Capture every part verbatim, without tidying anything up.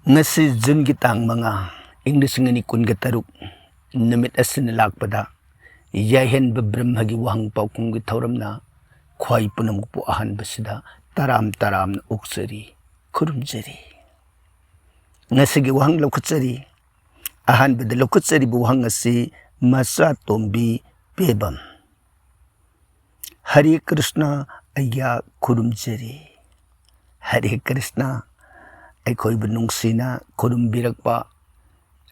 ꯉꯁꯤ ꯖꯨꯟꯒꯤ ꯇꯥꯡ ꯃꯉꯥ, ꯏꯪ ꯂꯤꯁꯤꯡ ꯑꯅꯤ ꯀꯨꯟꯒ ꯇꯔꯨꯛ, ꯅꯨꯃꯤꯠ ꯑꯁꯤꯅ ꯂꯥꯛꯄꯗ, ꯌꯥꯏꯍꯟꯕ ꯕ꯭ꯔꯍ꯭ꯃꯒꯤ ꯋꯥꯍꯪ ꯄꯥꯎꯈꯨꯝꯒꯤ ꯊꯧꯔꯝꯅ ꯈ꯭ꯋꯥꯏ ꯄꯨꯝꯅꯃꯛꯄꯨ ꯑꯍꯥꯟꯕꯁꯤꯗ ꯇꯔꯥꯝ ꯇꯔꯥꯝꯅ ꯑꯣꯛꯆꯔꯤ, ꯈꯨꯔꯨꯝꯖꯔꯤ꯫ ꯉꯁꯤꯒꯤ ꯋꯥꯍꯪ ꯂꯧꯈꯠꯆꯔꯤ꯫ ꯑꯍꯥꯟꯕꯗ ꯂꯧꯈꯠꯆꯔꯤꯕ ꯋꯥꯍꯪ ꯑꯁꯤ ꯃꯆꯥ ꯇꯣꯝꯕꯤ ꯄꯦꯕꯝ꯫ ꯍꯔꯦ ꯀ꯭ꯔꯤꯁꯅ, ꯑꯩꯒ꯭ꯌꯥ ꯈꯨꯔꯨꯝꯖꯔꯤ꯫ ꯍꯔꯦ ꯀ꯭ꯔꯤꯁꯅ, ꯑꯩꯈꯣꯏꯕꯨ ꯅꯨꯡꯁꯤꯅ ꯈꯨꯔꯨꯝꯕꯤꯔꯛꯄ,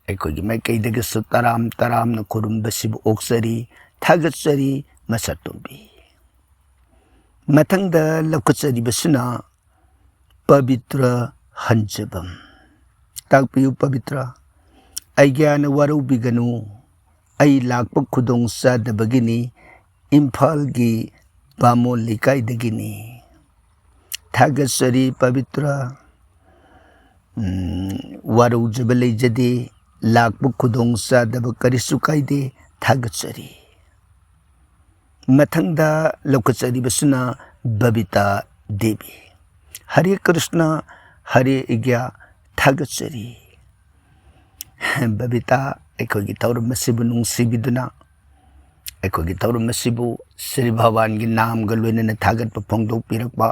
ꯑꯩꯈꯣꯏꯒꯤ ꯃꯥꯏꯀꯩꯗꯒꯤꯁꯨ ꯇꯔꯥꯝ ꯇꯔꯥꯝꯅ ꯈꯨꯔꯨꯝꯕꯁꯤꯕꯨ ꯑꯣꯛꯆꯔꯤ, ꯊꯥꯒꯠꯆꯔꯤ, ꯃꯆꯥ ꯇꯣꯝꯕꯤ꯫ ꯃꯊꯪꯗ ꯂꯧꯈꯠꯆꯔꯤꯕꯁꯤꯅ ꯄꯕꯤꯇ꯭ꯔ ꯍꯟꯖꯕꯝ꯫ ꯇꯥꯛꯄꯤꯌꯨ ꯄꯕꯤꯇ꯭ꯔ, ꯑꯩꯒ꯭ꯌꯥꯅ ꯋꯥꯔꯧꯕꯤꯒꯅꯨ, ꯑꯩ ꯂꯥꯛꯄ ꯈꯨꯗꯣꯡ ꯆꯥꯗꯕꯒꯤꯅꯤ, ꯏꯝꯐꯥꯜꯒꯤ ꯕꯥꯃꯣꯟ ꯂꯩꯀꯥꯏꯗꯒꯤꯅꯤ꯫ ꯊꯥꯒꯠꯆꯔꯤ ꯄꯕꯤꯇ꯭ꯔ꯫ ꯎꯝ, ꯋꯥꯔꯧꯖꯕ ꯂꯩꯖꯗꯦ, ꯂꯥꯛꯄ ꯈꯨꯗꯣꯡ ꯆꯥꯗꯕ ꯀꯔꯤꯁꯨ ꯀꯥꯏꯗꯦ, ꯊꯥꯒꯠꯆꯔꯤ꯫ ꯃꯊꯪꯗ ꯂꯧꯈꯠꯆꯔꯤꯕꯁꯤꯅ ꯕꯕꯤꯇꯥ ꯗꯦꯕꯤ꯫ ꯍꯔꯦ ꯀ꯭ꯔꯤꯁꯅ, ꯍꯔꯦ ꯑꯩꯒ꯭ꯌꯥ, ꯊꯥꯒꯠꯆꯔꯤ꯫ ꯕꯕꯤꯇꯥ, ꯑꯩꯈꯣꯏꯒꯤ ꯊꯧꯔꯝ ꯑꯁꯤꯕꯨ ꯅꯨꯡꯁꯤꯕꯤꯗꯨꯅ, ꯑꯩꯈꯣꯏꯒꯤ ꯊꯧꯔꯝ ꯑꯁꯤꯕꯨ ꯁ꯭ꯔꯤ ꯚꯒꯋꯥꯟꯒꯤ ꯅꯥꯝꯒ ꯂꯣꯏꯅꯅ ꯊꯥꯒꯠꯄ ꯐꯣꯡꯗꯣꯛꯄꯤꯔꯛꯄ,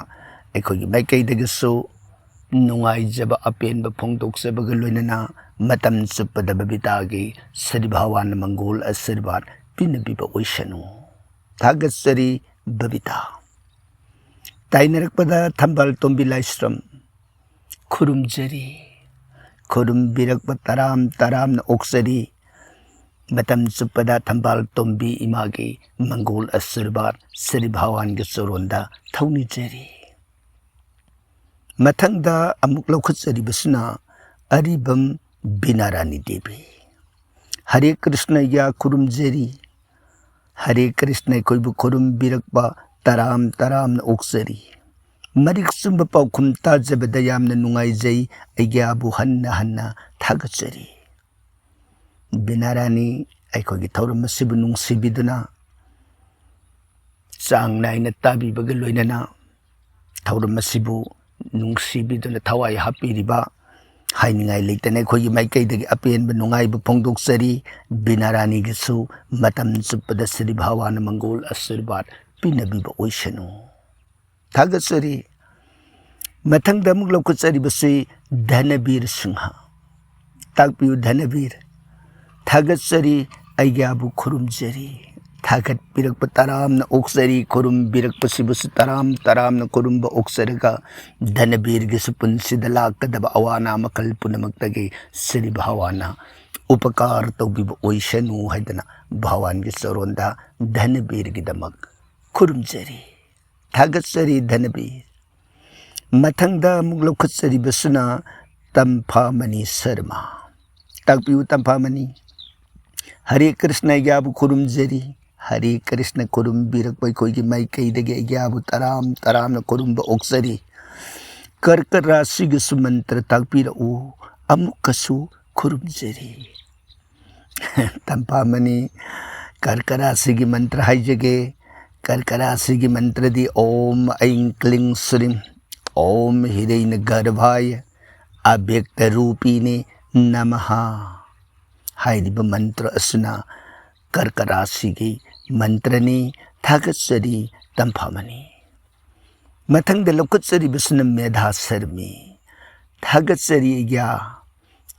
ꯑꯩꯈꯣꯏꯒꯤ ꯃꯥꯏꯀꯩꯗꯒꯤꯁꯨ ꯅꯨꯡꯉꯥꯏꯖꯕ ꯑꯄꯦꯟꯕ ꯐꯣꯡꯗꯣꯛꯆꯕꯒ ꯂꯣꯏꯅꯅ ꯃꯇꯝ ꯆꯨꯞꯄꯗ ꯕꯕꯤꯇꯥꯒꯤ ꯁ꯭ꯔꯤ ꯚꯒꯋꯥꯟꯅ ꯃꯪꯒꯣꯜ ꯑꯁꯤꯔꯕꯥꯗ ꯄꯤꯅꯕꯤꯕ ꯑꯣꯏꯁꯅꯨ꯫ ꯊꯥꯒꯠꯆꯔꯤ ꯕꯕꯤꯇꯥ꯫ ꯇꯥꯏꯅꯔꯛꯄꯗ ꯊꯝꯕꯥꯜ ꯇꯣꯝꯕꯤ ꯂꯥꯏꯁ꯭ꯔꯝ꯫ ꯈꯨꯔꯨꯝꯖꯔꯤ꯫ ꯈꯨꯔꯨꯝꯕꯤꯔꯛꯄ ꯇꯔꯥꯝ ꯇꯔꯥꯝꯅ ꯑꯣꯛꯆꯔꯤ꯫ ꯃꯇꯝ ꯆꯨꯞꯄꯗ ꯊꯝꯕꯥꯜ ꯇꯣꯝꯕꯤ ꯏꯃꯥꯒꯤ ꯃꯪꯒꯣꯜ ꯑꯁꯤꯔꯕꯥꯗ ꯁ꯭ꯔꯤ ꯚꯒꯋꯥꯟꯒꯤ ꯆꯔꯣꯟꯗ ꯊꯧꯅꯤꯖꯔꯤ꯫ ꯃꯊꯪꯗ ꯑꯃꯨꯛ ꯂꯧꯈꯠꯆꯔꯤꯕꯁꯤꯅ ꯑꯔꯤꯕꯝ ꯕꯤꯅꯥꯔꯥꯅꯤ ꯗꯦꯕꯤ꯫ ꯍꯔꯦ ꯀ꯭ꯔꯤꯁꯅ ꯑꯩꯒ꯭ꯌꯥ ꯈꯨꯔꯨꯝꯖꯔꯤ꯫ ꯍꯔꯦ ꯀ꯭ꯔꯤꯁꯅ ꯑꯩꯈꯣꯏꯕꯨ ꯈꯨꯔꯨꯝꯕꯤꯔꯛꯄ ꯇꯔꯥꯝ ꯇꯔꯥꯝꯅ ꯑꯣꯛꯆꯔꯤ꯫ ꯃꯔꯤꯛ ꯆꯨꯝꯕ ꯄꯥꯎꯈꯨꯝ ꯇꯥꯖꯕꯗ ꯌꯥꯝꯅ ꯅꯨꯡꯉꯥꯏꯖꯩ꯫ ꯑꯩꯒ꯭ꯌꯥꯕꯨ ꯍꯟꯅ ꯍꯟꯅ ꯊꯥꯒꯠꯆꯔꯤ꯫ ꯕꯤꯅꯥꯔꯥꯅꯤ, ꯑꯩꯈꯣꯏꯒꯤ ꯊꯧꯔꯝ ꯑꯁꯤꯕꯨ ꯅꯨꯡꯁꯤꯕꯤꯗꯨꯅ ꯆꯥꯡ ꯅꯥꯏꯅ ꯇꯥꯕꯤꯕꯒ ꯂꯣꯏꯅꯅ ꯊꯧꯔꯝ ꯑꯁꯤꯕꯨ ꯅꯨꯡꯁꯤꯕꯤꯗꯨꯅ ꯊꯋꯥꯏ ꯍꯥꯞꯄꯤꯔꯤꯕ ꯍꯥꯏꯅꯤꯡꯉꯥꯏ ꯂꯩꯇꯅ ꯑꯩꯈꯣꯏꯒꯤ ꯃꯥꯏꯀꯩꯗꯒꯤ ꯑꯄꯦꯟꯕ ꯅꯨꯡꯉꯥꯏꯕ ꯐꯣꯡꯗꯣꯛꯆꯔꯤ꯫ ꯕꯤꯅꯥ ꯔꯥꯅꯤꯒꯤꯁꯨ ꯃꯇꯝ ꯆꯨꯞꯄꯗ ꯁ꯭ꯔꯤ ꯚꯒꯋꯥꯟꯅ ꯃꯪꯒꯣꯜ ꯑꯥꯁꯤꯔꯕꯥꯗ ꯄꯤꯅꯕꯤꯕ ꯑꯣꯏꯁꯅꯨ꯫ ꯊꯥꯒꯠꯆꯔꯤ꯫ ꯃꯊꯪꯗ ꯑꯃꯨꯛ ꯂꯧꯈꯠꯆꯔꯤꯕꯁꯤ ꯙꯅꯕꯤꯔ ꯁꯤꯡꯍ꯫ ꯇꯥꯛꯄꯤꯌꯨ ꯙꯅꯕꯤꯔ꯫ ꯊꯥꯒꯠꯆꯔꯤ, ꯑꯩꯒ꯭ꯌꯥꯕꯨ ꯈꯨꯔꯨꯝꯖꯔꯤ꯫ ꯊꯥꯒꯠꯄꯤꯔꯛꯄ ꯇꯔꯥꯝꯅ ꯑꯣꯛꯆꯔꯤ, ꯈꯨꯔꯨꯝꯕꯤꯔꯛꯄꯁꯤꯕꯨꯁꯨ ꯇꯔꯥꯝ ꯇꯔꯥꯝꯅ ꯈꯨꯔꯨꯝꯕ ꯑꯣꯛꯆꯔꯒ, ꯙꯅꯕꯤꯔꯒꯤꯁꯨ ꯄꯨꯟꯁꯤꯗ ꯂꯥꯛꯀꯗꯕ ꯑꯋꯥ ꯑꯅꯥ ꯃꯈꯜ ꯄꯨꯝꯅꯃꯛꯇꯒꯤ ꯁ꯭ꯔꯤ ꯚꯒꯋꯥꯟꯅ ꯎꯄꯀꯥꯔ ꯇꯧꯕꯤꯕ ꯑꯣꯏꯁꯅꯨ ꯍꯥꯏꯗꯅ ꯚꯒꯋꯥꯟꯒꯤ ꯆꯔꯣꯟꯗ ꯙꯅꯕꯤꯔꯒꯤꯗꯃꯛ ꯈꯨꯔꯨꯝꯖꯔꯤ꯫ ꯊꯥꯒꯠꯆꯔꯤ ꯙꯅꯕꯤꯔ꯫ ꯃꯊꯪꯗ ꯑꯃꯨꯛ ꯂꯧꯈꯠꯆꯔꯤꯕꯁꯤꯅ ꯇꯝꯐꯥꯃꯅꯤ ꯁꯔꯃ꯫ ꯇꯥꯛꯄꯤꯌꯨ ꯇꯝꯐꯥꯃꯅꯤ꯫ ꯍꯔꯦ ꯀ꯭ꯔꯤꯁꯅ, ꯑꯩꯒ꯭ꯌꯥꯕꯨ ꯈꯨꯔꯨꯝꯖꯔꯤ꯫ ꯍꯔꯦ ꯀ꯭ꯔꯤꯁꯅ ꯈꯨꯔꯨꯝꯕꯤꯔꯛꯄ ꯑꯩꯈꯣꯏꯒꯤ ꯃꯥꯏꯀꯩꯗꯒꯤ ꯑꯩꯒ꯭ꯌꯥꯕꯨ ꯇꯔꯥꯝ ꯇꯔꯥꯝꯅ ꯈꯨꯔꯨꯝꯕ ꯑꯣꯛꯆꯔꯤ꯫ ꯀꯔꯀ ꯔꯥꯁꯤꯒꯤꯁꯨ ꯃꯟꯇ꯭ꯔ ꯇꯥꯛꯄꯤꯔꯛꯎ꯫ ꯑꯃꯨꯛꯀꯁꯨ ꯈꯨꯔꯨꯝꯖꯔꯤ꯫ ꯇꯝꯐꯥꯃꯅꯤ, ꯀꯔꯀ ꯔꯥꯁꯤꯒꯤ ꯃꯟꯇ꯭ꯔ ꯍꯥꯏꯖꯒꯦ꯫ ꯀꯔꯀ ꯔꯥꯁꯤꯒꯤ ꯃꯟꯇ꯭ꯔꯗꯤ ॐ ऐं क्लीं श्रीं ॐ ह्रीं गर्भाय अव्यक्तरूपिणे नमः ꯍꯥꯏꯔꯤꯕ ꯃꯟꯇ꯭ꯔ ꯑꯁꯤꯅ ꯀꯔꯀ ꯔꯥꯁꯤꯒꯤ ꯃꯟꯇ꯭ꯔꯅꯤ꯫ ꯊꯥꯒꯠꯆꯔꯤ ꯇꯝꯐꯥꯃꯅꯤ꯫ ꯃꯊꯪꯗ ꯂꯧꯈꯠꯆꯔꯤꯕꯁꯤꯅ ꯃꯦꯙꯥ ꯁꯔꯃꯤ꯫ ꯊꯥꯒꯠꯆꯔꯤ ꯑꯩꯒ꯭ꯌꯥ꯫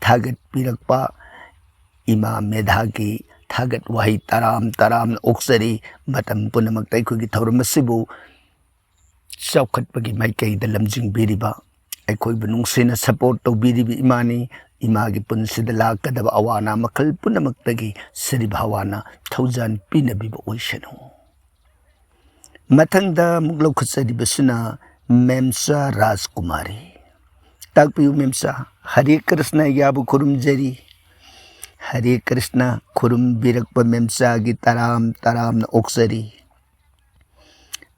ꯊꯥꯒꯠꯄꯤꯔꯛꯄ ꯏꯃꯥ ꯃꯦꯙꯥꯒꯤ ꯊꯥꯒꯠ ꯋꯥꯍꯩ ꯇꯔꯥꯝ ꯇꯔꯥꯝꯅ ꯑꯣꯛꯆꯔꯤ꯫ ꯃꯇꯝ ꯄꯨꯝꯅꯃꯛꯇ ꯑꯩꯈꯣꯏꯒꯤ ꯊꯧꯔꯝ ꯑꯁꯤꯕꯨ ꯆꯥꯎꯈꯠꯄꯒꯤ ꯃꯥꯏꯀꯩꯗ ꯂꯝꯖꯤꯡꯕꯤꯔꯤꯕ, ꯑꯩꯈꯣꯏꯕꯨ ꯅꯨꯡꯁꯤꯅ support ꯇꯧꯕꯤꯔꯤꯕ ꯏꯃꯥꯅꯤ꯫ ꯏꯃꯥꯒꯤ ꯄꯨꯟꯁꯤꯗ ꯂꯥꯛꯀꯗꯕ ꯑꯋꯥ ꯑꯅꯥ ꯃꯈꯜ ꯄꯨꯝꯅꯃꯛꯇꯒꯤ ꯁ꯭ꯔꯤ ꯚꯒꯋꯥꯟꯅ ꯊꯧꯖꯥꯟ ꯄꯤꯅꯕꯤꯕ ꯑꯣꯏꯁꯅꯨ꯫ ꯃꯊꯪꯗ ꯑꯃꯨꯛ ꯂꯧꯈꯠꯆꯔꯤꯕꯁꯤꯅ ꯃꯦꯝꯆꯥ ꯔꯥꯖꯀꯨꯃꯥꯔꯤ꯫ ꯇꯥꯛꯄꯤꯌꯨ ꯃꯦꯝꯆꯥ꯫ ꯍꯔꯦ ꯀ꯭ꯔꯤꯁꯅ, ꯑꯩꯒ꯭ꯌꯥꯕꯨ ꯈꯨꯔꯨꯝꯖꯔꯤ꯫ ꯍꯔꯦ ꯀ꯭ꯔꯤꯁꯅ꯫ ꯈꯨꯔꯨꯝꯕꯤꯔꯛꯄ ꯃꯦꯝꯆꯥꯒꯤ ꯇꯔꯥꯝ ꯇꯔꯥꯝꯅ ꯑꯣꯛꯆꯔꯤ꯫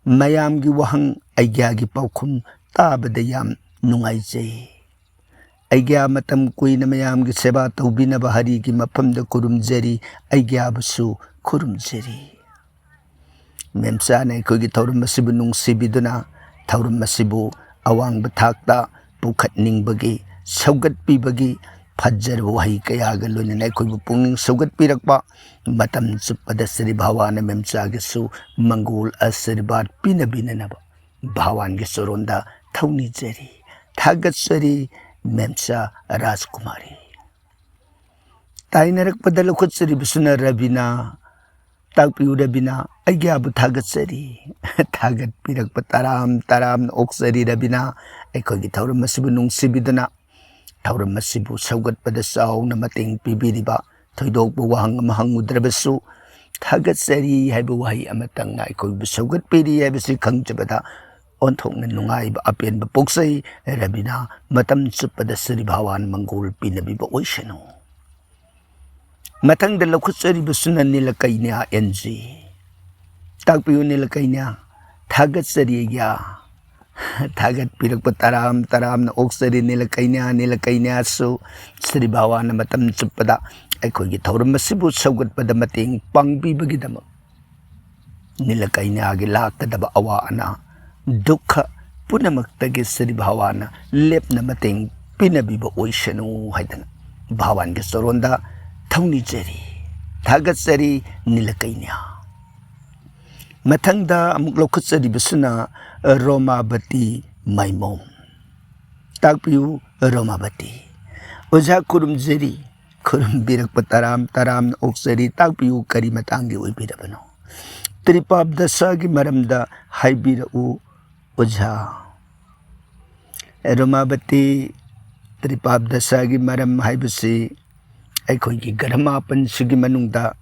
ꯃꯌꯥꯝꯒꯤ ꯋꯥꯍꯪ, ꯑꯩꯒ꯭ꯌꯥꯒꯤ ꯄꯥꯎꯈꯨꯝ ꯇꯥꯕꯗ ꯌꯥꯝ ꯅꯨꯡꯉꯥꯏꯖꯩ꯫ ꯑꯩꯒ꯭ꯌꯥ ꯃꯇꯝ ꯀꯨꯏꯅ ꯃꯌꯥꯝꯒꯤ ꯁꯦꯕꯥ ꯇꯧꯕꯤꯅꯕ ꯍꯔꯤꯒꯤ ꯃꯐꯝꯗ ꯈꯨꯔꯨꯝꯖꯔꯤ, ꯑꯩꯒ꯭ꯌꯥꯕꯨꯁꯨ ꯈꯨꯔꯨꯝꯖꯔꯤ꯫ ꯃꯦꯝꯆꯥꯅ ꯑꯩꯈꯣꯏꯒꯤ ꯊꯧꯔꯝ ꯑꯁꯤꯕꯨ ꯅꯨꯡꯁꯤꯕꯤꯗꯨꯅ ꯊꯧꯔꯝ ꯑꯁꯤꯕꯨ ꯑꯋꯥꯡꯕ ꯊꯥꯛꯇ ꯄꯨꯈꯠꯅꯤꯡꯕꯒꯤ ꯁꯧꯒꯠꯄꯤꯕꯒꯤ ꯐꯖꯔꯕ ꯋꯥꯍꯩ ꯀꯌꯥꯒ ꯂꯣꯏꯅꯅ ꯑꯩꯈꯣꯏꯕꯨ ꯄꯨꯛꯅꯤꯡ ꯁꯧꯒꯠꯄꯤꯔꯛꯄ, ꯃꯇꯝ ꯆꯨꯞꯄꯗ ꯁ꯭ꯔꯤ ꯚꯒꯋꯥꯟꯅ ꯃꯦꯝꯆꯥꯒꯤꯁꯨ ꯃꯪꯒꯣꯜ ꯑꯁꯤꯔꯕꯥꯗ ꯄꯤꯅꯕꯤꯅꯅꯕ ꯚꯒꯋꯥꯟꯒꯤ ꯆꯔꯣꯟꯗ ꯊꯧꯅꯤꯖꯔꯤ, ꯊꯥꯒꯠꯆꯔꯤ꯫ ꯃꯦꯝꯆꯥ ꯔꯥꯖꯀꯨꯃꯥꯔꯤ꯫ ꯇꯥꯏꯅꯔꯛꯄꯗ ꯂꯧꯈꯠꯆꯔꯤꯕꯁꯤꯅ ꯔꯕꯤꯅꯥ꯫ ꯇꯥꯛꯄꯤꯌꯨ ꯔꯕꯤꯅꯥ, ꯑꯩꯒꯤꯕꯨ ꯊꯥꯒꯠꯆꯔꯤ꯫ ꯊꯥꯒꯠꯄꯤꯔꯛꯄ ꯇꯔꯥꯝ ꯇꯔꯥꯝꯅ ꯑꯣꯛꯆꯔꯤ ꯔꯕꯤꯅꯥ꯫ ꯑꯩꯈꯣꯏꯒꯤ ꯊꯧꯔꯝ ꯑꯁꯤꯕꯨ ꯅꯨꯡꯁꯤꯕꯤꯗꯨꯅ, ꯊꯧꯔꯝ ꯑꯁꯤꯕꯨ ꯁꯧꯒꯠꯄꯗ ꯆꯥꯎꯅ ꯃꯇꯦꯡ ꯄꯤꯕꯤꯔꯤꯕ, ꯊꯣꯏꯗꯣꯛꯄ ꯋꯥꯍꯪ ꯑꯃ ꯍꯪꯉꯨꯗ꯭ꯔꯕꯁꯨ, ꯊꯥꯒꯠꯆꯔꯤ ꯍꯥꯏꯕ ꯋꯥꯍꯩ ꯑꯃꯇꯪꯅ ꯑꯩꯈꯣꯏꯕꯨ ꯁꯧꯒꯠꯄꯤꯔꯤ ꯍꯥꯏꯕꯁꯤ ꯈꯪꯖꯕꯗ ꯑꯣꯟꯊꯣꯛꯅ ꯅꯨꯡꯉꯥꯏꯕ ꯑꯄꯦꯟꯕ ꯄꯣꯛꯆꯩ꯫ ꯔꯕꯤꯅꯥ, ꯃꯇꯝ ꯆꯨꯞꯄꯗ ꯁ꯭ꯔꯤ ꯚꯒꯋꯥꯟ ꯃꯪꯒꯣꯜ ꯄꯤꯅꯕꯤꯕ ꯑꯣꯏꯁꯅꯨ꯫ ꯃꯊꯪꯗ ꯂꯧꯈꯠꯆꯔꯤꯕꯁꯤꯅ ꯅꯤꯂꯀꯩꯅ꯭ꯌꯥ ꯑꯦꯟ ꯖꯤ꯫ ꯇꯥꯛꯄꯤꯌꯨ ꯅꯤꯂꯀꯩꯅ꯭ꯌꯥ꯫ ꯊꯥꯒꯠꯆꯔꯤ ꯑꯩꯒꯤ꯫ ꯊꯥꯒꯠꯄꯤꯔꯛꯄ ꯇꯔꯥꯝ ꯇꯔꯥꯝꯅ ꯑꯣꯛꯆꯔꯤ ꯅꯤꯂꯀꯩꯅ꯭ꯌꯥ꯫ ꯅꯤꯂꯀꯩꯅ꯭ꯌꯥꯁꯨ ꯁ꯭ꯔꯤ ꯚꯒꯋꯥꯟꯅ ꯃꯇꯝ ꯆꯨꯞꯄꯗ ꯑꯩꯈꯣꯏꯒꯤ ꯊꯧꯔꯝ ꯑꯁꯤꯕꯨ ꯁꯧꯒꯠꯄꯗ ꯃꯇꯦꯡ ꯄꯥꯡꯕꯤꯕꯒꯤꯗꯃꯛ ꯅꯤꯂꯀꯩꯅ꯭ꯌꯥꯒꯤ ꯂꯥꯛꯀꯗꯕ ꯑꯋꯥ ꯑꯅꯥ, ꯗꯨꯛꯈ ꯄꯨꯝꯅꯃꯛꯇꯒꯤ ꯁ꯭ꯔꯤ ꯚꯒꯋꯥꯟꯅ ꯂꯦꯞꯅ ꯃꯇꯦꯡ ꯄꯤꯅꯕꯤꯕ ꯑꯣꯏꯁꯅꯨ ꯍꯥꯏꯗꯅ ꯚꯒꯋꯥꯟꯒꯤ ꯆꯔꯣꯟꯗ ꯊꯧꯅꯤꯖꯔꯤ, ꯊꯥꯒꯠꯆꯔꯤ ꯅꯤꯂꯀꯩꯅ꯭ꯌꯥ꯫ ꯃꯊꯪꯗ ꯑꯃꯨꯛ ꯂꯧꯈꯠꯆꯔꯤꯕꯁꯤꯅ ꯔꯣꯃꯥꯕꯇꯤ ꯃꯥꯏꯃꯣꯝ꯫ ꯇꯥꯛꯄꯤꯌꯨ ꯔꯣꯃꯥꯕꯇꯤ꯫ ꯑꯣꯖꯥ ꯈꯨꯔꯨꯝꯖꯔꯤ, ꯈꯨꯔꯨꯝꯕꯤꯔꯛꯄ ꯇꯔꯥꯝ ꯇꯔꯥꯝꯅ ꯑꯣꯛꯆꯔꯤ꯫ ꯇꯥꯛꯄꯤꯌꯨ ꯀꯔꯤ ꯃꯇꯥꯡꯒꯤ ꯑꯣꯏꯕꯤꯔꯕꯅꯣ? ꯇ꯭ꯔꯤꯄꯥꯞ ꯗꯁꯥꯒꯤ ꯃꯔꯝꯗ ꯍꯥꯏꯕꯤꯔꯛꯎ ꯑꯣꯖꯥ꯫ ꯔꯣꯃꯥꯕꯇꯤ, ꯇ꯭ꯔꯤꯄꯥꯞ ꯗꯁꯥꯒꯤ ꯃꯔꯝ ꯍꯥꯏꯕꯁꯤ ꯑꯩꯈꯣꯏꯒꯤ ꯒ꯭ꯔꯍ ꯃꯥꯄꯟꯁꯤꯒꯤ ꯃꯅꯨꯡꯗ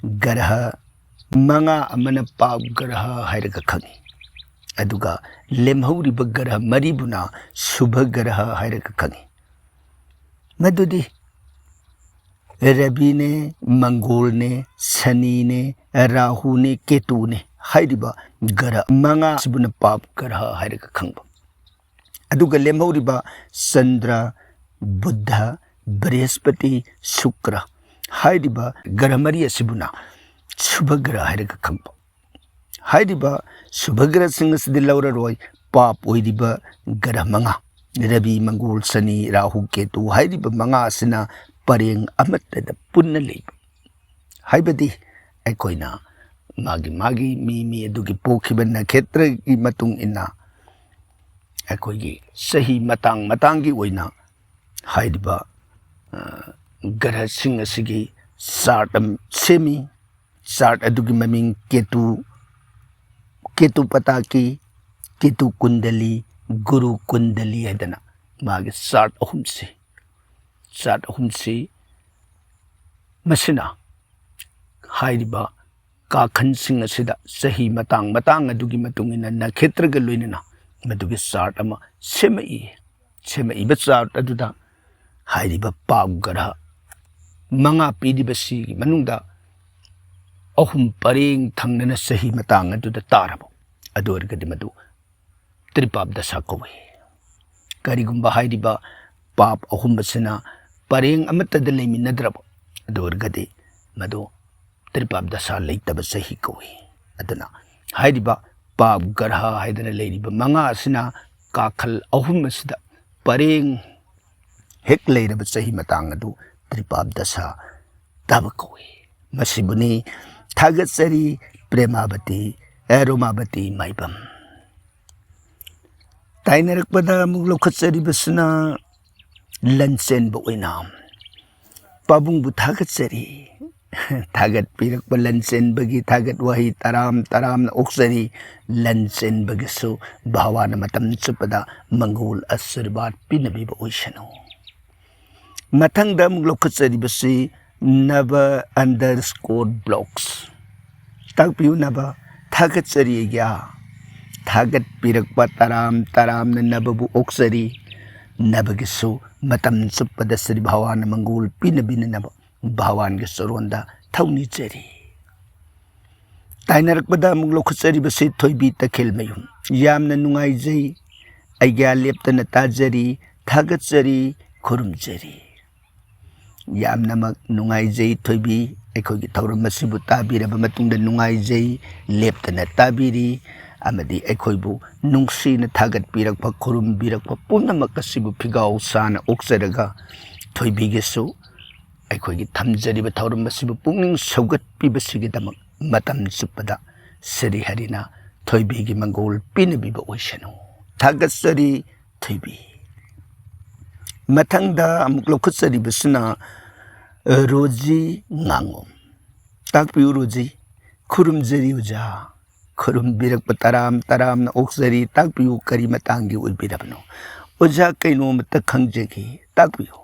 ꯒ꯭ꯔꯍ ꯃꯉꯥ ꯑꯃꯅ ꯄꯥꯞ ꯒ꯭ꯔꯍ ꯍꯥꯏꯔꯒ ꯈꯪꯉꯤ, ꯑꯗꯨꯒ ꯂꯦꯝꯍꯧꯔꯤꯕ ꯒ꯭ꯔꯍ ꯃꯔꯤꯕꯨꯅ ꯁꯨꯚ ꯒ꯭ꯔꯍ ꯍꯥꯏꯔꯒ ꯈꯪꯉꯤ꯫ ꯃꯗꯨꯗꯤ ꯔꯕꯤꯅꯦ, ꯃꯪꯒꯣꯜꯅꯦ, ꯁꯅꯤꯅꯦ, ꯔꯥꯍꯨꯅꯦ, ꯀꯦꯇꯨꯅꯦ ꯍꯥꯏꯔꯤꯕ ꯒ꯭ꯔꯍ ꯃꯉꯥ ꯑꯁꯤꯕꯨꯅ ꯄꯥꯞ ꯒ꯭ꯔꯍ ꯍꯥꯏꯔꯒ ꯈꯪꯕ꯫ ꯑꯗꯨꯒ ꯂꯦꯝꯍꯧꯔꯤꯕ ꯆꯟꯗ꯭ꯔ, ꯕꯨꯙ, ꯕ꯭ꯔꯍꯁꯄꯇꯤ, ꯁꯨꯀ꯭ꯔ ꯍꯥꯏꯔꯤꯕ ꯒ꯭ꯔꯍ ꯃꯔꯤ ꯑꯁꯤꯕꯨꯅ ꯁꯨꯚ ꯒ꯭ꯔꯍ ꯍꯥꯏꯔꯒ ꯈꯪꯕ꯫ ꯍꯥꯏꯔꯤꯕ ꯁꯨꯚ ꯒ꯭ꯔꯍꯁꯤꯡ ꯑꯁꯤꯗꯤ ꯂꯧꯔꯔꯣꯏ, ꯄꯥꯞ ꯑꯣꯏꯔꯤꯕ ꯒ꯭ꯔꯍ ꯃꯉꯥ꯫ ꯔꯕꯤ, ꯃꯪꯒꯣꯜ, ꯁꯅꯤ, ꯔꯥꯍꯨ, ꯀꯦꯇꯨ ꯍꯥꯏꯔꯤꯕ ꯃꯉꯥ ꯑꯁꯤꯅ ꯄꯔꯦꯡ ꯑꯃꯠꯇꯗ ꯄꯨꯟꯅ ꯂꯩꯕ꯫ ꯍꯥꯏꯕꯗꯤ ꯑꯩꯈꯣꯏꯅ ꯃꯥꯒꯤ ꯃꯥꯒꯤ ꯃꯤ ꯃꯤ ꯑꯗꯨꯒꯤ ꯄꯣꯛꯈꯤꯕ ꯅꯈꯦꯇ꯭ꯔꯒꯤ ꯃꯇꯨꯡ ꯏꯟꯅ ꯑꯩꯈꯣꯏꯒꯤ ꯆꯍꯤ ꯃꯇꯥꯡ ꯃꯇꯥꯡꯒꯤ ꯑꯣꯏꯅ ꯍꯥꯏꯔꯤꯕ, ꯑ, ꯒ꯭ꯔꯍꯁꯤꯡ ꯑꯁꯤꯒꯤ ꯆꯥꯔꯠ ꯑꯃ ꯁꯦꯝꯃꯤ꯫ ꯆꯥꯔꯠ ꯑꯗꯨꯒꯤ ꯃꯃꯤꯡ ꯀꯦꯇꯨ, ꯀꯦꯇꯨ ꯄꯇꯥꯀꯤ, ꯀꯦꯇꯨ ꯀꯨꯟꯗꯂꯤ, ꯒꯨꯔꯨ ꯀꯨꯟꯗꯂꯤ ꯍꯥꯏꯗꯅ ꯃꯥꯒꯤ ꯆꯥꯔꯠ ꯑꯍꯨꯝꯁꯤ, ꯆꯥꯔꯠ ꯑꯍꯨꯝꯁꯤ ꯃꯁꯤꯅ ꯍꯥꯏꯔꯤꯕ ꯀꯥꯈꯟꯁꯤꯡ ꯑꯁꯤꯗ ꯆꯍꯤ ꯃꯇꯥꯡ ꯃꯇꯥꯡ ꯑꯗꯨꯒꯤ ꯃꯇꯨꯡ ꯏꯟꯅ ꯅꯈꯦꯇ꯭ꯔꯒ ꯂꯣꯏꯅꯅ ꯃꯗꯨꯒꯤ ꯆꯥꯔꯠ ꯑꯃ ꯁꯦꯝꯃꯛꯏ꯫ ꯁꯦꯝꯃꯛꯏꯕ ꯆꯥꯔꯠ ꯑꯗꯨꯗ ꯍꯥꯏꯔꯤꯕ ꯄꯥꯞ ꯒ꯭ꯔꯍ ꯃꯉꯥ ꯄꯤꯔꯤꯕꯁꯤꯒꯤ ꯃꯅꯨꯡꯗ ꯑꯍꯨꯝ ꯄꯔꯦꯡ ꯊꯪꯅꯅ ꯆꯍꯤ ꯃꯇꯥꯡ ꯑꯗꯨꯗ ꯇꯥꯔꯕ, ꯑꯗꯨ ꯑꯣꯏꯔꯒꯗꯤ ꯃꯗꯨ ꯇ꯭ꯔꯤꯄꯥꯞ ꯗꯁꯥ ꯀꯧꯏ꯫ ꯀꯔꯤꯒꯨꯝꯕ ꯍꯥꯏꯔꯤꯕ ꯄꯥꯞ ꯑꯍꯨꯝ ꯑꯁꯤꯅ ꯄꯔꯦꯡ ꯑꯃꯠꯇꯗ ꯂꯩꯃꯤꯟꯅꯗ꯭ꯔꯕ, ꯑꯗꯨ ꯑꯣꯏꯔꯒꯗꯤ ꯃꯗꯨ ꯇ꯭ꯔꯤꯄꯥꯞ ꯗꯁꯥ ꯂꯩꯇꯕ ꯆꯍꯤ ꯀꯧꯏ꯫ ꯑꯗꯨꯅ ꯍꯥꯏꯔꯤꯕ ꯄꯥꯞ ꯒ꯭ꯔꯍ ꯍꯥꯏꯗꯅ ꯂꯩꯔꯤꯕ ꯃꯉꯥ ꯑꯁꯤꯅ ꯀꯥꯈꯜ ꯑꯍꯨꯝ ꯑꯁꯤꯗ ꯄꯔꯦꯡ ꯍꯦꯛ ꯂꯩꯔꯕ ꯆꯍꯤ ꯃꯇꯥꯡ ꯑꯗꯨ ꯇ꯭ꯔꯤꯄꯥꯞ ꯗꯁꯥ ꯇꯥꯕ ꯀꯧꯏ꯫ ꯃꯁꯤꯕꯨꯅꯤ ꯊꯥꯒꯠꯆꯔꯤ ꯄ꯭ꯔꯦꯃꯥꯕꯇꯤ, ꯑꯦ, ꯔꯣꯃꯥꯕꯇꯤ ꯃꯥꯏꯕꯝ꯫ ꯇꯥꯏꯅꯔꯛꯄꯗ ꯑꯃꯨꯛ ꯂꯧꯈꯠꯆꯔꯤꯕꯁꯤꯅ ꯂꯟꯆꯦꯟꯕ ꯑꯣꯏꯅ ꯄꯥꯕꯨꯡꯕꯨ ꯊꯥꯒꯠꯆꯔꯤ꯫ ꯊꯥꯒꯠꯄꯤꯔꯛꯄ ꯂꯟꯆꯦꯟꯕꯒꯤ ꯊꯥꯒꯠ ꯋꯥꯍꯩ ꯇꯔꯥꯝ ꯇꯔꯥꯝꯅ ꯑꯣꯛꯆꯔꯤ꯫ ꯂꯟꯆꯦꯟꯕꯒꯤꯁꯨ ꯚꯒꯋꯥꯟꯅ ꯃꯇꯝ ꯆꯨꯞꯄꯗ ꯃꯪꯒꯣꯜ ꯑꯥꯁꯤꯔꯕꯥꯗ ꯄꯤꯅꯕꯤꯕ ꯑꯣꯏꯁꯅꯨ꯫ ꯃꯊꯪꯗ ꯑꯃꯨꯛ ꯂꯧꯈꯠꯆꯔꯤꯕꯁꯤ ꯅꯕ underscore vlogs꯫ ꯇꯥꯛꯄꯤꯌꯨ ꯅꯕ, ꯊꯥꯒꯠꯆꯔꯤ ꯑꯩꯒ꯭ꯌꯥ꯫ ꯊꯥꯒꯠꯄꯤꯔꯛꯄ ꯇꯔꯥꯝ ꯇꯔꯥꯝꯅ ꯅꯕꯕꯨ ꯑꯣꯛꯆꯔꯤ꯫ ꯅꯕꯒꯤꯁꯨ ꯃꯇꯝ ꯆꯨꯞꯄꯗ ꯁ꯭ꯔꯤ ꯚꯒꯋꯥꯟꯅ ꯃꯪꯒꯣꯜ ꯄꯤꯅꯕꯤꯅꯅꯕ ꯚꯒꯋꯥꯟꯒꯤ ꯆꯔꯣꯟꯗ ꯊꯧꯅꯤꯖꯔꯤ꯫ ꯇꯥꯏꯅꯔꯛꯄꯗ ꯑꯃꯨꯛ ꯂꯧꯈꯠꯆꯔꯤꯕꯁꯤ ꯊꯣꯏꯕꯤ ꯇꯈꯦꯜꯃꯌꯨꯝ꯫ ꯌꯥꯝꯅ ꯅꯨꯡꯉꯥꯏꯖꯩ꯫ ꯑꯩꯒ꯭ꯌꯥ ꯂꯦꯞꯇꯅ ꯇꯥꯖꯔꯤ, ꯊꯥꯒꯠꯆꯔꯤ, ꯈꯨꯔꯨꯝꯖꯔꯤ꯫ ꯌꯥꯝꯅꯃꯛ ꯅꯨꯡꯉꯥꯏꯖꯩ ꯊꯣꯏꯕꯤ, ꯑꯩꯈꯣꯏꯒꯤ ꯊꯧꯔꯝ ꯑꯁꯤꯕꯨ ꯇꯥꯕꯤꯔꯕ ꯃꯇꯨꯡꯗ ꯅꯨꯡꯉꯥꯏꯖꯩ, ꯂꯦꯞꯇꯅ ꯇꯥꯕꯤꯔꯤ꯫ ꯑꯃꯗꯤ ꯑꯩꯈꯣꯏꯕꯨ ꯅꯨꯡꯁꯤꯅ ꯊꯥꯒꯠꯄꯤꯔꯛꯄ, ꯈꯨꯔꯨꯝꯕꯤꯔꯛꯄ ꯄꯨꯝꯅꯃꯛ ꯑꯁꯤꯕꯨ ꯐꯤꯒꯥꯎ ꯁꯥꯅ ꯑꯣꯛꯆꯔꯒ, ꯊꯣꯏꯕꯤꯒꯤꯁꯨ ꯑꯩꯈꯣꯏꯒꯤ ꯊꯝꯖꯔꯤꯕ ꯊꯧꯔꯝ ꯑꯁꯤꯕꯨ ꯄꯨꯛꯅꯤꯡ ꯁꯧꯒꯠꯄꯤꯕꯁꯤꯒꯤꯗꯃꯛ ꯃꯇꯝ ꯆꯨꯞꯄꯗ ꯁ꯭ꯔꯤ ꯍꯔꯤꯅ ꯊꯣꯏꯕꯤꯒꯤ ꯃꯪꯒꯣꯜ ꯄꯤꯅꯕꯤꯕ ꯑꯣꯏꯁꯅꯨ꯫ ꯊꯥꯒꯠꯆꯔꯤ ꯊꯣꯏꯕꯤ꯫ ꯃꯊꯪꯗ ꯑꯃꯨꯛ ꯂꯧꯈꯠꯆꯔꯤꯕꯁꯤꯅ, ꯑ, ꯔꯣꯖꯤ ꯉꯥꯉꯣꯝ꯫ ꯇꯥꯛꯄꯤꯌꯨ ꯔꯣꯖꯤ꯫ ꯈꯨꯔꯨꯝꯖꯔꯤ ꯑꯣꯖꯥ꯫ ꯈꯨꯔꯨꯝꯕꯤꯔꯛꯄ ꯇꯔꯥꯝ ꯇꯔꯥꯝꯅ ꯑꯣꯛꯆꯔꯤ꯫ ꯇꯥꯛꯄꯤꯌꯨ, ꯀꯔꯤ ꯃꯇꯥꯡꯒꯤ ꯑꯣꯏꯕꯤꯔꯕꯅꯣ? ꯑꯣꯖꯥ, ꯀꯩꯅꯣꯃꯇ ꯈꯪꯖꯒꯦ, ꯇꯥꯛꯄꯤꯌꯨ꯫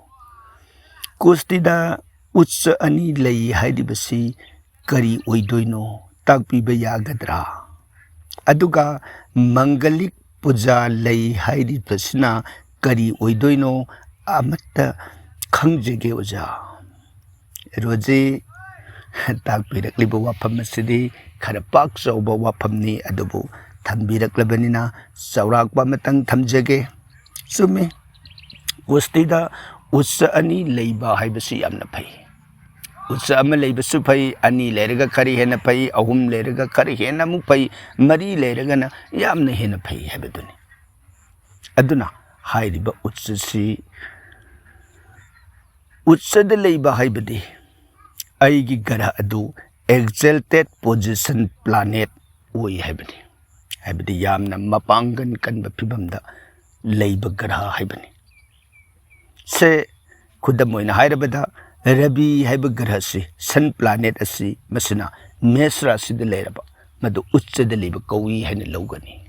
ꯀꯨꯁꯇꯤꯗ ꯎꯠꯁ ꯑꯅꯤ ꯂꯩ ꯍꯥꯏꯔꯤꯕꯁꯤ ꯀꯔꯤ ꯑꯣꯏꯗꯣꯏꯅꯣ? ꯇꯥꯛꯄꯤꯕ ꯌꯥꯒꯗ꯭ꯔꯥ? ꯑꯗꯨꯒ ꯃꯪꯒꯂꯤꯛ ꯄꯨꯖꯥ ꯂꯩ ꯍꯥꯏꯔꯤꯕꯁꯤꯅ ꯀꯔꯤ ꯑꯣꯏꯗꯣꯏꯅꯣ? ꯑꯃꯠꯇ ꯈꯪꯖꯒꯦ ꯑꯣꯖꯥ꯫ ꯔꯣꯖꯤ, ꯇꯥꯛꯄꯤꯔꯛꯂꯤꯕ ꯋꯥꯐꯝ ꯑꯁꯤꯗꯤ ꯈꯔ ꯄꯥꯛ ꯆꯥꯎꯕ ꯋꯥꯐꯝꯅꯤ, ꯑꯗꯨꯕꯨ ꯊꯝꯕꯤꯔꯛꯂꯕꯅꯤꯅ ꯆꯥꯎꯔꯥꯛꯄ ꯑꯃꯇꯪ ꯊꯝꯖꯒꯦ꯫ ꯆꯨꯝꯃꯤ, ꯀꯨꯁꯇꯤꯗ ꯎꯠꯁ ꯑꯅꯤ ꯂꯩꯕ ꯍꯥꯏꯕꯁꯤ ꯌꯥꯝꯅ ꯐꯩ꯫ ꯎꯠꯁ ꯑꯃ ꯂꯩꯕꯁꯨ ꯐꯩ, ꯑꯅꯤ ꯂꯩꯔꯒ ꯈꯔ ꯍꯦꯟꯅ ꯐꯩ, ꯑꯍꯨꯝ ꯂꯩꯔꯒ ꯈꯔ ꯍꯦꯟꯅ ꯑꯃꯨꯛ ꯐꯩ, ꯃꯔꯤ ꯂꯩꯔꯒꯅ ꯌꯥꯝꯅ ꯍꯦꯟꯅ ꯐꯩ ꯍꯥꯏꯕꯗꯨꯅꯤ꯫ ꯑꯗꯨꯅ ꯍꯥꯏꯔꯤꯕ ꯎꯠꯁꯁꯤ, ꯎꯠꯁꯗ ꯂꯩꯕ ꯍꯥꯏꯕꯗꯤ ꯑꯩꯒꯤ ꯒ꯭ꯔꯍ ꯑꯗꯨ exalted position planet ꯑꯣꯏ ꯍꯥꯏꯕꯅꯤ꯫ ꯍꯥꯏꯕꯗꯤ ꯌꯥꯝꯅ ꯃꯄꯥꯡꯒꯜ ꯀꯟꯕ ꯐꯤꯕꯝꯗ ꯂꯩꯕ ꯒ꯭ꯔꯍ ꯍꯥꯏꯕꯅꯤ꯫ ꯁꯦ, ꯈꯨꯗꯝ ꯑꯣꯏꯅ ꯍꯥꯏꯔꯕꯗ, ꯔꯕꯤ ꯍꯥꯏꯕ ꯒ꯭ꯔꯍꯁꯤ, sun planet ꯑꯁꯤ, ꯃꯁꯤꯅ ꯃꯦꯁ ꯔꯥꯁꯤꯗ ꯂꯩꯔꯕ, ꯃꯗꯨ ꯎꯠꯁꯗ ꯂꯩꯕ ꯀꯧꯏ ꯍꯥꯏꯅ ꯂꯧꯒꯅꯤ꯫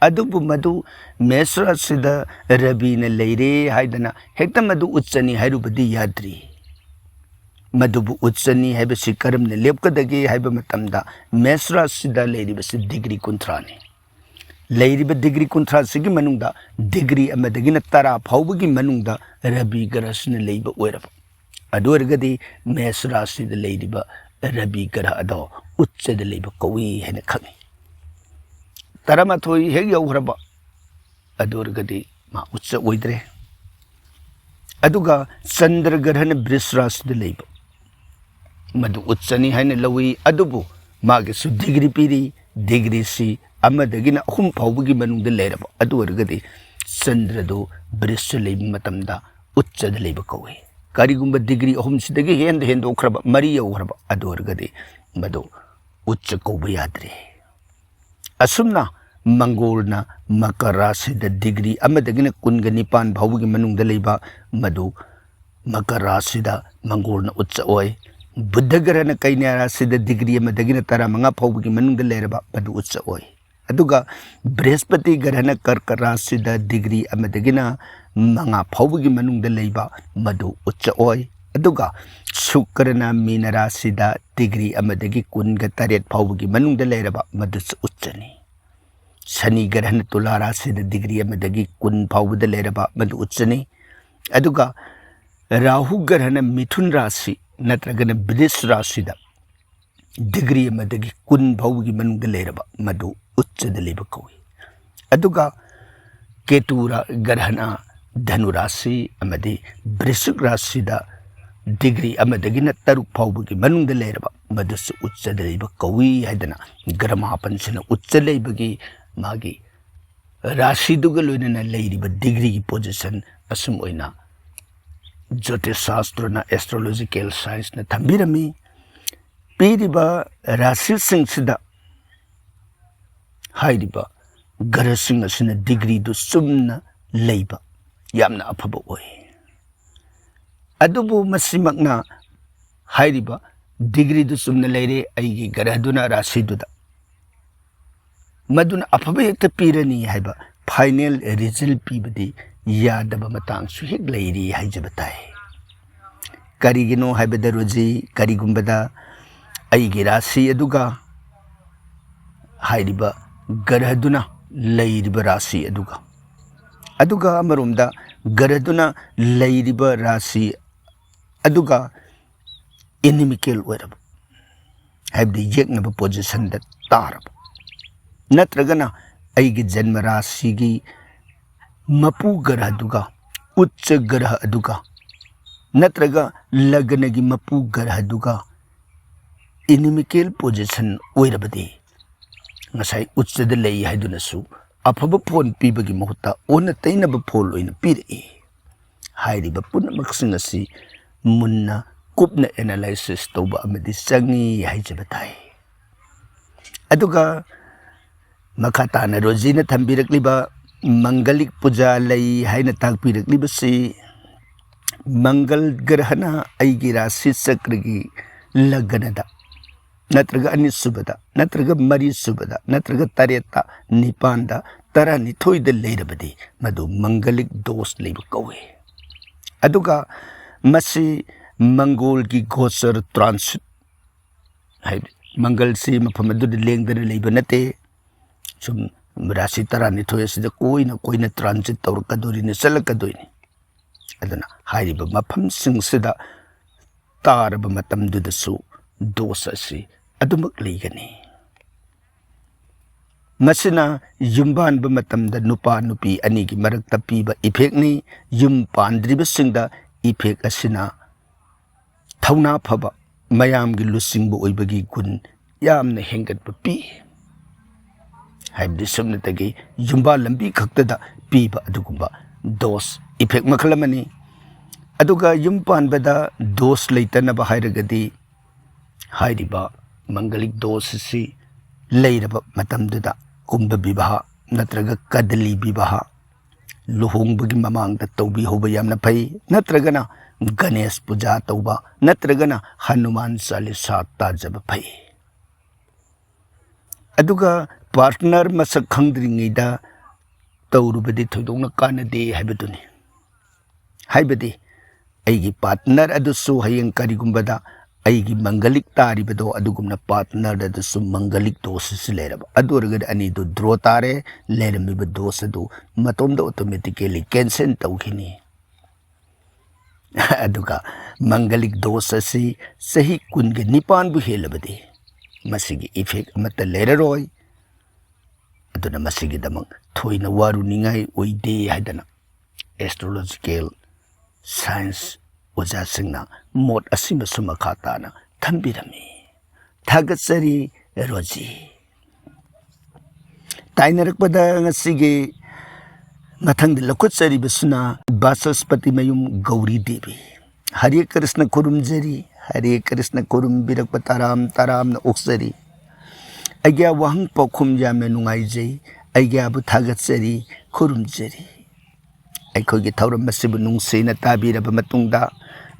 ꯑꯗꯨꯕꯨ ꯃꯗꯨ ꯃꯦꯁ ꯔꯥꯁꯤꯗ ꯔꯕꯤꯅ ꯂꯩꯔꯦ ꯍꯥꯏꯗꯅ ꯍꯦꯛꯇ ꯃꯗꯨ ꯎꯠꯁꯅꯤ ꯍꯥꯏꯔꯨꯕꯗꯤ ꯌꯥꯗ꯭ꯔꯤ꯫ ꯃꯗꯨꯕꯨ ꯎꯠꯁꯅꯤ ꯍꯥꯏꯕꯁꯤ ꯀꯔꯝꯅ ꯂꯦꯞꯀꯗꯒꯦ ꯍꯥꯏꯕ ꯃꯇꯝꯗ, ꯃꯦꯁ ꯔꯥꯁꯤꯗ ꯂꯩꯔꯤꯕꯁꯤ ꯗꯤꯒ꯭ꯔꯤ ꯀꯨꯟꯊ꯭ꯔꯥꯅꯤ꯫ ꯂꯩꯔꯤꯕ ꯗꯤꯒ꯭ꯔꯤ ꯀꯨꯟꯊ꯭ꯔꯥꯁꯤꯒꯤ ꯃꯅꯨꯡꯗ ꯗꯤꯒ꯭ꯔꯤ ꯑꯃꯗꯒꯤꯅ ꯇꯔꯥ ꯐꯥꯎꯕꯒꯤ ꯃꯅꯨꯡꯗ ꯔꯕꯤ ꯒ꯭ꯔꯍꯁꯤꯅ ꯂꯩꯕ ꯑꯣꯏꯔꯕ, ꯑꯗꯨ ꯑꯣꯏꯔꯒꯗꯤ ꯃꯦꯁ ꯔꯥꯁꯤꯗ ꯂꯩꯔꯤꯕ ꯔꯕꯤ ꯒ꯭ꯔꯍ ꯑꯗꯣ ꯎꯠꯁꯗ ꯂꯩꯕ ꯀꯧꯏ ꯍꯥꯏꯅ ꯈꯪꯏ꯫ ꯇꯔꯥꯃꯥꯊꯣꯏ ꯍꯦꯛ ꯌꯧꯈ꯭ꯔꯕ, ꯑꯗꯨ ꯑꯣꯏꯔꯒꯗꯤ ꯃꯥ ꯎꯠꯁ ꯑꯣꯏꯗ꯭ꯔꯦ꯫ ꯑꯗꯨꯒ ꯆꯟꯗ꯭ꯔ ꯒ꯭ꯔꯍꯅ ꯕ꯭ꯔꯤꯁ ꯔꯥꯁꯤꯗ ꯂꯩꯕ, ꯃꯗꯨ ꯎꯠꯁꯅꯤ ꯍꯥꯏꯅ ꯂꯧꯏ꯫ ꯑꯗꯨꯕꯨ ꯃꯥꯒꯤꯁꯨ ꯗꯤꯒ꯭ꯔꯤ ꯄꯤꯔꯤ, ꯗꯤꯒ꯭ꯔꯤꯁꯤ ꯑꯃꯗꯒꯤꯅ ꯑꯍꯨꯝ ꯐꯥꯎꯕꯒꯤ ꯃꯅꯨꯡꯗ ꯂꯩꯔꯕ ꯑꯗꯨ ꯑꯣꯏꯔꯒꯗꯤ ꯆꯟꯗ꯭ꯔꯗꯨ ꯕ꯭ꯔꯤꯖꯇ ꯂꯩꯕ ꯃꯇꯝꯗ ꯎꯠꯆꯗ ꯂꯩꯕ ꯀꯧꯏ꯫ ꯀꯔꯤꯒꯨꯝꯕ ꯗꯤꯒ꯭ꯔꯤ ꯑꯍꯨꯝꯁꯤꯗꯒꯤ ꯍꯦꯟꯗ ꯍꯦꯟꯗꯣꯛꯈ꯭ꯔꯕ, ꯃꯔꯤ ꯌꯧꯈ꯭ꯔꯕ ꯑꯗꯨ ꯑꯣꯏꯔꯒꯗꯤ ꯃꯗꯨ ꯎꯠꯆ ꯀꯧꯕ ꯌꯥꯗ꯭ꯔꯦ꯫ ꯑꯁꯨꯝꯅ ꯃꯪꯒꯣꯜꯅ ꯃꯀꯔ ꯔꯥꯁꯤꯗ ꯗꯤꯒ꯭ꯔꯤ ꯑꯃꯗꯒꯤꯅ ꯀꯨꯟꯒ ꯅꯤꯄꯥꯟ ꯐꯥꯎꯕꯒꯤ ꯃꯅꯨꯡꯗ ꯂꯩꯕ ꯃꯗꯨ ꯃꯀꯔ ꯔꯥꯁꯤꯗ ꯃꯪꯒꯣꯜꯅ ꯎꯠꯆ ꯑꯣꯏ꯫ ꯕꯨꯙ ꯒ꯭ꯔꯍꯅ ꯀꯩꯅ꯭ꯌꯥ ꯔꯥꯁꯤꯗ ꯗꯤꯒ꯭ꯔꯤ ꯑꯃꯗꯒꯤꯅ ꯇꯔꯥꯃꯉꯥ ꯐꯥꯎꯕꯒꯤ ꯃꯅꯨꯡꯗ ꯂꯩꯔꯕ ꯃꯗꯨ ꯎꯠꯆ ꯑꯣꯏ꯫ ꯑꯗꯨꯒ ꯕ꯭ꯔꯤꯍꯁꯄꯇꯤ ꯒ꯭ꯔꯍꯅ ꯀꯔꯀ ꯔꯥꯁꯤꯗ ꯗꯤꯒ꯭ꯔꯤ ꯑꯃꯗꯒꯤꯅ ꯃꯉꯥ ꯐꯥꯎꯕꯒꯤ ꯃꯅꯨꯡꯗ ꯂꯩꯕ ꯃꯗꯨ ꯎꯠꯆ ꯑꯣꯏ꯫ ꯑꯗꯨꯒ ꯁꯨꯀ꯭ꯔꯅ ꯃꯤꯅ ꯔꯥꯁꯤꯗ ꯗꯤꯒ꯭ꯔꯤ ꯑꯃꯗꯒꯤ ꯀꯨꯟꯒ ꯇꯔꯦꯠ ꯐꯥꯎꯕꯒꯤ ꯃꯅꯨꯡꯗ ꯂꯩꯔꯕ ꯃꯗꯨꯁꯨ ꯎꯠꯆꯅꯤ꯫ ꯁꯅꯤ ꯒ꯭ꯔꯍꯅ ꯇꯨꯂꯥ ꯔꯥꯁꯤꯗ ꯗꯤꯒ꯭ꯔꯤ ꯑꯃꯗꯒꯤ ꯀꯨꯟ ꯐꯥꯎꯕꯗ ꯂꯩꯔꯕ ꯃꯗꯨ ꯎꯠꯆꯅꯤ꯫ ꯑꯗꯨꯒ ꯔꯥꯍꯨ ꯒ꯭ꯔꯍꯅ ꯃꯤꯊꯨꯟ ꯔꯥꯁꯤ ꯅꯠꯇ꯭ꯔꯒꯅ ꯕ꯭ꯔꯤꯖ ꯔꯥꯁꯤꯗ ꯗꯤꯒ꯭ꯔꯤ ꯑꯃꯗꯒꯤ ꯀꯨꯟ ꯐꯥꯎꯕꯒꯤ ꯃꯅꯨꯡꯗ ꯂꯩꯔꯕ ꯃꯗꯨ ꯎꯠꯆꯗ ꯂꯩꯕ ꯀꯧꯏ꯫ ꯑꯗꯨꯒ ꯀꯦꯇꯨ ꯔ-, ꯒ꯭ꯔꯍꯅ ꯙꯅꯨ ꯔꯥꯁꯤ ꯑꯃꯗꯤ ꯕ꯭ꯔꯤꯁꯤꯛ ꯔꯥꯁꯤꯗ ꯗꯤꯒ꯭ꯔꯤ ꯑꯃꯗꯒꯤꯅ ꯇꯔꯨꯛ ꯐꯥꯎꯕꯒꯤ ꯃꯅꯨꯡꯗ ꯂꯩꯔꯕ ꯃꯗꯨꯁꯨ ꯎꯠꯆꯗ ꯂꯩꯕ ꯀꯧꯏ ꯍꯥꯏꯗꯅ ꯒ꯭ꯔꯍ ꯃꯥꯄꯟꯁꯤꯅ ꯎꯠꯆ ꯂꯩꯕꯒꯤ ꯃꯥꯒꯤ ꯔꯥꯁꯤꯗꯨꯒ ꯂꯣꯏꯅꯅ ꯂꯩꯔꯤꯕ ꯗꯤꯒ꯭ꯔꯤꯒꯤ ꯄꯣꯖꯤꯁꯟ ꯑꯁꯨꯝ ꯑꯣꯏꯅ ꯖ꯭ꯌꯣꯇꯤꯁ ꯁꯥꯁꯇ꯭ꯔꯅ, ꯑꯦꯁꯇ꯭ꯔꯣꯂꯣꯖꯤꯀꯦꯜ ꯁꯥꯏꯟꯁꯅ ꯊꯝꯕꯤꯔꯝꯃꯤ꯫ ꯄꯤꯔꯤꯕ ꯔꯥꯁꯤꯁꯤꯡꯁꯤꯗ ꯍꯥꯏꯔꯤꯕ ꯒ꯭ꯔꯍꯁꯤꯡ ꯑꯁꯤꯅ ꯗꯤꯒ꯭ꯔꯤꯗꯨ ꯆꯨꯝꯅ ꯂꯩꯕ ꯌꯥꯝꯅ ꯑꯐꯕ ꯑꯣꯏ꯫ ꯑꯗꯨꯕꯨ ꯃꯁꯤꯃꯛꯅ ꯍꯥꯏꯔꯤꯕ ꯗꯤꯒ꯭ꯔꯤꯗꯨ ꯆꯨꯝꯅ ꯂꯩꯔꯦ ꯑꯩꯒꯤ ꯒ꯭ꯔꯍꯗꯨꯅ ꯔꯥꯁꯤꯗꯨꯗ, ꯃꯗꯨꯅ ꯑꯐꯕ ꯍꯦꯛꯇ ꯄꯤꯔꯅꯤ ꯍꯥꯏꯕ ꯐꯥꯏꯅꯦꯜ ꯔꯤꯖꯜ ꯄꯤꯕꯗꯤ ꯌꯥꯗꯕ ꯃꯇꯥꯡꯁꯨ ꯍꯦꯛ ꯂꯩꯔꯤ ꯍꯥꯏꯖꯕ ꯇꯥꯏ꯫ ꯀꯔꯤꯒꯤꯅꯣ ꯍꯥꯏꯕꯗ ꯔꯣꯖꯤ, ꯀꯔꯤꯒꯨꯝꯕꯗ ꯑꯩꯒꯤ ꯔꯥꯁꯤ ꯑꯗꯨꯒ ꯍꯥꯏꯔꯤꯕ ꯒ꯭ꯔꯍꯗꯨꯅ ꯂꯩꯔꯤꯕ ꯔꯥꯁꯤ ꯑꯗꯨꯒ, ꯑꯗꯨꯒ ꯑꯃꯔꯣꯝꯗ ꯒ꯭ꯔꯍꯗꯨꯅ ꯂꯩꯔꯤꯕ ꯔꯥꯁꯤ ꯑꯗꯨꯒ ꯏꯅꯤꯃꯤꯀꯦꯜ ꯑꯣꯏꯔꯕ, ꯍꯥꯏꯕꯗꯤ ꯌꯦꯛꯅꯕ ꯄꯣꯖꯤꯁꯟꯗ ꯇꯥꯔꯕ, ꯅꯠꯇ꯭ꯔꯒꯅ ꯑꯩꯒꯤ ꯖꯟꯃ ꯔꯥꯁꯤꯒꯤ ꯃꯄꯨ ꯒ꯭ꯔꯍꯗꯨꯒ, ꯎꯠꯆ ꯒ꯭ꯔꯍ ꯑꯗꯨꯒ, ꯅꯠꯇ꯭ꯔꯒ ꯂꯒꯅꯒꯤ ꯃꯄꯨ ꯒ꯭ꯔꯍꯗꯨꯒ ꯏꯅꯤꯃꯤꯀꯦꯜ ꯄꯣꯖꯤꯁꯟ ꯑꯣꯏꯔꯕꯗꯤ, ꯉꯁꯥꯏ ꯎꯠꯆꯗ ꯂꯩ ꯍꯥꯏꯗꯨꯅꯁꯨ ꯑꯐꯕ ꯐꯣꯟ ꯄꯤꯕꯒꯤ ꯃꯍꯨꯠꯇ ꯑꯣꯟꯅ ꯇꯩꯅꯕ ꯐꯣꯟ ꯑꯣꯏꯅ ꯄꯤꯔꯛꯏ꯫ ꯍꯥꯏꯔꯤꯕ ꯄꯨꯝꯅꯃꯛꯁꯤꯡ ꯑꯁꯤ ꯃꯨꯟꯅ ꯀꯨꯞꯅ ꯑꯦꯅꯥꯂꯥꯏꯁꯤꯁ ꯇꯧꯕ ꯑꯃꯗꯤ ꯆꯪꯉꯤ ꯍꯥꯏꯖꯕ ꯇꯥꯏ꯫ ꯑꯗꯨꯒ ꯃꯈꯥ ꯇꯥꯅ ꯔꯣꯖꯤꯅ ꯊꯝꯕꯤꯔꯛꯂꯤꯕ ꯃꯪꯒꯂꯤꯛ ꯄꯨꯖꯥ ꯂꯩ ꯍꯥꯏꯅ ꯇꯥꯛꯄꯤꯔꯛꯂꯤꯕꯁꯤ, ꯃꯪꯒꯜ ꯒ꯭ꯔꯍꯅ ꯑꯩꯒꯤ ꯔꯥꯁꯤ ꯆꯀ꯭ꯔꯒꯤ ꯂꯒꯅꯗ ꯅꯠꯇ꯭ꯔꯒ ꯑꯅꯤꯁꯨꯕꯗ ꯅꯠꯇ꯭ꯔꯒ ꯃꯔꯤꯁꯨꯕꯗ ꯅꯠꯇ꯭ꯔꯒ ꯇꯔꯦꯠꯇ, ꯅꯤꯄꯥꯟꯗ, ꯇꯔꯥꯅꯤꯊꯣꯏꯗ ꯂꯩꯔꯕꯗꯤ ꯃꯗꯨ ꯃꯪꯒꯂꯤꯛ ꯗꯣꯁ ꯂꯩꯕ ꯀꯧꯏ꯫ ꯑꯗꯨꯒ ꯃꯁꯤ ꯃꯪꯒꯣꯜꯒꯤ ꯒꯣꯆꯔ ꯇ꯭ꯔꯥꯟꯁꯤꯠ, ꯍꯥꯏꯕꯗꯤ ꯃꯪꯒꯜꯁꯤ ꯃꯐꯝ ꯑꯗꯨꯗ ꯂꯦꯡꯗꯅ ꯂꯩꯕ ꯅꯠꯇꯦ꯫ ꯁꯨꯝ ꯔꯥꯁꯤ ꯇꯔꯥꯅꯤꯊꯣꯏ ꯑꯁꯤꯗ ꯀꯣꯏꯅ ꯀꯣꯏꯅ ꯇ꯭ꯔꯥꯟꯖꯤꯠ ꯇꯧꯔꯛꯀꯗꯣꯔꯤꯅꯤ, ꯆꯠꯂꯛꯀꯗꯣꯏꯅꯤ꯫ ꯑꯗꯨꯅ ꯍꯥꯏꯔꯤꯕ ꯃꯐꯝꯁꯤꯡꯁꯤꯗ ꯇꯥꯔꯕ ꯃꯇꯝꯗꯨꯗꯁꯨ ꯗꯣꯁ ꯑꯁꯤ ꯑꯗꯨꯃꯛ ꯂꯩꯒꯅꯤ꯫ ꯃꯁꯤꯅ ꯌꯨꯝꯕꯥꯟꯕ ꯃꯇꯝꯗ ꯅꯨꯄꯥ ꯅꯨꯄꯤ ꯑꯅꯤꯒꯤ ꯃꯔꯛꯇ ꯄꯤꯕ ꯏꯐꯦꯛꯅꯤ꯫ ꯌꯨꯝ ꯄꯥꯟꯗ꯭ꯔꯤꯕꯁꯤꯡꯗ ꯏꯐꯦꯛ ꯑꯁꯤꯅ ꯊꯧꯅꯥ ꯐꯕ, ꯃꯌꯥꯝꯒꯤ ꯂꯨꯆꯤꯡꯕ ꯑꯣꯏꯕꯒꯤ ꯒꯨꯟ ꯌꯥꯝꯅ ꯍꯦꯟꯒꯠꯄ ꯄꯤ꯫ ꯍꯥꯏꯕꯗꯤ ꯁꯨꯞꯅꯇꯒꯤ ꯌꯨꯝꯕꯥꯜ ꯂꯝꯕꯤ ꯈꯛꯇꯗ ꯄꯤꯕ ꯑꯗꯨꯒꯨꯝꯕ ꯗꯣꯁ ꯏꯐꯦꯛ ꯃꯈꯜ ꯑꯃꯅꯤ꯫ ꯑꯗꯨꯒ ꯌꯨꯝ ꯄꯥꯟꯕꯗ ꯗꯣꯁ ꯂꯩꯇꯅꯕ ꯍꯥꯏꯔꯒꯗꯤ, ꯍꯥꯏꯔꯤꯕ ꯃꯪꯒꯂꯤꯛ ꯗꯣꯁ ꯑꯁꯤ ꯂꯩꯔꯕ ꯃꯇꯝꯗꯨꯗ ꯀꯨꯝꯚ ꯕꯤꯕꯥꯍ ꯅꯠꯇ꯭ꯔꯒ ꯀꯗꯂꯤ ꯕꯤꯕꯥꯍ ꯂꯨꯍꯣꯡꯕꯒꯤ ꯃꯃꯥꯡꯗ ꯇꯧꯕꯤꯍꯧꯕ ꯌꯥꯝꯅ ꯐꯩ꯫ ꯅꯠꯇ꯭ꯔꯒꯅ ꯒꯅꯦꯁ ꯄꯨꯖꯥ ꯇꯧꯕ, ꯅꯠꯇ꯭ꯔꯒꯅ ꯍꯅꯨꯃꯥꯟ ꯆꯥꯂꯤꯁꯥ ꯇꯥꯖꯕ ꯐꯩ꯫ ꯑꯗꯨꯒ ꯄꯥꯔꯠꯅꯔ ꯃꯁꯛ ꯈꯪꯗ꯭ꯔꯤꯉꯩꯗ ꯇꯧꯔꯨꯕꯗꯤ ꯊꯣꯏꯗꯣꯛꯅ ꯀꯥꯟꯅꯗꯦ ꯍꯥꯏꯕꯗꯨꯅꯤ꯫ ꯍꯥꯏꯕꯗꯤ ꯑꯩꯒꯤ ꯄꯥꯔꯠꯅꯔ ꯑꯗꯨꯁꯨ ꯍꯌꯦꯡ ꯀꯔꯤꯒꯨꯝꯕꯗ ꯑꯩꯒꯤ ꯃꯪꯒꯂꯤꯛ ꯇꯥꯔꯤꯕꯗꯣ ꯑꯗꯨꯒꯨꯝꯅ ꯄꯥꯔꯠꯅꯔ ꯑꯗꯨꯁꯨ ꯃꯪꯒꯂꯤꯛ ꯗꯣꯁ ꯑꯁꯤ ꯂꯩꯔꯕ, ꯑꯗꯨ ꯑꯣꯏꯔꯒꯗꯤ ꯑꯅꯤꯗꯨ ꯗ꯭ꯔꯣ ꯇꯥꯔꯦ꯫ ꯂꯩꯔꯝꯃꯤꯕ ꯗꯣꯁ ꯑꯗꯨ ꯃꯇꯣꯝꯗ ꯑꯣꯇꯣꯃꯦꯇꯤꯀꯦꯂꯤ ꯀꯦꯟꯁꯦꯜ ꯇꯧꯈꯤꯅꯤ꯫ ꯑꯗꯨꯒ ꯃꯪꯒꯂꯤꯛ ꯗꯣꯁ ꯑꯁꯤ ꯆꯍꯤ ꯀꯨꯟꯒ ꯅꯤꯄꯥꯟꯕꯨ ꯍꯦꯜꯂꯕꯗꯤ ꯃꯁꯤꯒꯤ ꯏꯐꯦꯛ ꯑꯃꯠꯇ ꯂꯩꯔꯔꯣꯏ꯫ ꯑꯗꯨꯅ ꯃꯁꯤꯒꯤꯗꯃꯛ ꯊꯣꯏꯅ ꯋꯥꯔꯨꯅꯤꯡꯉꯥꯏ ꯑꯣꯏꯗꯦ ꯍꯥꯏꯗꯅ ꯑꯦꯁꯇ꯭ꯔꯣꯂꯣꯖꯤꯀꯦꯜ ꯁꯥꯏꯟꯁ ꯑꯣꯖꯥꯁꯤꯡꯅ ꯃꯣꯠ ꯑꯁꯤꯃꯁꯨ ꯃꯈꯥ ꯇꯥꯅ ꯊꯝꯕꯤꯔꯝꯃꯤ꯫ ꯊꯥꯒꯠꯆꯔꯤ ꯔꯣꯖꯤ꯫ ꯇꯥꯏꯅꯔꯛꯄꯗ ꯉꯁꯤꯒꯤ ꯃꯊꯪꯗ ꯂꯧꯈꯠꯆꯔꯤꯕꯁꯤꯅ ꯕꯥꯆꯁꯄꯇꯤ ꯃꯌꯨꯝ ꯒꯧꯔꯤ ꯗꯦꯕꯤ꯫ ꯍꯔꯦ ꯀ꯭ꯔꯤꯁꯅ ꯈꯨꯔꯨꯝꯖꯔꯤ, ꯍꯔꯦ ꯀ꯭ꯔꯤꯁꯅ ꯈꯨꯔꯨꯝꯕꯤꯔꯛꯄ ꯇꯔꯥꯝ ꯇꯔꯥꯝꯅ ꯑꯣꯛꯆꯔꯤ꯫ ꯑꯩꯒꯤ ꯋꯥꯍꯪ ꯄꯥꯎꯈꯨꯝ ꯌꯥꯝꯅ ꯅꯨꯡꯉꯥꯏꯖꯩ, ꯑꯩꯒꯤꯕꯨ ꯊꯥꯒꯠꯆꯔꯤ, ꯈꯨꯔꯨꯝꯖꯔꯤ꯫ ꯑꯩꯈꯣꯏꯒꯤ ꯊꯧꯔꯝ ꯑꯁꯤꯕꯨ ꯅꯨꯡꯁꯤꯅ ꯇꯥꯕꯤꯔꯕ ꯃꯇꯨꯡꯗ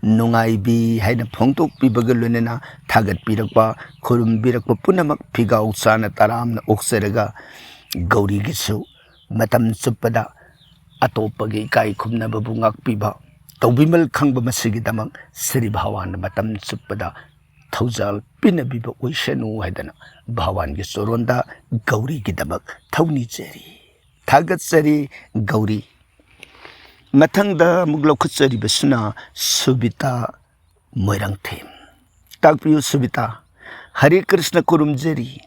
ꯅꯨꯡꯉꯥꯏꯕꯤ ꯍꯥꯏꯅ ꯐꯣꯡꯗꯣꯛꯄꯤꯕꯒ ꯂꯣꯏꯅꯅ ꯊꯥꯒꯠꯄꯤꯔꯛꯄ, ꯈꯨꯔꯨꯝꯕꯤꯔꯛꯄ ꯄꯨꯝꯅꯃꯛ ꯐꯤꯒꯥꯎ ꯆꯥꯅ ꯇꯔꯥꯝꯅ ꯑꯣꯛꯆꯔꯒ ꯒꯧꯔꯤꯒꯤꯁꯨ ꯃꯇꯝ ꯆꯨꯞꯄꯗ ꯑꯇꯣꯞꯄꯒꯤ ꯏꯀꯥꯏ ꯈꯨꯝꯅꯕꯕꯨ ꯉꯥꯛꯄꯤꯕ ꯇꯧꯕꯤꯃꯜ ꯈꯪꯕ ꯃꯁꯤꯒꯤꯗꯃꯛ ꯁ꯭ꯔꯤ ꯚꯒꯋꯥꯟꯅ ꯃꯇꯝ ꯆꯨꯞꯄꯗ ꯊꯧꯖꯥꯜ ꯄꯤꯅꯕꯤꯕ ꯑꯣꯏꯁꯅꯨ ꯍꯥꯏꯗꯅ ꯚꯒꯋꯥꯟꯒꯤ ꯆꯣꯔꯣꯟꯗ ꯒꯧꯔꯤꯒꯤꯗꯃꯛ ꯊꯧꯅꯤꯖꯔꯤ꯫ ꯊꯥꯒꯠꯆꯔꯤ ꯒꯧꯔꯤ꯫ ꯃꯊꯪꯗ ꯑꯃꯨꯛ ꯂꯧꯈꯠꯆꯔꯤꯕꯁꯤꯅ ꯁꯨꯕꯤꯇꯥ ꯃꯣꯏꯔꯥꯡꯊꯦꯝ꯫ ꯇꯥꯛꯄꯤꯌꯨ ꯁꯨꯕꯤꯇꯥ꯫ ꯍꯔꯦ ꯀ꯭ꯔꯤꯁꯅ ꯈꯨꯔꯨꯝꯖꯔꯤ꯫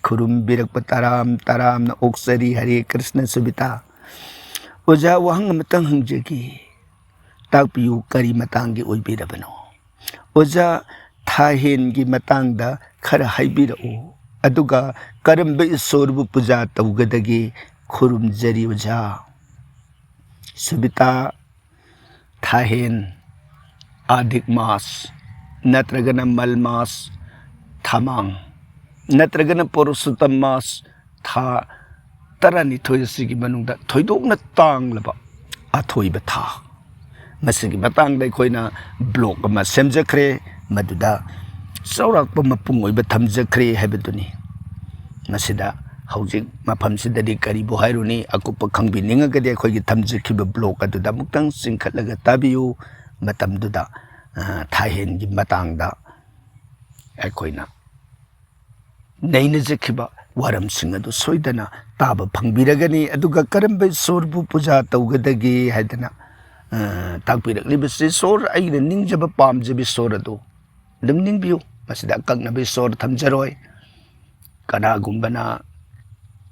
ꯈꯨꯔꯨꯝꯕꯤꯔꯛꯄ ꯇꯔꯥꯝ ꯇꯔꯥꯝꯅ ꯑꯣꯛꯆꯔꯤ꯫ ꯍꯔꯦ ꯀ꯭ꯔꯤꯁꯅ ꯁꯨꯕꯤꯇꯥ꯫ ꯑꯣꯖꯥ, ꯋꯥꯍꯪ ꯑꯃꯇꯪ ꯍꯪꯖꯒꯦ꯫ ꯇꯥꯛꯄꯤꯌꯨ, ꯀꯔꯤ ꯃꯇꯥꯡꯒꯤ ꯑꯣꯏꯕꯤꯔꯕꯅꯣ? ꯑꯣꯖꯥ, ꯊꯥꯍꯦꯟꯒꯤ ꯃꯇꯥꯡꯗ ꯈꯔ ꯍꯥꯏꯕꯤꯔꯛꯎ, ꯑꯗꯨꯒ ꯀꯔꯝꯕ ꯏꯁꯣꯔꯕꯨ ꯄꯨꯖꯥ ꯇꯧꯒꯗꯒꯦ? ꯈꯨꯔꯨꯝꯖꯔꯤ ꯑꯣꯖꯥ꯫ ꯁꯨꯕꯤꯇꯥ, ꯊꯥꯍꯦꯟ, ꯑꯥꯗꯤꯛ ꯃꯥꯁ, ꯅꯠꯇ꯭ꯔꯒꯅ ꯃꯜ ꯃꯥꯁ, ꯊꯥꯃꯥꯡ, ꯅꯠꯇ꯭ꯔꯒꯅ ꯄꯣꯔꯣꯁꯨꯇꯝ ꯃꯥꯁ, ꯊꯥ ꯇꯔꯥꯅꯤꯊꯣꯏ ꯑꯁꯤꯒꯤ ꯃꯅꯨꯡꯗ ꯊꯣꯏꯗꯣꯛꯅ ꯇꯥꯡꯂꯕ ꯑꯊꯣꯏꯕ ꯊꯥ꯫ ꯃꯁꯤꯒꯤ ꯃꯇꯥꯡꯗ ꯑꯩꯈꯣꯏꯅ ꯕ꯭ꯂꯣꯛ ꯑꯃ ꯁꯦꯝꯖꯈ꯭ꯔꯦ, ꯃꯗꯨꯗ ꯆꯥꯎꯔꯥꯛꯄ ꯃꯄꯨꯡ ꯑꯣꯏꯕ ꯊꯝꯖꯈ꯭ꯔꯦ ꯍꯥꯏꯕꯗꯨꯅꯤ꯫ ꯃꯁꯤꯗ ꯍꯧꯖꯤꯛ ꯃꯐꯝꯁꯤꯗꯗꯤ ꯀꯔꯤꯕꯨ ꯍꯥꯏꯔꯨꯅꯤ, ꯑꯀꯨꯞꯄ ꯈꯪꯕꯤꯅꯤꯡꯉꯒꯗꯤ ꯑꯩꯈꯣꯏꯒꯤ ꯊꯝꯖꯈꯤꯕ ꯕ꯭ꯂꯣꯛ ꯑꯗꯨꯗ ꯑꯃꯨꯛꯇꯪ ꯆꯤꯡꯈꯠꯂꯒ ꯇꯥꯕꯤꯌꯨ꯫ ꯃꯇꯝꯗꯨꯗ, ꯑ, ꯊꯥꯍꯦꯟꯒꯤ ꯃꯇꯥꯡꯗ ꯑꯩꯈꯣꯏꯅ ꯅꯩꯅꯖꯈꯤꯕ ꯋꯥꯔꯝꯁꯤꯡ ꯑꯗꯨ ꯁꯣꯏꯗꯅ ꯇꯥꯕ ꯐꯪꯕꯤꯔꯒꯅꯤ꯫ ꯑꯗꯨꯒ ꯀꯔꯝꯕ ꯏꯁꯣꯔꯕꯨ ꯄꯨꯖꯥ ꯇꯧꯒꯗꯒꯦ ꯍꯥꯏꯗꯅ, ꯑ, ꯇꯥꯛꯄꯤꯔꯛꯂꯤꯕꯁꯤ, ꯏꯁꯣꯔ, ꯑꯩꯅ ꯅꯤꯡꯖꯕ ꯄꯥꯝꯖꯕ ꯏꯁꯣꯔ ꯑꯗꯨ ꯑꯗꯨꯝ ꯅꯤꯡꯕꯤꯌꯨ꯫ ꯃꯁꯤꯗ ꯑꯀꯛꯅꯕ ꯏꯁꯣꯔ ꯊꯝꯖꯔꯣꯏ꯫ ꯀꯅꯥꯒꯨꯝꯕꯅ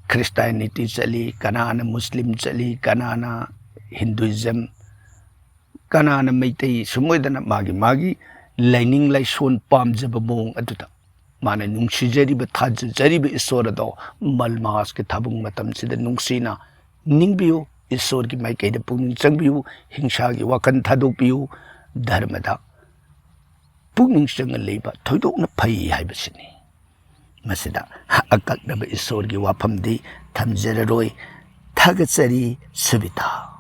ꯈ꯭ꯔꯤꯁꯇꯥꯏꯅꯤꯇꯤ ꯆꯠꯂꯤ, ꯀꯅꯥꯅ ꯃꯨꯁꯂꯤꯝ ꯆꯠꯂꯤ, ꯀꯅꯥꯅ ꯍꯤꯟꯗꯨꯏꯖꯝ, ꯀꯅꯥꯅ ꯃꯩꯇꯩ, ꯁꯨꯝ ꯑꯣꯏꯗꯅ ꯃꯥꯒꯤ ꯃꯥꯒꯤ ꯂꯥꯏꯅꯤꯡ ꯂꯥꯏꯁꯣꯟ ꯄꯥꯝꯖꯕ ꯃꯑꯣꯡ ꯑꯗꯨꯗ ꯃꯥꯅ ꯅꯨꯡꯁꯤꯖꯔꯤꯕ, ꯊꯥꯖꯖꯔꯤꯕ ꯏꯁꯣꯔ ꯑꯗꯣ ꯃꯜꯃꯥꯁꯀꯤ ꯊꯥꯕꯨꯡ ꯃꯇꯝꯁꯤꯗ ꯅꯨꯡꯁꯤꯅ ꯅꯤꯡꯕꯤꯌꯨ꯫ ꯏꯁꯣꯔꯒꯤ ꯃꯥꯏꯀꯩꯗ ꯄꯨꯛꯅꯤꯡ ꯆꯪꯕꯤꯌꯨ꯫ ꯍꯤꯡꯁꯥꯒꯤ ꯋꯥꯈꯜ ꯊꯥꯗꯣꯛꯄꯤꯌꯨ꯫ ꯙꯔꯃꯗ ꯄꯨꯛꯅꯤꯡ ꯆꯪꯅ ꯂꯩꯕ ꯊꯣꯏꯗꯣꯛꯅ ꯐꯩ ꯍꯥꯏꯕꯁꯤꯅꯤ꯫ ꯃꯁꯤꯗ ꯑꯀꯛꯅꯕ ꯏꯁꯣꯔꯒꯤ ꯋꯥꯐꯝꯗꯤ ꯊꯝꯖꯔꯔꯣꯏ꯫ ꯊꯥꯒꯠꯆꯔꯤ, ꯁꯨꯕꯤꯇꯥ꯫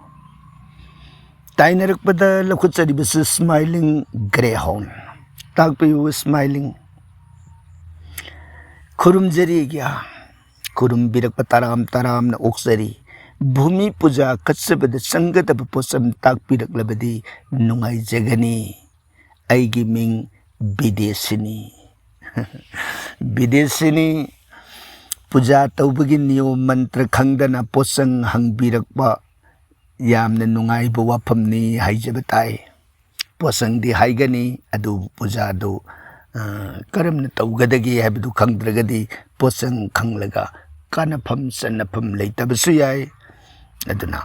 ꯇꯥꯏꯅꯔꯛꯄꯗ ꯂꯧꯈꯠꯆꯔꯤꯕꯁꯤ smiling greyhound꯫ ꯇꯥꯛꯄꯤꯌꯨ, smiling꯫ ꯈꯨꯔꯨꯝꯖꯔꯤ ꯑꯩꯒꯤ, ꯈꯨꯔꯨꯝꯕꯤꯔꯛꯄ ꯇꯔꯥꯝ ꯇꯔꯥꯝꯅ ꯑꯣꯛꯆꯔꯤ꯫ ꯚꯨꯃꯤ ꯄꯨꯖꯥ ꯀꯠꯆꯕꯗ ꯆꯪꯒꯗꯕ ꯄꯣꯠꯆꯝ ꯇꯥꯛꯄꯤꯔꯛꯂꯕꯗꯤ ꯅꯨꯡꯉꯥꯏꯖꯒꯅꯤ꯫ ꯑꯩꯒꯤ ꯃꯤꯡ ꯕꯤꯗꯦꯁꯤꯅꯤ꯫ ꯕꯤꯗꯦꯁꯤꯅꯤ꯫ ꯄꯨꯖꯥ ꯇꯧꯕꯒꯤ ꯅꯤꯌꯣꯝ ꯃꯟꯇ꯭ꯔ ꯈꯪꯗꯅ ꯄꯣꯠꯆꯪ ꯍꯪꯕꯤꯔꯛꯄ ꯌꯥꯝꯅ ꯅꯨꯡꯉꯥꯏꯕ ꯋꯥꯐꯝꯅꯤ ꯍꯥꯏꯖꯕ ꯇꯥꯏ꯫ ꯄꯣꯠꯆꯪꯗꯤ ꯍꯥꯏꯒꯅꯤ, ꯑꯗꯨꯕꯨ ꯄꯨꯖꯥꯗꯨ, ꯑ, ꯀꯔꯝꯅ ꯇꯧꯒꯗꯒꯦ ꯍꯥꯏꯕꯗꯨ ꯈꯪꯗ꯭ꯔꯒꯗꯤ ꯄꯣꯠꯆꯪ ꯈꯪꯂꯒ ꯀꯥꯟꯅꯐꯝ ꯆꯟꯅꯐꯝ ꯂꯩꯇꯕꯁꯨ ꯌꯥꯏ꯫ ꯑꯗꯨꯅ,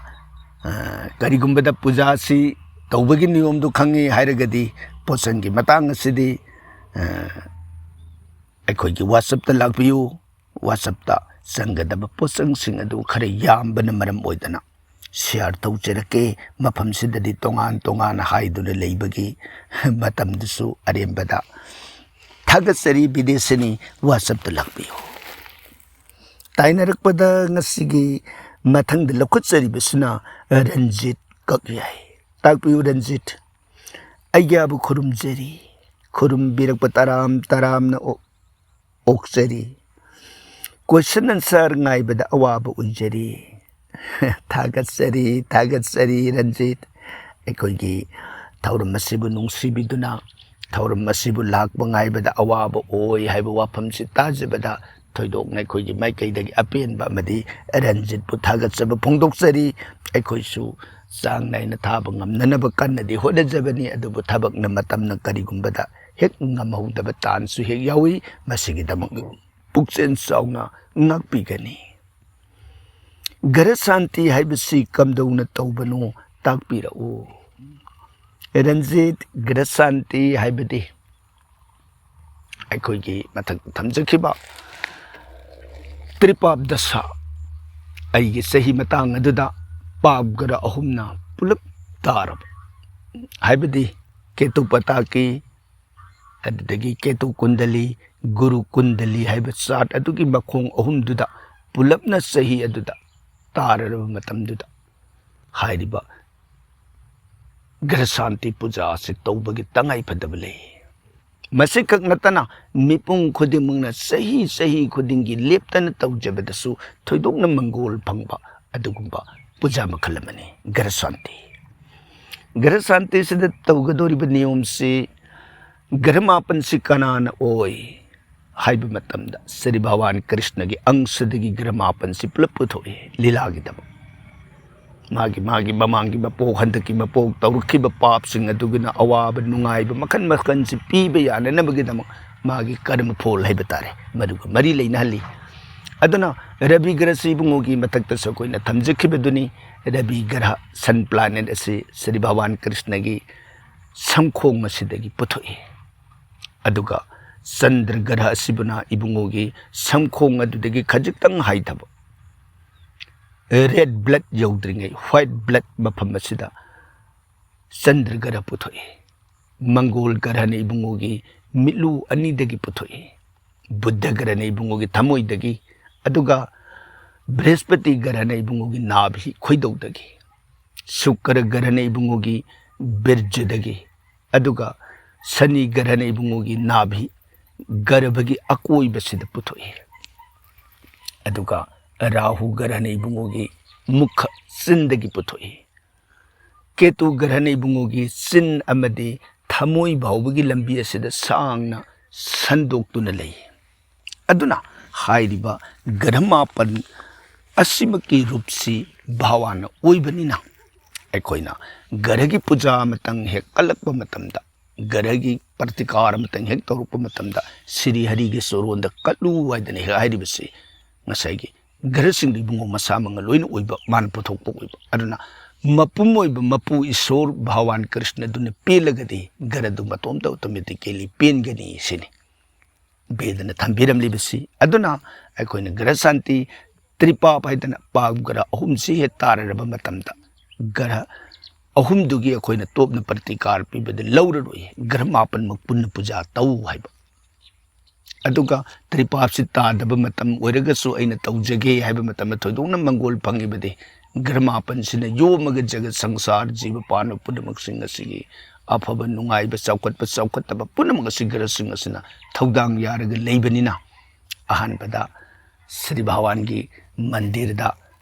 ꯑ, ꯀꯔꯤꯒꯨꯝꯕꯗ ꯄꯨꯖꯥꯁꯤ ꯇꯧꯕꯒꯤ ꯅꯤꯌꯣꯝꯗꯨ ꯈꯪꯉꯤ ꯍꯥꯏꯔꯒꯗꯤ ꯄꯣꯠꯆꯪꯒꯤ ꯃꯇꯥꯡ ꯑꯁꯤꯗꯤ, ꯑ, ꯑꯩꯈꯣꯏꯒꯤ WhatsApp-ꯇ ꯂꯥꯛꯄꯤꯌꯨ꯫ WhatsApp-ꯇ ꯆꯪꯒꯗꯕ ꯄꯣꯠꯆꯪꯁꯤꯡ ꯑꯗꯨ ꯈꯔ ꯌꯥꯝꯕꯅ ꯃꯔꯝ ꯑꯣꯏꯗꯅ share ꯇꯧꯖꯔꯛꯀꯦ꯫ ꯃꯐꯝꯁꯤꯗꯗꯤ ꯇꯣꯉꯥꯟ ꯇꯣꯉꯥꯟꯅ ꯍꯥꯏꯗꯨꯅ ꯂꯩꯕꯒꯤ ꯃꯇꯝꯗꯨꯁꯨ ꯑꯔꯦꯝꯕꯗ ꯊꯥꯒꯠꯆꯔꯤ꯫ ꯕꯤꯗꯦꯁꯤꯅꯤ, WhatsApp-ꯇ ꯂꯥꯛꯄꯤꯌꯨ꯫ ꯇꯥꯏꯅꯔꯛꯄꯗ ꯉꯁꯤꯒꯤ ꯃꯊꯪꯗ ꯂꯧꯈꯠꯆꯔꯤꯕꯁꯤꯅ ꯔꯟꯖꯤꯠ ꯀꯛꯌꯥꯏ꯫ ꯇꯥꯛꯄꯤꯌꯨ ꯔꯟꯖꯤꯠ꯫ ꯑꯩꯒꯤꯕꯨ ꯈꯨꯔꯨꯝꯖꯔꯤ꯫ ꯈꯨꯔꯨꯝꯕꯤꯔꯛꯄ ꯇꯔꯥꯝ ꯇꯔꯥꯝꯅ ꯑꯣ-, ꯑꯣꯛꯆꯔꯤ꯫ Question answer ꯉꯥꯏꯕꯗ ꯑꯋꯥꯕ ꯑꯣꯏꯖꯔꯤ꯫ ꯊꯥꯒꯠꯆꯔꯤ, ꯊꯥꯒꯠꯆꯔꯤ ꯔꯟꯖꯤꯠ꯫ ꯑꯩꯈꯣꯏꯒꯤ ꯊꯧꯔꯝ ꯑꯁꯤꯕꯨ ꯅꯨꯡꯁꯤꯕꯤꯗꯨꯅ ꯊꯧꯔꯝ ꯑꯁꯤꯕꯨ ꯂꯥꯛꯄ ꯉꯥꯏꯕꯗ ꯑꯋꯥꯕ ꯑꯣꯏ ꯍꯥꯏꯕ ꯋꯥꯐꯝꯁꯤ ꯇꯥꯖꯕꯗ ꯊꯣꯏꯗꯣꯛꯅ ꯑꯩꯈꯣꯏꯒꯤ ꯃꯥꯏꯀꯩꯗꯒꯤ ꯑꯄꯦꯟꯕ ꯑꯃꯗꯤ ꯔꯟꯖꯤꯠꯄꯨ ꯊꯥꯒꯠꯆꯕ ꯐꯣꯡꯗꯣꯛꯆꯔꯤ꯫ ꯑꯩꯈꯣꯏꯁꯨ ꯆꯥꯡ ꯅꯥꯏꯅ ꯊꯥꯕ ꯉꯝꯅꯅꯕ ꯀꯟꯅꯗꯤ ꯍꯣꯠꯅꯖꯕꯅꯤ, ꯑꯗꯨꯕꯨ ꯊꯕꯛꯅ ꯃꯇꯝꯅ ꯀꯔꯤꯒꯨꯝꯕꯗ ꯍꯦꯛ ꯉꯝꯍꯧꯗꯕ ꯇꯥꯟꯁꯨ ꯍꯦꯛ ꯌꯥꯎꯏ꯫ ꯃꯁꯤꯒꯤꯗꯃꯛ ꯄꯨꯛꯆꯦꯜ ꯆꯥꯎꯅ ꯉꯥꯛꯄꯤꯒꯅꯤ꯫ ꯒ꯭ꯔꯍ ꯁꯥꯟꯇꯤ ꯍꯥꯏꯕꯁꯤ ꯀꯝꯗꯧꯅ ꯇꯧꯕꯅꯣ ꯇꯥꯛꯄꯤꯔꯛꯎ꯫ ꯔꯟꯖꯤꯠ, ꯒ꯭ꯔꯍ ꯁꯥꯟꯇꯤ ꯍꯥꯏꯕꯗꯤ ꯑꯩꯈꯣꯏꯒꯤ ꯃꯊꯛꯇ ꯊꯝꯖꯈꯤꯕ ꯇ꯭ꯔꯤꯄꯥꯞ ꯗꯁꯥ, ꯑꯩꯒꯤ ꯆꯍꯤ ꯃꯇꯥꯡ ꯑꯗꯨꯗ ꯄꯥꯞ ꯒ꯭ꯔꯍ ꯑꯍꯨꯝꯅ ꯄꯨꯂꯞ ꯇꯥꯔꯕ, ꯍꯥꯏꯕꯗꯤ ꯀꯦꯇꯨ ꯄꯇꯥꯀꯤ, ꯑꯗꯨꯗꯒꯤ ꯀꯦꯇꯨ ꯀꯨꯟꯗꯂꯤ, ꯒꯨꯔꯨ ꯀꯨꯟꯗꯂꯤ ꯍꯥꯏꯕ ꯆꯥꯔꯠ ꯑꯗꯨꯒꯤ ꯃꯈꯣꯡ ꯑꯍꯨꯝꯗꯨꯗ ꯄꯨꯂꯞꯅ ꯆꯍꯤ ꯑꯗꯨꯗ ꯇꯥꯔꯔꯕ ꯃꯇꯝꯗꯨꯗ ꯍꯥꯏꯔꯤꯕ ꯒ꯭ꯔꯍ ꯁꯥꯟꯇꯤ ꯄꯨꯖꯥ ꯑꯁꯤ ꯇꯧꯕꯒꯤ ꯇꯉꯥꯏ ꯐꯗꯕ ꯂꯩ꯫ ꯃꯁꯤꯈꯛ ꯅꯠꯇꯅ ꯃꯤꯄꯨꯝ ꯈꯨꯗꯤꯡꯃꯛꯅ ꯆꯍꯤ ꯆꯍꯤ ꯈꯨꯗꯤꯡꯒꯤ ꯂꯦꯞꯇꯅ ꯇꯧꯖꯕꯗꯁꯨ ꯊꯣꯏꯗꯣꯛꯅ ꯃꯪꯒꯣꯜ ꯐꯪꯕ ꯑꯗꯨꯒꯨꯝꯕ ꯄꯨꯖꯥ ꯃꯈꯜ ꯑꯃꯅꯤ ꯒ꯭ꯔꯍ ꯁꯥꯟꯇꯤ꯫ ꯒ꯭ꯔꯍ ꯁꯥꯟꯇꯤꯁꯤꯗ ꯇꯧꯒꯗꯧꯔꯤꯕ ꯅꯤꯌꯣꯝꯁꯤ, ꯒ꯭ꯔꯍ ꯃꯥꯄꯟꯁꯤ ꯀꯅꯥꯅ ꯑꯣꯏ ꯍꯥꯏꯕ ꯃꯇꯝꯗ ꯁ꯭ꯔꯤ ꯚꯒꯋꯥꯟ ꯀ꯭ꯔꯤꯁꯅꯒꯤ ꯑꯪꯁꯗꯒꯤ ꯒ꯭ꯔꯍ ꯃꯥꯄꯟꯁꯤ ꯄꯨꯂꯞ ꯄꯨꯊꯣꯛꯏ ꯂꯤꯂꯥꯒꯤꯗꯃꯛ꯫ ꯃꯥꯒꯤ, ꯃꯥꯒꯤ ꯃꯃꯥꯡꯒꯤ ꯃꯄꯣꯛ, ꯍꯟꯗꯛꯀꯤ ꯃꯄꯣꯛ ꯇꯧꯔꯛꯈꯤꯕ ꯄꯥꯞꯁꯤꯡ ꯑꯗꯨꯒꯤꯅ ꯑꯋꯥꯕ ꯅꯨꯡꯉꯥꯏꯕ ꯃꯈꯜ ꯃꯈꯜꯁꯤ ꯄꯤꯕ ꯌꯥꯅꯅꯕꯒꯤꯗꯃꯛ ꯃꯥꯒꯤ ꯀꯔꯃ ꯐꯣꯜ ꯍꯥꯏꯕ ꯇꯥꯔꯦ, ꯃꯗꯨꯒ ꯃꯔꯤ ꯂꯩꯅꯍꯜꯂꯤ꯫ ꯑꯗꯨꯅ ꯔꯕꯤ ꯒ꯭ꯔꯍꯁꯤ ꯏꯕꯨꯡꯉꯣꯒꯤ ꯃꯊꯛꯇꯁꯨ ꯑꯩꯈꯣꯏꯅ ꯊꯝꯖꯈꯤꯕꯗꯨꯅꯤ꯫ ꯔꯕꯤ ꯒ꯭ꯔꯍ, ꯁꯟ ꯄ꯭ꯂꯥꯅꯦꯠ ꯑꯁꯤ ꯁ꯭ꯔꯤ ꯚꯒꯋꯥꯟ ꯀ꯭ꯔꯤꯁꯅꯒꯤ ꯁꯝꯈꯣꯡ ꯑꯁꯤꯗꯒꯤ ꯄꯨꯊꯣꯛꯏ꯫ ꯑꯗꯨꯒ ꯆꯟꯗ꯭ꯔ ꯒ꯭ꯔꯍ ꯑꯁꯤꯕꯨꯅ ꯏꯕꯨꯡꯉꯣꯒꯤ ꯁꯝꯈꯣꯡ ꯑꯗꯨꯗꯒꯤ ꯈꯖꯤꯛꯇꯪ ꯍꯥꯏꯊꯕ ꯔꯦꯗ ꯕ꯭ꯂꯗ ꯌꯧꯗ꯭ꯔꯤꯉꯩ, ꯋꯥꯏꯠ ꯕ꯭ꯂꯗ ꯃꯐꯝ ꯑꯁꯤꯗ ꯆꯟꯗ꯭ꯔ ꯒ꯭ꯔꯍ ꯄꯨꯊꯣꯛꯏ꯫ ꯃꯪꯒꯣꯜ ꯒ꯭ꯔꯍꯅ ꯏꯕꯨꯡꯉꯣꯒꯤ ꯃꯤꯠꯂꯨ ꯑꯅꯤꯗꯒꯤ ꯄꯨꯊꯣꯛꯏ꯫ ꯕꯨꯙ ꯒ꯭ꯔꯍꯅ ꯏꯕꯨꯡꯉꯣꯒꯤ ꯊꯃꯣꯏꯗꯒꯤ, ꯑꯗꯨꯒ ꯕ꯭ꯔꯍꯁꯄꯇꯤ ꯒ꯭ꯔꯍꯅ ꯏꯕꯨꯡꯉꯣꯒꯤ ꯅꯥꯚꯤ ꯈꯣꯏꯗꯧꯗꯒꯤ, ꯁꯨꯀ꯭ꯔ ꯒ꯭ꯔꯍꯅ ꯏꯕꯨꯡꯉꯣꯒꯤ ꯕꯤꯔꯖꯗꯒꯤ, ꯑꯗꯨꯒ ꯁꯅꯤ ꯒ꯭ꯔꯍꯅ ꯏꯕꯨꯡꯉꯣꯒꯤ ꯅꯥꯚꯤ ꯒꯔꯚꯒꯤ ꯑꯀꯣꯏꯕꯁꯤꯗ ꯄꯨꯊꯣꯛꯏ꯫ ꯑꯗꯨꯒ ꯔꯥꯍꯨ ꯒ꯭ꯔꯍꯅ ꯏꯕꯨꯡꯉꯣꯒꯤ ꯃꯨꯈ, ꯆꯤꯟꯗꯒꯤ ꯄꯨꯊꯣꯛꯏ꯫ ꯀꯦꯇꯨ ꯒ꯭ꯔꯍꯅ ꯏꯕꯨꯡꯉꯣꯒꯤ ꯆꯤꯟ ꯑꯃꯗꯤ ꯊꯃꯣꯏ ꯐꯥꯎꯕꯒꯤ ꯂꯝꯕꯤ ꯑꯁꯤꯗ ꯁꯥꯡꯅ ꯁꯟꯗꯣꯛꯇꯨꯅ ꯂꯩ꯫ ꯑꯗꯨꯅ ꯍꯥꯏꯔꯤꯕ ꯒ꯭ꯔꯍ ꯃꯥꯄꯟ ꯑꯁꯤꯃꯛꯀꯤ ꯔꯨꯞꯁꯤ ꯚꯒꯋꯥꯟꯅ ꯑꯣꯏꯕꯅꯤꯅ, ꯑꯩꯈꯣꯏꯅ ꯒ꯭ꯔꯍꯒꯤ ꯄꯨꯖꯥ ꯑꯃꯇꯪ ꯍꯦꯛ ꯀꯠꯂꯛꯄ ꯃꯇꯝꯗ, ꯒ꯭ꯔꯍꯒꯤ ꯄ꯭ꯔꯇꯤꯀꯥꯔ ꯑꯃꯇꯪ ꯍꯦꯛ ꯇꯧꯔꯛꯄ ꯃꯇꯝꯗ, ꯁ꯭ꯔꯤ ꯍꯔꯤꯒꯤ ꯆꯣꯔꯣꯟꯗ ꯀꯠꯂꯨ ꯍꯥꯏꯗꯅ ꯍꯦꯛ ꯍꯥꯏꯔꯤꯕꯁꯤ ꯉꯁꯥꯏꯒꯤ ꯒ꯭ꯔꯍꯁꯤꯡꯗꯨ ꯏꯕꯨꯡꯉꯣ ꯃꯁꯥꯃꯛꯅ ꯂꯣꯏꯅ ꯑꯣꯏꯕ, ꯃꯥꯅ ꯄꯨꯊꯣꯛꯄ ꯑꯣꯏꯕ꯫ ꯑꯗꯨꯅ ꯃꯄꯨꯝ ꯑꯣꯏꯕ ꯃꯄꯨ ꯏꯁꯣꯔ ꯚꯒꯋꯥꯟ ꯀ꯭ꯔꯤꯁꯅꯗꯨꯅ ꯄꯦꯜꯂꯒꯗꯤ ꯒ꯭ꯔꯍꯗꯨ ꯃꯇꯣꯝꯇ ꯑꯣꯇꯣꯃꯦꯇꯤꯀꯦꯂꯤ ꯄꯦꯟꯒꯅꯤ ꯁꯤꯅꯤ꯫ ꯕꯦꯗꯅ ꯊꯝꯕꯤꯔꯝꯂꯤꯕꯁꯤ꯫ ꯑꯗꯨꯅ ꯑꯩꯈꯣꯏꯅ ꯒ꯭ꯔꯍ ꯁꯥꯟꯇꯤ, ꯇ꯭ꯔꯤꯄꯥꯞ ꯍꯥꯏꯗꯅ ꯄꯥꯞ ꯒ꯭ꯔꯍ ꯑꯍꯨꯝꯁꯤ ꯍꯦꯛ ꯇꯥꯔꯔꯕ ꯃꯇꯝꯗ, ꯒ꯭ꯔꯍ ꯑꯍꯨꯝꯗꯨꯒꯤ ꯑꯩꯈꯣꯏꯅ ꯇꯣꯞꯅ ꯄ꯭ꯔꯇꯤꯀꯥꯔ ꯄꯤꯕꯗ ꯂꯧꯔꯔꯣꯏ, ꯒ꯭ꯔꯍ ꯃꯥꯄꯟꯃꯛ ꯄꯨꯟꯅ ꯄꯨꯖꯥ ꯇꯧ ꯍꯥꯏꯕ꯫ ꯑꯗꯨꯒ ꯇ꯭ꯔꯤꯄꯥꯞꯁꯤ ꯇꯥꯗꯕ ꯃꯇꯝ ꯑꯣꯏꯔꯒꯁꯨ, ꯑꯩꯅ ꯇꯧꯖꯒꯦ ꯍꯥꯏꯕ ꯃꯇꯝꯗ ꯊꯣꯏꯗꯣꯛꯅ ꯃꯪꯒꯣꯜ ꯐꯪꯉꯤꯕꯗꯤ, ꯒ꯭ꯔꯍ ꯃꯥꯄꯟꯁꯤꯅ ꯌꯣꯝꯃꯒ ꯖꯒꯠ ꯁꯪꯁꯥꯔ ꯖꯤꯕ ꯄꯥꯟꯕ ꯄꯨꯝꯅꯃꯛꯁꯤꯡ ꯑꯁꯤꯒꯤ ꯑꯐꯕ ꯅꯨꯡꯉꯥꯏꯕ, ꯆꯥꯎꯈꯠꯄ ꯆꯥꯎꯈꯠꯇꯕ ꯄꯨꯝꯅꯃꯛ ꯑꯁꯤ ꯒ꯭ꯔꯍꯁꯤꯡ ꯑꯁꯤꯅ ꯊꯧꯗꯥꯡ ꯌꯥꯔꯒ ꯂꯩꯕꯅꯤꯅ, ꯑꯍꯥꯟꯕꯗ ꯁ꯭ꯔꯤ ꯚꯒꯋꯥꯟꯒꯤ ꯃꯟꯗꯤꯔꯗ,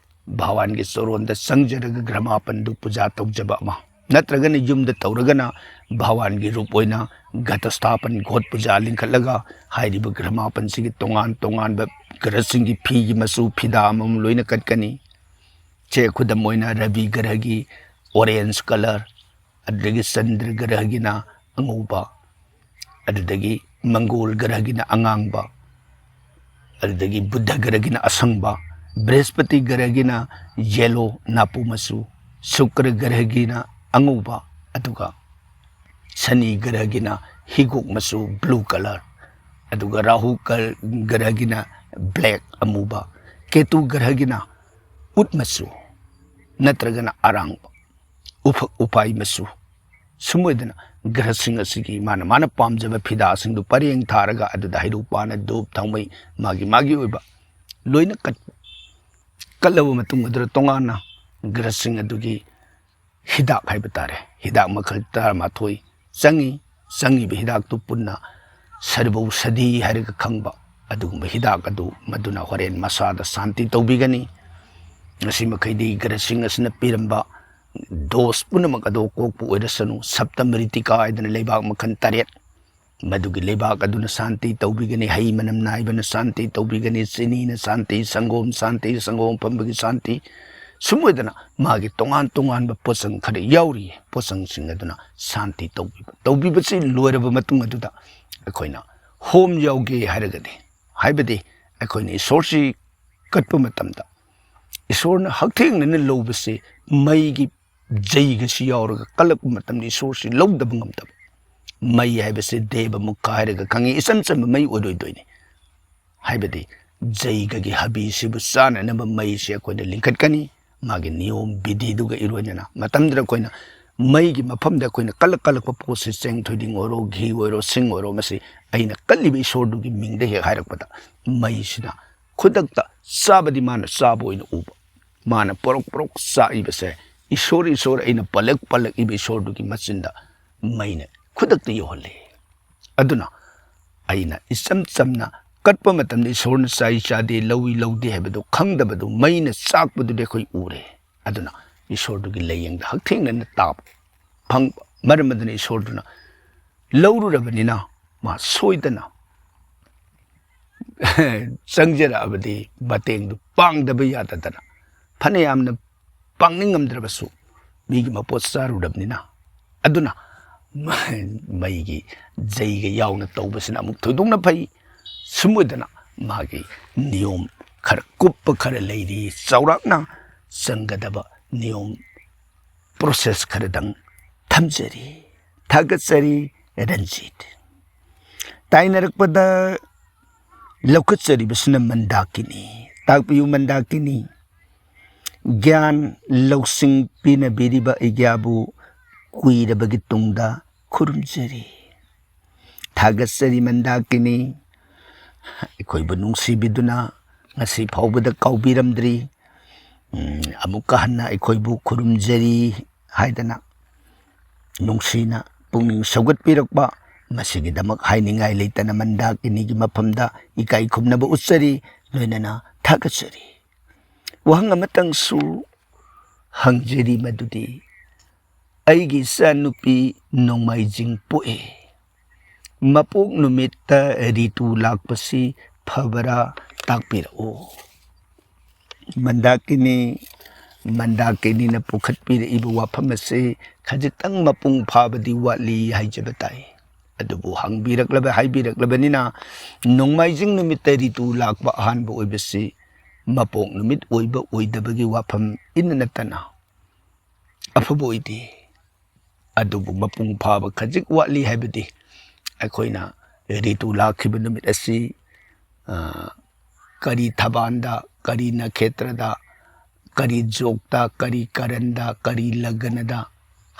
ꯚꯒꯋꯥꯟꯒꯤ ꯆꯣꯔꯣꯟꯗ ꯆꯪꯖꯔꯒ ꯒ꯭ꯔꯍ ꯃꯥꯄꯟꯗꯨ ꯄꯨꯖꯥ ꯇꯧꯖꯕ ꯑꯃ, ꯅꯠꯇ꯭ꯔꯒꯅ ꯌꯨꯝꯗ ꯇꯧꯔꯒꯅ ꯚꯒꯋꯥꯟꯒꯤ ꯔꯨꯞ ꯑꯣꯏꯅ ꯘꯇꯁꯊꯥꯄꯟ, ꯘꯣꯠ ꯄꯨꯖꯥ ꯂꯤꯡꯈꯠꯂꯒ ꯍꯥꯏꯔꯤꯕ ꯒ꯭ꯔꯍ ꯃꯥꯄꯟꯁꯤꯒꯤ ꯇꯣꯉꯥꯟ ꯇꯣꯉꯥꯟꯕ ꯒ꯭ꯔꯍꯁꯤꯡꯒꯤ ꯐꯤꯒꯤ ꯃꯆꯨ, ꯐꯤꯗꯥ ꯑꯃꯃꯝ ꯂꯣꯏꯅ ꯀꯠꯀꯅꯤ꯫ ꯁꯦ ꯈꯨꯗꯝ ꯑꯣꯏꯅ ꯔꯕꯤ ꯒ꯭ꯔꯍꯒꯤ orange colour, ꯑꯗꯨꯗꯒꯤ ꯆꯟꯗ꯭ꯔ ꯒ꯭ꯔꯍꯒꯤꯅ ꯑꯉꯧꯕ, ꯑꯗꯨꯗꯒꯤ ꯃꯪꯒꯣꯜ ꯒ꯭ꯔꯍꯒꯤꯅ ꯑꯉꯥꯡꯕ, ꯑꯗꯨꯗꯒꯤ ꯕꯨꯙ ꯒ꯭ꯔꯍꯒꯤꯅ ꯑꯁꯪꯕ, ꯕ꯭ꯔꯍꯁꯄꯇꯤ ꯒ꯭ꯔꯍꯒꯤꯅ yellow, ꯅꯥꯄꯨ ꯃꯆꯨ, ꯁꯨꯀ꯭ꯔ ꯒ꯭ꯔꯍꯒꯤꯅ ꯑꯉꯧꯕ, ꯑꯗꯨꯒ ꯁꯅꯤ ꯒ꯭ꯔꯍꯒꯤꯅ ꯍꯤꯒꯣꯛ ꯃꯆꯨ, blue colour, ꯑꯗꯨꯒ ꯔꯥꯍꯨ ꯀ-, ꯒ꯭ꯔꯍꯒꯤꯅ black, ꯑꯃꯨꯕ, ꯀꯦꯇꯨ ꯒ꯭ꯔꯍꯒꯤꯅ ꯎꯠ ꯃꯆꯨ ꯅꯠꯇ꯭ꯔꯒꯅ ꯑꯔꯥꯡꯕ, ꯎꯐꯛ ꯎꯄꯥꯏ ꯃꯆꯨ, ꯁꯨꯝ ꯑꯣꯏꯗꯅ ꯒ꯭ꯔꯍꯁꯤꯡ ꯑꯁꯤꯒꯤ ꯃꯥꯅ ꯃꯥꯅ ꯄꯥꯝꯖꯕ ꯐꯤꯗꯥꯁꯤꯡꯗꯨ ꯄꯔꯦꯡ ꯊꯥꯔꯒ ꯑꯗꯨꯗ ꯍꯩꯔꯨꯛ ꯄꯥꯟꯅ ꯙꯨꯞ ꯊꯥꯎꯃꯩ ꯃꯥꯒꯤ ꯃꯥꯒꯤ ꯑꯣꯏꯕ ꯂꯣꯏꯅ ꯀꯠ-, ꯀꯠꯂꯕ ꯃꯇꯨꯡ ꯑꯗꯨꯗ ꯇꯣꯉꯥꯟꯅ ꯒ꯭ꯔꯍꯁꯤꯡ ꯑꯗꯨꯒꯤ ꯍꯤꯗꯥꯛ ꯍꯥꯏꯕ ꯇꯥꯔꯦ, ꯍꯤꯗꯥꯛ ꯃꯈꯜ ꯇꯔꯥꯃꯥꯊꯣꯏ ꯆꯪꯉꯤ꯫ ꯆꯪꯉꯤꯕ ꯍꯤꯗꯥꯛꯇꯨ ꯄꯨꯟꯅ ꯁꯔꯕꯧꯁꯗꯤ ꯍꯥꯏꯔꯒ ꯈꯪꯕ ꯑꯗꯨꯒꯨꯝꯕ ꯍꯤꯗꯥꯛ ꯑꯗꯨ ꯃꯗꯨꯅ ꯍꯣꯔꯦꯟ ꯃꯁꯥꯗ ꯁꯥꯟꯇꯤ ꯇꯧꯕꯤꯒꯅꯤ꯫ ꯉꯁꯤ ꯃꯈꯩꯗꯤ ꯒ꯭ꯔꯍꯁꯤꯡ ꯑꯁꯤꯅ ꯄꯤꯔꯝꯕ ꯗꯣꯁ ꯄꯨꯝꯅꯃꯛ ꯑꯗꯨ ꯀꯣꯛꯄ ꯑꯣꯏꯔꯁꯅꯨ, ꯁꯞꯇꯃꯔꯤꯇꯤꯀꯥ ꯍꯥꯏꯗꯅ ꯂꯩꯕꯥꯛ ꯃꯈꯜ ꯇꯔꯦꯠ, ꯃꯗꯨꯒꯤ ꯂꯩꯕꯥꯛ ꯑꯗꯨꯅ ꯁꯥꯟꯇꯤ ꯇꯧꯕꯤꯒꯅꯤ, ꯍꯩ ꯃꯅꯝ ꯅꯥꯏꯕꯅ ꯁꯥꯟꯇꯤ ꯇꯧꯕꯤꯒꯅꯤ, ꯆꯤꯅꯤꯅ ꯁꯥꯟꯇꯤ, ꯁꯪꯒꯣꯝ ꯁꯥꯟꯇꯤ, ꯁꯪꯒꯣꯝ ꯑꯐꯝꯕꯒꯤ ꯁꯥꯟꯇꯤ, ꯁꯨꯝ ꯑꯣꯏꯗꯅ ꯃꯥꯒꯤ ꯇꯣꯉꯥꯟ ꯇꯣꯉꯥꯟꯕ ꯄꯣꯠꯆꯪ ꯈꯔ ꯌꯥꯎꯔꯤ꯫ ꯄꯣꯠꯆꯪꯁꯤꯡ ꯑꯗꯨꯅ ꯁꯥꯟꯇꯤ ꯇꯧꯕꯤꯕ, ꯇꯧꯕꯤꯕꯁꯤ ꯂꯣꯏꯔꯕ ꯃꯇꯨꯡ ꯑꯗꯨꯗ ꯑꯩꯈꯣꯏꯅ ꯍꯣꯝ ꯌꯥꯎꯒꯦ ꯍꯥꯏꯔꯒꯗꯤ, ꯍꯥꯏꯕꯗꯤ ꯑꯩꯈꯣꯏꯅ ꯏꯁꯣꯔꯁꯤ ꯀꯠꯄ ꯃꯇꯝꯗ ꯏꯁꯣꯔꯅ ꯍꯛꯊꯦꯡꯅꯅ ꯂꯧꯕꯁꯤ ꯃꯩꯒꯤ ꯖꯩꯒꯁꯤ ꯌꯥꯎꯔꯒ ꯀꯜꯂꯛꯄ ꯃꯇꯝꯗ ꯏꯁꯣꯔꯁꯤ ꯂꯧꯗꯕ ꯉꯝꯗꯕ꯫ ꯃꯩ ꯍꯥꯏꯕꯁꯤ ꯗꯦꯕ ꯃꯨꯈꯥ ꯍꯥꯏꯔꯒ ꯈꯪꯉꯤ, ꯏꯆꯝ ꯆꯝꯕ ꯃꯩ ꯑꯣꯏꯔꯣꯏꯗꯣꯏꯅꯤ꯫ ꯍꯥꯏꯕꯗꯤ ꯖꯩꯒꯒꯤ ꯍꯥꯕꯤꯁꯤꯕꯨ ꯆꯥꯅꯅꯕ ꯃꯩꯁꯤ ꯑꯩꯈꯣꯏꯅ ꯂꯤꯡꯈꯠꯀꯅꯤ꯫ ꯃꯥꯒꯤ ꯅꯤꯌꯣꯝ ꯕꯤꯙꯤꯗꯨꯒ ꯏꯔꯣꯏꯅꯅ ꯃꯇꯝꯗꯨꯗ ꯑꯩꯈꯣꯏꯅ ꯃꯩꯒꯤ ꯃꯐꯝꯗ ꯑꯩꯈꯣꯏꯅ ꯀꯜꯂꯛ ꯀꯜꯂꯛꯄ ꯄꯣꯠꯁꯤ, ꯆꯦꯡ ꯊꯣꯏꯗꯤꯡ ꯑꯣꯏꯔꯣ, ꯘꯤ ꯑꯣꯏꯔꯣ, ꯁꯤꯡ ꯑꯣꯏꯔꯣ, ꯃꯁꯤ ꯑꯩꯅ ꯀꯜꯂꯤꯕ ꯏꯁꯣꯔꯗꯨꯒꯤ ꯃꯤꯡꯗ ꯍꯦꯛ ꯍꯥꯏꯔꯛꯄꯗ ꯃꯩꯁꯤꯅ ꯈꯨꯗꯛꯇ ꯆꯥꯕꯗꯤ ꯃꯥꯅ ꯆꯥꯕ ꯑꯣꯏꯅ ꯎꯕ, ꯃꯥꯅ ꯄꯣꯔꯣꯛ ꯄꯣꯔꯣꯛ ꯆꯥꯛꯏꯕꯁꯦ ꯏꯁꯣꯔ, ꯏꯁꯣꯔ ꯑꯩꯅ ꯄꯜꯂꯛ ꯄꯜꯂꯛꯏꯕ ꯏꯁꯣꯔꯗꯨꯒꯤ ꯃꯆꯤꯟꯗ ꯃꯩꯅ ꯈꯨꯗꯛꯇ ꯌꯧꯍꯜꯂꯤ꯫ ꯑꯗꯨꯅ ꯑꯩꯅ ꯏꯆꯝ ꯆꯝꯅ ꯀꯠꯄ ꯃꯇꯝꯗ ꯏꯁꯣꯔꯅ ꯆꯥꯏ ꯆꯥꯗꯦ, ꯂꯧꯏ ꯂꯧꯗꯦ ꯍꯥꯏꯕꯗꯨ ꯈꯪꯗꯕꯗꯨ ꯃꯩꯅ ꯆꯥꯛꯄꯗꯨꯗꯤ ꯑꯩꯈꯣꯏ ꯎꯔꯦ꯫ ꯑꯗꯨꯅ ꯏꯁꯣꯔꯗꯨꯒꯤ ꯂꯥꯏꯌꯦꯡꯗ ꯍꯛꯊꯦꯡꯅꯅ ꯇꯥꯕ ꯐꯪꯕ ꯃꯔꯝ ꯑꯗꯨꯅ ꯏꯁꯣꯔꯗꯨꯅ ꯂꯧꯔꯨꯔꯕꯅꯤꯅ ꯃꯥ ꯁꯣꯏꯗꯅ ꯆꯪꯖꯔꯛꯑꯕꯗꯤ ꯃꯇꯦꯡꯗꯨ ꯄꯥꯡꯗꯕ ꯌꯥꯗꯗꯅ ꯐꯅ ꯌꯥꯝꯅ ꯄꯥꯡꯅꯤꯡꯉꯝꯗ꯭ꯔꯕꯁꯨ ꯃꯤꯒꯤ ꯃꯄꯣꯠ ꯆꯥꯔꯨꯔꯕꯅꯤꯅ꯫ ꯑꯗꯨꯅ ꯃꯩꯒꯤ ꯖꯩꯒ ꯌꯥꯎꯅ ꯇꯧꯕꯁꯤꯅ ꯑꯃꯨꯛ ꯊꯣꯏꯗꯣꯛꯅ ꯐꯩ꯫ ꯁꯨꯝ ꯑꯣꯏꯗꯅ ꯃꯥꯒꯤ ꯅꯤꯌꯣꯝ ꯈꯔ ꯀꯨꯞꯄ ꯈꯔ ꯂꯩꯔꯤ, ꯆꯥꯎꯔꯥꯛꯅ ꯆꯪꯒꯗꯕ ꯅꯤꯌꯣꯝ ꯄ꯭ꯔꯣꯁꯦꯁ ꯈꯔꯗꯪ ꯊꯝꯖꯔꯤ꯫ ꯊꯥꯒꯠꯆꯔꯤ ꯔꯟꯖꯤꯠ꯫ ꯇꯥꯏꯅꯔꯛꯄꯗ ꯂꯧꯈꯠꯆꯔꯤꯕꯁꯤꯅ ꯃꯟꯗꯥꯀꯤꯅꯤ꯫ ꯇꯥꯛꯄꯤꯌꯨ ꯃꯟꯗꯥꯀꯤꯅꯤ꯫ ꯒ꯭ꯌꯥꯟ ꯂꯧꯁꯤꯡ ꯄꯤꯅꯕꯤꯔꯤꯕ ꯑꯩꯒ꯭ꯌꯥꯕꯨ ꯀꯨꯏꯔꯕꯒꯤ ꯇꯨꯡꯗ ꯈꯨꯔꯨꯝꯖꯔꯤ꯫ ꯊꯥꯒꯠꯆꯔꯤ ꯃꯟꯗꯥꯀꯤꯅꯤ꯫ ꯑꯩꯈꯣꯏꯕꯨ ꯅꯨꯡꯁꯤꯕꯤꯗꯨꯅ ꯉꯁꯤ ꯐꯥꯎꯕꯗ ꯀꯥꯎꯕꯤꯔꯝꯗ꯭ꯔꯤ꯫ ꯎꯝ, ꯑꯃꯨꯛꯀ ꯍꯟꯅ ꯑꯩꯈꯣꯏꯕꯨ ꯈꯨꯔꯨꯝꯖꯔꯤ ꯍꯥꯏꯗꯅ ꯅꯨꯡꯁꯤꯅ ꯄꯨꯛꯅꯤꯡ ꯁꯧꯒꯠꯄꯤꯔꯛꯄ, ꯃꯁꯤꯒꯤꯗꯃꯛ ꯍꯥꯏꯅꯤꯡꯉꯥꯏ ꯂꯩꯇꯅ ꯃꯟꯗꯥꯀꯤꯅꯤꯒꯤ ꯃꯐꯝꯗ ꯏꯀꯥꯏ ꯈꯨꯝꯅꯕ ꯎꯠꯆꯔꯤ, ꯂꯣꯏꯅꯅ ꯊꯥꯒꯠꯆꯔꯤ꯫ ꯋꯥꯍꯪ ꯑꯃꯇꯪꯁꯨ ꯍꯪꯖꯔꯤ, ꯃꯗꯨꯗꯤ ꯑꯩꯒꯤ ꯏꯆꯥꯅꯨꯄꯤ ꯅꯣꯡꯃꯥꯏꯖꯤꯡ ꯄꯣꯛꯑꯦ, ꯃꯄꯣꯛ ꯅꯨꯃꯤꯠꯇ ꯔꯤꯇꯨ ꯂꯥꯛꯄꯁꯤ ꯐꯕꯔꯥ? ꯇꯥꯛꯄꯤꯔꯛꯎ꯫ ꯃꯟꯗꯥꯀꯤꯅꯤ, ꯃꯟꯗꯥꯀꯤꯅꯤꯅ ꯄꯨꯈꯠꯄꯤꯔꯛꯏꯕ ꯋꯥꯐꯝ ꯑꯁꯤ ꯈꯖꯤꯛꯇꯪ ꯃꯄꯨꯡ ꯐꯥꯕꯗꯤ ꯋꯥꯠꯂꯤ ꯍꯥꯏꯖꯕ ꯇꯥꯏ꯫ ꯑꯗꯨꯕꯨ ꯍꯪꯕꯤꯔꯛꯂꯕ, ꯍꯥꯏꯕꯤꯔꯛꯂꯕꯅꯤꯅ ꯅꯣꯡꯃꯥꯏꯖꯤꯡ ꯅꯨꯃꯤꯠꯇ ꯔꯤꯇꯨ ꯂꯥꯛꯄ ꯑꯍꯥꯟꯕ ꯑꯣꯏꯕꯁꯤ ꯃꯄꯣꯛ ꯅꯨꯃꯤꯠ ꯑꯣꯏꯕ ꯑꯣꯏꯗꯕꯒꯤ ꯋꯥꯐꯝ ꯏꯟꯅ ꯅꯠꯇꯅ ꯑꯐꯕ ꯑꯣꯏꯗꯦ꯫ ꯑꯗꯨꯕꯨ ꯃꯄꯨꯡ ꯐꯥꯕ ꯈꯖꯤꯛ ꯋꯥꯠꯂꯤ ꯍꯥꯏꯕꯗꯤ ꯑꯩꯈꯣꯏꯅ ꯔꯤꯇꯨ ꯂꯥꯛꯈꯤꯕ ꯅꯨꯃꯤꯠ ꯑꯁꯤ, ꯑ, ꯀꯔꯤ ꯊꯕꯥꯟꯗ, ꯀꯔꯤ ꯅꯈꯦꯇ꯭ꯔꯗ, ꯀꯔꯤ ꯖꯣꯛꯇ, ꯀꯔꯤ ꯀꯔꯟꯗ, ꯀꯔꯤ ꯂꯒꯅꯗ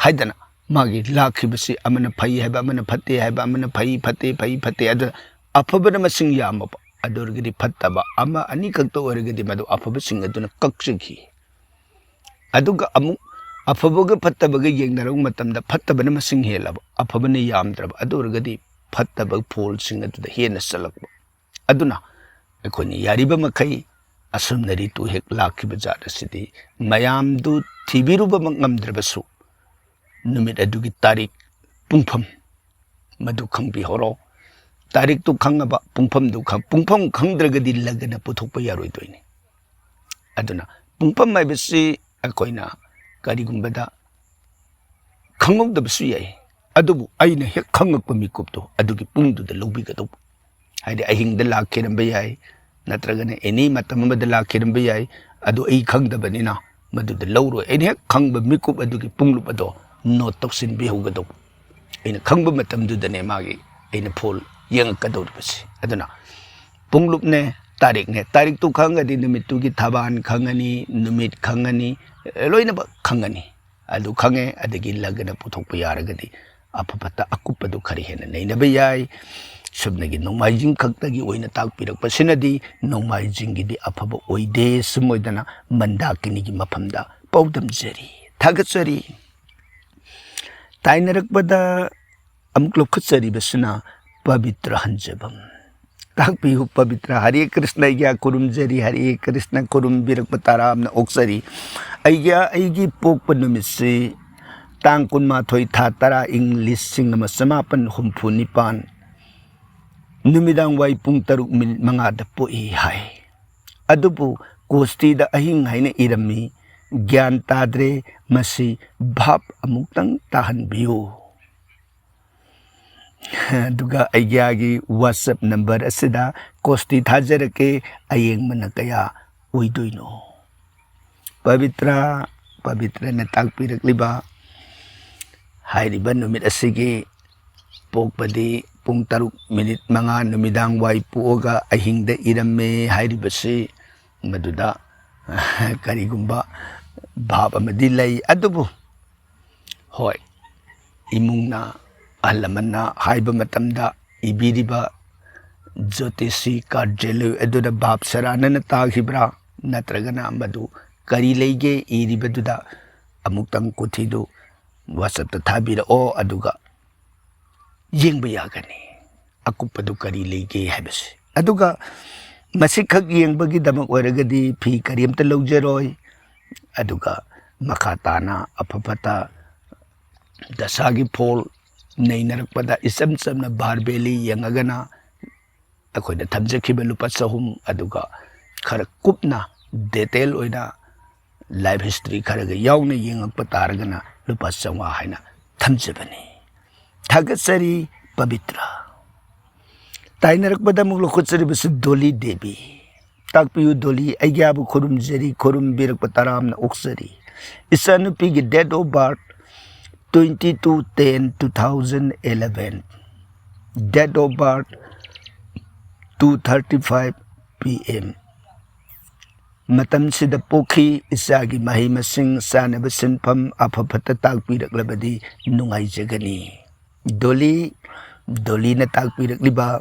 ꯍꯥꯏꯗꯅ ꯃꯥꯒꯤ ꯂꯥꯛꯈꯤꯕꯁꯤ ꯑꯃꯅ ꯐꯩ ꯍꯥꯏꯕ, ꯑꯃꯅ ꯐꯠꯇꯦ ꯍꯥꯏꯕ, ꯑꯃꯅ ꯐꯩ ꯐꯠꯇꯦ, ꯐꯩ ꯐꯠꯇꯦ, ꯑꯗꯨ ꯑꯐꯕꯅ ꯃꯁꯤꯡ ꯌꯥꯝꯃꯕ, ꯑꯗꯨ ꯑꯣꯏꯔꯒꯗꯤ ꯐꯠꯇꯕ ꯑꯃ ꯑꯅꯤꯈꯛꯇ ꯑꯣꯏꯔꯒꯗꯤ ꯃꯗꯨ ꯑꯐꯕꯁꯤꯡ ꯑꯗꯨꯅ ꯀꯛꯆꯈꯤ꯫ ꯑꯗꯨꯒ ꯑꯃꯨꯛ ꯑꯐꯕꯒ ꯐꯠꯇꯕꯒ ꯌꯦꯡꯅꯔꯨꯕ ꯃꯇꯝꯗ ꯐꯠꯇꯕꯅ ꯃꯁꯤꯡ ꯍꯦꯜꯂꯕ, ꯑꯐꯕꯅ ꯌꯥꯝꯗ꯭ꯔꯕ, ꯑꯗꯨ ꯑꯣꯏꯔꯒꯗꯤ ꯐꯠꯇꯕ ꯐꯣꯜꯁꯤꯡ ꯑꯗꯨꯗ ꯍꯦꯟꯅ ꯆꯠꯂꯛꯄ꯫ ꯑꯗꯨꯅ ꯑꯩꯈꯣꯏꯅ ꯌꯥꯔꯤꯕ ꯃꯈꯩ ꯑꯁꯨꯝꯅ ꯔꯤꯇꯨ ꯍꯦꯛ ꯂꯥꯛꯈꯤꯕ ꯖꯥꯠ ꯑꯁꯤꯗꯤ ꯃꯌꯥꯝꯗꯨ ꯊꯤꯕꯤꯔꯨꯕꯃꯛ ꯉꯝꯗ꯭ꯔꯕꯁꯨ ꯅꯨꯃꯤꯠ ꯑꯗꯨꯒꯤ ꯇꯥꯔꯤꯛ, ꯄꯨꯡꯐꯝ ꯃꯗꯨ ꯈꯪꯕꯤꯍꯧꯔꯣ꯫ ꯇꯥꯔꯤꯛꯇꯨ ꯈꯪꯉꯕ, ꯄꯨꯡꯐꯝꯗꯨ ꯈꯪ-, ꯄꯨꯡꯐꯝ ꯈꯪꯗ꯭ꯔꯒꯗꯤ ꯂꯒꯅ ꯄꯨꯊꯣꯛꯄ ꯌꯥꯔꯣꯏꯗꯣꯏꯅꯤ꯫ ꯑꯗꯨꯅ ꯄꯨꯡꯐꯝ ꯍꯥꯏꯕꯁꯤ ꯑꯩꯈꯣꯏꯅ ꯀꯔꯤꯒꯨꯝꯕꯗ ꯈꯪꯍꯧꯗꯕꯁꯨ ꯌꯥꯏ, ꯑꯗꯨꯕꯨ ꯑꯩꯅ ꯍꯦꯛ ꯈꯪꯉꯛꯄ ꯃꯤꯀꯨꯞꯇꯣ ꯑꯗꯨꯒꯤ ꯄꯨꯡꯗꯨꯗ ꯂꯧꯕꯤꯒꯗꯧꯕ꯫ ꯍꯥꯏꯗꯤ ꯑꯍꯤꯡꯗ ꯂꯥꯛꯈꯤꯔꯝꯕ ꯌꯥꯏ, ꯅꯠꯇ꯭ꯔꯒꯅ ꯑꯦꯅꯤ ꯃꯇꯝ ꯑꯃꯗ ꯂꯥꯛꯈꯤꯔꯝꯕ ꯌꯥꯏ꯫ ꯑꯗꯨ ꯑꯩ ꯈꯪꯗꯕꯅꯤꯅ ꯃꯗꯨꯗ ꯂꯧꯔꯣꯏ꯫ ꯑꯩꯅ ꯍꯦꯛ ꯈꯪꯕ ꯃꯤꯀꯨꯞ ꯑꯗꯨꯒꯤ ꯄꯨꯡꯂꯨꯞ ꯑꯗꯣ ꯅꯣꯠ ꯇꯧꯁꯤꯟꯕꯤꯍꯧꯒꯗꯧꯕ꯫ ꯑꯩꯅ ꯈꯪꯕ ꯃꯇꯝꯗꯨꯗꯅꯦ ꯃꯥꯒꯤ ꯑꯩꯅ ꯐꯣꯜ ꯌꯦꯡꯉꯛꯀꯗꯧꯔꯤꯕꯁꯦ꯫ ꯑꯗꯨꯅ ꯄꯨꯡꯂꯨꯞꯅꯦ, ꯇꯥꯔꯤꯛꯅꯦ, ꯇꯥꯔꯤꯛꯇꯨ ꯈꯪꯉꯒꯗꯤ ꯅꯨꯃꯤꯠꯇꯨꯒꯤ ꯊꯕꯥꯟ ꯈꯪꯉꯅꯤ, ꯅꯨꯃꯤꯠ ꯈꯪꯉꯅꯤ, ꯂꯣꯏꯅꯃꯛ ꯈꯪꯉꯅꯤ꯫ ꯑꯗꯨ ꯈꯪꯉꯦ, ꯑꯗꯒꯤ ꯂꯒꯅ ꯄꯨꯊꯣꯛꯄ ꯌꯥꯔꯒꯗꯤ ꯑꯐ ꯐꯠꯇ ꯑꯀꯨꯞꯄꯗꯨ ꯈꯔ ꯍꯦꯟꯅ ꯅꯩꯅꯕ ꯌꯥꯏ꯫ ꯁꯨꯞꯅꯒꯤ ꯅꯣꯡꯃꯥꯏꯖꯤꯡ ꯈꯛꯇꯒꯤ ꯑꯣꯏꯅ ꯇꯥꯛꯄꯤꯔꯛꯄꯁꯤꯅꯗꯤ ꯅꯣꯡꯃꯥꯏꯖꯤꯡꯒꯤꯗꯤ ꯑꯐꯕ ꯑꯣꯏꯗꯦ꯫ ꯁꯨꯝ ꯑꯣꯏꯗꯅ ꯃꯟꯗꯥꯀꯤꯅꯤꯒꯤ ꯃꯐꯝꯗ ꯄꯥꯎꯗꯝꯖꯔꯤ꯫ ꯊꯥꯒꯠꯆꯔꯤ꯫ ꯇꯥꯏꯅꯔꯛꯄꯗ ꯑꯃꯨꯛ ꯂꯧꯈꯠꯆꯔꯤꯕꯁꯤꯅ ꯄꯕꯤꯇ꯭ꯔ ꯍꯟꯖꯕꯝ꯫ ꯇꯥꯛꯄꯤꯌꯨ ꯄꯕꯤꯇ꯭ꯔ꯫ ꯍꯔꯦ ꯀ꯭ꯔꯤꯁꯅ ꯑꯩꯒꯤ ꯈꯨꯔꯨꯝꯖꯔꯤ, ꯍꯔꯦ ꯀ꯭ꯔꯤꯁꯅ ꯈꯨꯔꯨꯝꯕꯤꯔꯛꯄ ꯇꯔꯥꯝꯅ ꯑꯣꯛꯆꯔꯤ꯫ ꯑꯩꯒꯤ, ꯑꯩꯒꯤ ꯄꯣꯛꯄ ꯅꯨꯃꯤꯠꯁꯤ ꯇꯥꯡ ꯀꯨꯟꯃꯥꯊꯣꯏ ꯊꯥ ꯇꯔꯥ ꯏꯪ ꯂꯤꯁꯤꯡ ꯑꯃ ꯆꯃꯥꯄꯟ ꯍꯨꯝꯐꯨ ꯅꯤꯄꯥꯟ ꯅꯨꯃꯤꯗꯥꯡ ꯋꯥꯏ ꯄꯨꯡ ꯇꯔꯨꯛ ꯃꯤꯅꯤꯠ ꯃꯉꯥꯗ ꯄꯣꯛꯏ ꯍꯥꯏ꯫ ꯑꯗꯨꯕꯨ ꯀꯣꯁꯇꯤꯗ ꯑꯍꯤꯡ ꯍꯥꯏꯅ ꯏꯔꯝꯃꯤ꯫ ꯒ꯭ꯌꯥꯟ ꯇꯥꯗ꯭ꯔꯦ, ꯃꯁꯤ ꯚꯥꯞ ꯑꯃꯨꯛꯇꯪ ꯇꯥꯍꯟꯕꯤꯌꯨ꯫ ꯑꯗꯨꯒ ꯑꯩꯒꯤ WhatsApp ꯅꯝꯕꯔ ꯑꯁꯤꯗ ꯀꯣꯁꯇꯤ ꯊꯥꯖꯔꯛꯀꯦ, ꯑꯌꯦꯡꯕꯅ ꯀꯌꯥ ꯑꯣꯏꯗꯣꯏꯅꯣ? ꯄꯕꯤꯇ꯭ꯔ, ꯄꯕꯤꯇ꯭ꯔꯅ ꯇꯥꯛꯄꯤꯔꯛꯂꯤꯕ ꯍꯥꯏꯔꯤꯕ ꯅꯨꯃꯤꯠ ꯑꯁꯤꯒꯤ ꯄꯣꯛꯄꯗꯤ ꯄꯨꯡ ꯇꯔꯨꯛ ꯃꯤꯅꯤꯠ ꯃꯉꯥ ꯅꯨꯃꯤꯗꯥꯡ ꯋꯥꯏ ꯄꯣꯛꯑꯒ ꯑꯍꯤꯡꯗ ꯏꯔꯝꯃꯦ ꯍꯥꯏꯔꯤꯕꯁꯤ, ꯃꯗꯨꯗ ꯀꯔꯤꯒꯨꯝꯕ ꯚꯥꯞ ꯑꯃꯗꯤ ꯂꯩ꯫ ꯑꯗꯨꯕꯨ ꯍꯣꯏ, ꯏꯃꯨꯡꯅ, ꯑꯍꯜ ꯂꯃꯟꯅ ꯍꯥꯏꯕ ꯃꯇꯝꯗ ꯏꯕꯤꯔꯤꯕ ꯖꯣꯇꯤꯁꯤ ꯀꯥꯔꯖꯂꯣꯏ ꯑꯗꯨꯗ ꯚꯥꯞ ꯁꯔꯥꯅꯅ ꯇꯥꯈꯤꯕ꯭ꯔꯥ, ꯅꯠꯇ꯭ꯔꯒꯅ ꯃꯗꯨ ꯀꯔꯤ ꯂꯩꯒꯦ ꯏꯔꯤꯕꯗꯨꯗ ꯑꯃꯨꯛꯇꯪ ꯀꯨꯊꯤꯗꯨ WhatsApp-ꯇ ꯊꯥꯕꯤꯔꯛꯑꯣ, ꯑꯗꯨꯒ ꯌꯦꯡꯕ ꯌꯥꯒꯅꯤ ꯑꯀꯨꯞꯄꯗꯨ ꯀꯔꯤ ꯂꯩꯒꯦ ꯍꯥꯏꯕꯁꯦ꯫ ꯑꯗꯨꯒ ꯃꯁꯤꯈꯛ ꯌꯦꯡꯕꯒꯤꯗꯃꯛ ꯑꯣꯏꯔꯒꯗꯤ ꯐꯤ ꯀꯔꯤꯝꯇ ꯂꯧꯖꯔꯣꯏ꯫ ꯑꯗꯨꯒ ꯃꯈꯥ ꯇꯥꯅ ꯑꯐ ꯐꯠꯇ ꯗꯁꯥꯒꯤ ꯐꯣꯜ ꯅꯩꯅꯔꯛꯄꯗ ꯏꯆꯝ ꯆꯝꯅ ꯚꯥꯔꯕꯦꯂꯤ ꯌꯦꯡꯉꯒꯅ ꯑꯩꯈꯣꯏꯅ ꯊꯝꯖꯈꯤꯕ ꯂꯨꯄꯥ ꯆꯍꯨꯝ ꯑꯗꯨꯒ ꯈꯔ ꯀꯨꯞꯅ ꯗꯦꯇꯦꯜ ꯑꯣꯏꯅ ꯂꯥꯏꯐ ꯍꯤꯁꯇ꯭ꯔꯤ ꯈꯔꯒ ꯌꯥꯎꯅ ꯌꯦꯡꯉꯛꯄ ꯇꯥꯔꯒꯅ ꯂꯨꯄꯥ ꯆꯥꯝꯃꯉꯥ ꯍꯥꯏꯅ ꯊꯝꯖꯕꯅꯤ꯫ ꯊꯥꯒꯠꯆꯔꯤ ꯄꯕꯤꯇ꯭ꯔ꯫ ꯇꯥꯏꯅꯔꯛꯄꯗ ꯑꯃꯨꯛ ꯂꯧꯈꯠꯆꯔꯤꯕꯁꯤ ꯗꯣꯂꯤ ꯗꯦꯕꯤ꯫ ꯇꯥꯛꯄꯤꯌꯨ ꯗꯣꯂꯤ, ꯑꯩꯒꯤꯕꯨ ꯈꯨꯔꯨꯝꯖꯔꯤ, ꯈꯨꯔꯨꯝꯕꯤꯔꯛꯄ ꯇꯔꯥꯝꯅ ꯑꯣꯛꯆꯔꯤ꯫ ꯏꯆꯥꯅꯨꯄꯤꯒꯤ date of birth twenty two ten two thousand eleven, date of birth two thirty five P M꯫ ꯃꯇꯝꯁꯤꯗ ꯄꯣꯛꯈꯤ꯫ ꯏꯆꯥꯒꯤ ꯃꯍꯩ ꯃꯁꯤꯡ, ꯆꯥꯅꯕ ꯁꯤꯟꯐꯝ, ꯑꯐ ꯐꯠꯇ ꯇꯥꯛꯄꯤꯔꯛꯂꯕꯗꯤ ꯅꯨꯡꯉꯥꯏꯖꯒꯅꯤ꯫ ꯗꯣꯂꯤ, ꯗꯣꯂꯤꯅ ꯇꯥꯛꯄꯤꯔꯛꯂꯤꯕ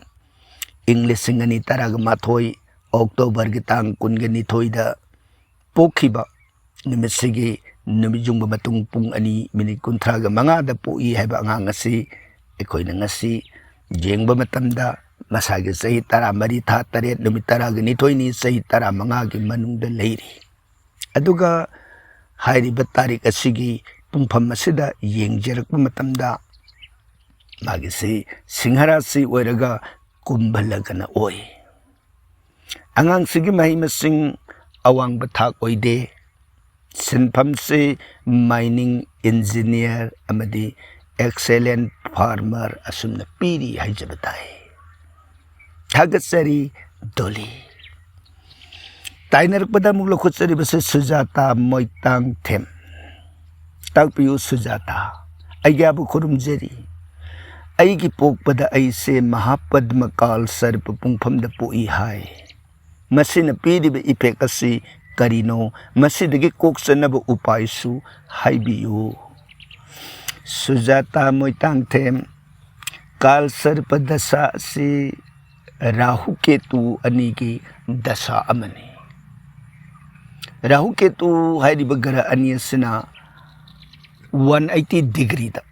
ꯏꯪ ꯂꯤꯁꯤꯡ ꯑꯅꯤ ꯇꯔꯥꯒ ꯃꯥꯊꯣꯏ ꯑꯣꯛꯇꯣꯕꯔꯒꯤ ꯇꯥꯡ ꯀꯨꯟꯒ ꯅꯤꯊꯣꯏꯗ ꯄꯣꯛꯈꯤꯕ ꯅꯨꯃꯤꯠꯁꯤꯒꯤ ꯅꯨꯃꯤꯠ ꯌꯨꯡꯕ ꯃꯇꯨꯡ ꯄꯨꯡ ꯑꯅꯤ ꯃꯤꯅꯤꯠ ꯀꯨꯟꯊ꯭ꯔꯥꯒ ꯃꯉꯥꯗ ꯄꯣꯛꯏ ꯍꯥꯏꯕ ꯑꯉꯥꯡ ꯑꯁꯤ ꯑꯩꯈꯣꯏꯅ ꯉꯁꯤ ꯌꯦꯡꯕ ꯃꯇꯝꯗ ꯃꯁꯥꯒꯤ ꯆꯍꯤ ꯇꯔꯥꯃꯔꯤ, ꯊꯥ ꯇꯔꯦꯠ, ꯅꯨꯃꯤꯠ ꯇꯔꯥꯒ ꯅꯤꯊꯣꯏꯅꯤ, ꯆꯍꯤ ꯇꯔꯥꯃꯉꯥꯒꯤ ꯃꯅꯨꯡꯗ ꯂꯩꯔꯤ꯫ ꯑꯗꯨꯒ ꯍꯥꯏꯔꯤꯕ ꯇꯥꯔꯤꯛ ꯑꯁꯤꯒꯤ ꯄꯨꯡꯐꯝ ꯑꯁꯤꯗ ꯌꯦꯡꯖꯔꯛꯄ ꯃꯇꯝꯗ ꯃꯥꯒꯤꯁꯤ ꯁꯤꯡꯍ ꯔꯥꯁꯤ ꯑꯣꯏꯔꯒ ꯀꯨꯝꯚ ꯂꯒꯅ ꯑꯣꯏ꯫ ꯑꯉꯥꯡꯁꯤꯒꯤ ꯃꯍꯩ ꯃꯁꯤꯡ ꯑꯋꯥꯡꯕ ꯊꯥꯛ ꯑꯣꯏꯗꯦ꯫ ꯁꯤꯟꯐꯝꯁꯤ mining engineer ꯑꯃꯗꯤ excellent farmer ꯑꯁꯨꯝꯅ ꯄꯤꯔꯤ ꯍꯥꯏꯖꯕ ꯇꯥꯏ꯫ ꯊꯥꯒꯠꯆꯔꯤ ꯗꯣꯂꯤ꯫ ꯇꯥꯏꯅꯔꯛꯄꯗ ꯑꯃꯨꯛ ꯂꯧꯈꯠꯆꯔꯤꯕꯁꯤ ꯁꯨꯖꯥꯇꯥ ꯃꯣꯏꯇꯥꯡꯊꯦꯝ꯫ ꯇꯥꯛꯄꯤꯌꯨ ꯁꯨꯖꯥꯇꯥ꯫ ꯑꯩꯒ꯭ꯌꯥꯕꯨ ꯈꯨꯔꯨꯝꯖꯔꯤ꯫ ꯑꯩꯒꯤ ꯄꯣꯛꯄꯗ ꯑꯩꯁꯦ ꯃꯍꯥꯄꯗꯃ ꯀꯥꯜ ꯁꯔꯄ ꯄꯨꯡꯐꯝꯗ ꯄꯣꯛꯏ ꯍꯥꯏ꯫ ꯃꯁꯤꯅ ꯄꯤꯔꯤꯕ effect ꯑꯁꯤ ꯀꯔꯤꯅꯣ? ꯃꯁꯤꯗꯒꯤ ꯀꯣꯛꯆꯅꯕ ꯎꯄꯥꯏꯁꯨ ꯍꯥꯏꯕꯤꯌꯨ꯫ ꯁꯨꯖꯥꯇꯥ ꯃꯣꯏꯇꯥꯡꯊꯦꯝ, ꯀꯥꯜ ꯁꯔꯄ ꯗꯁꯥ ꯑꯁꯤ ꯔꯥꯍꯨ ꯀꯦꯇꯨ ꯑꯅꯤꯒꯤ ꯗꯁꯥ ꯑꯃꯅꯤ꯫ ꯔꯥꯍꯨ ꯀꯦꯇꯨ ꯍꯥꯏꯔꯤꯕ ꯒ꯭ꯔꯍ ꯑꯅꯤ ꯑꯁꯤꯅ one eighty degreeꯗ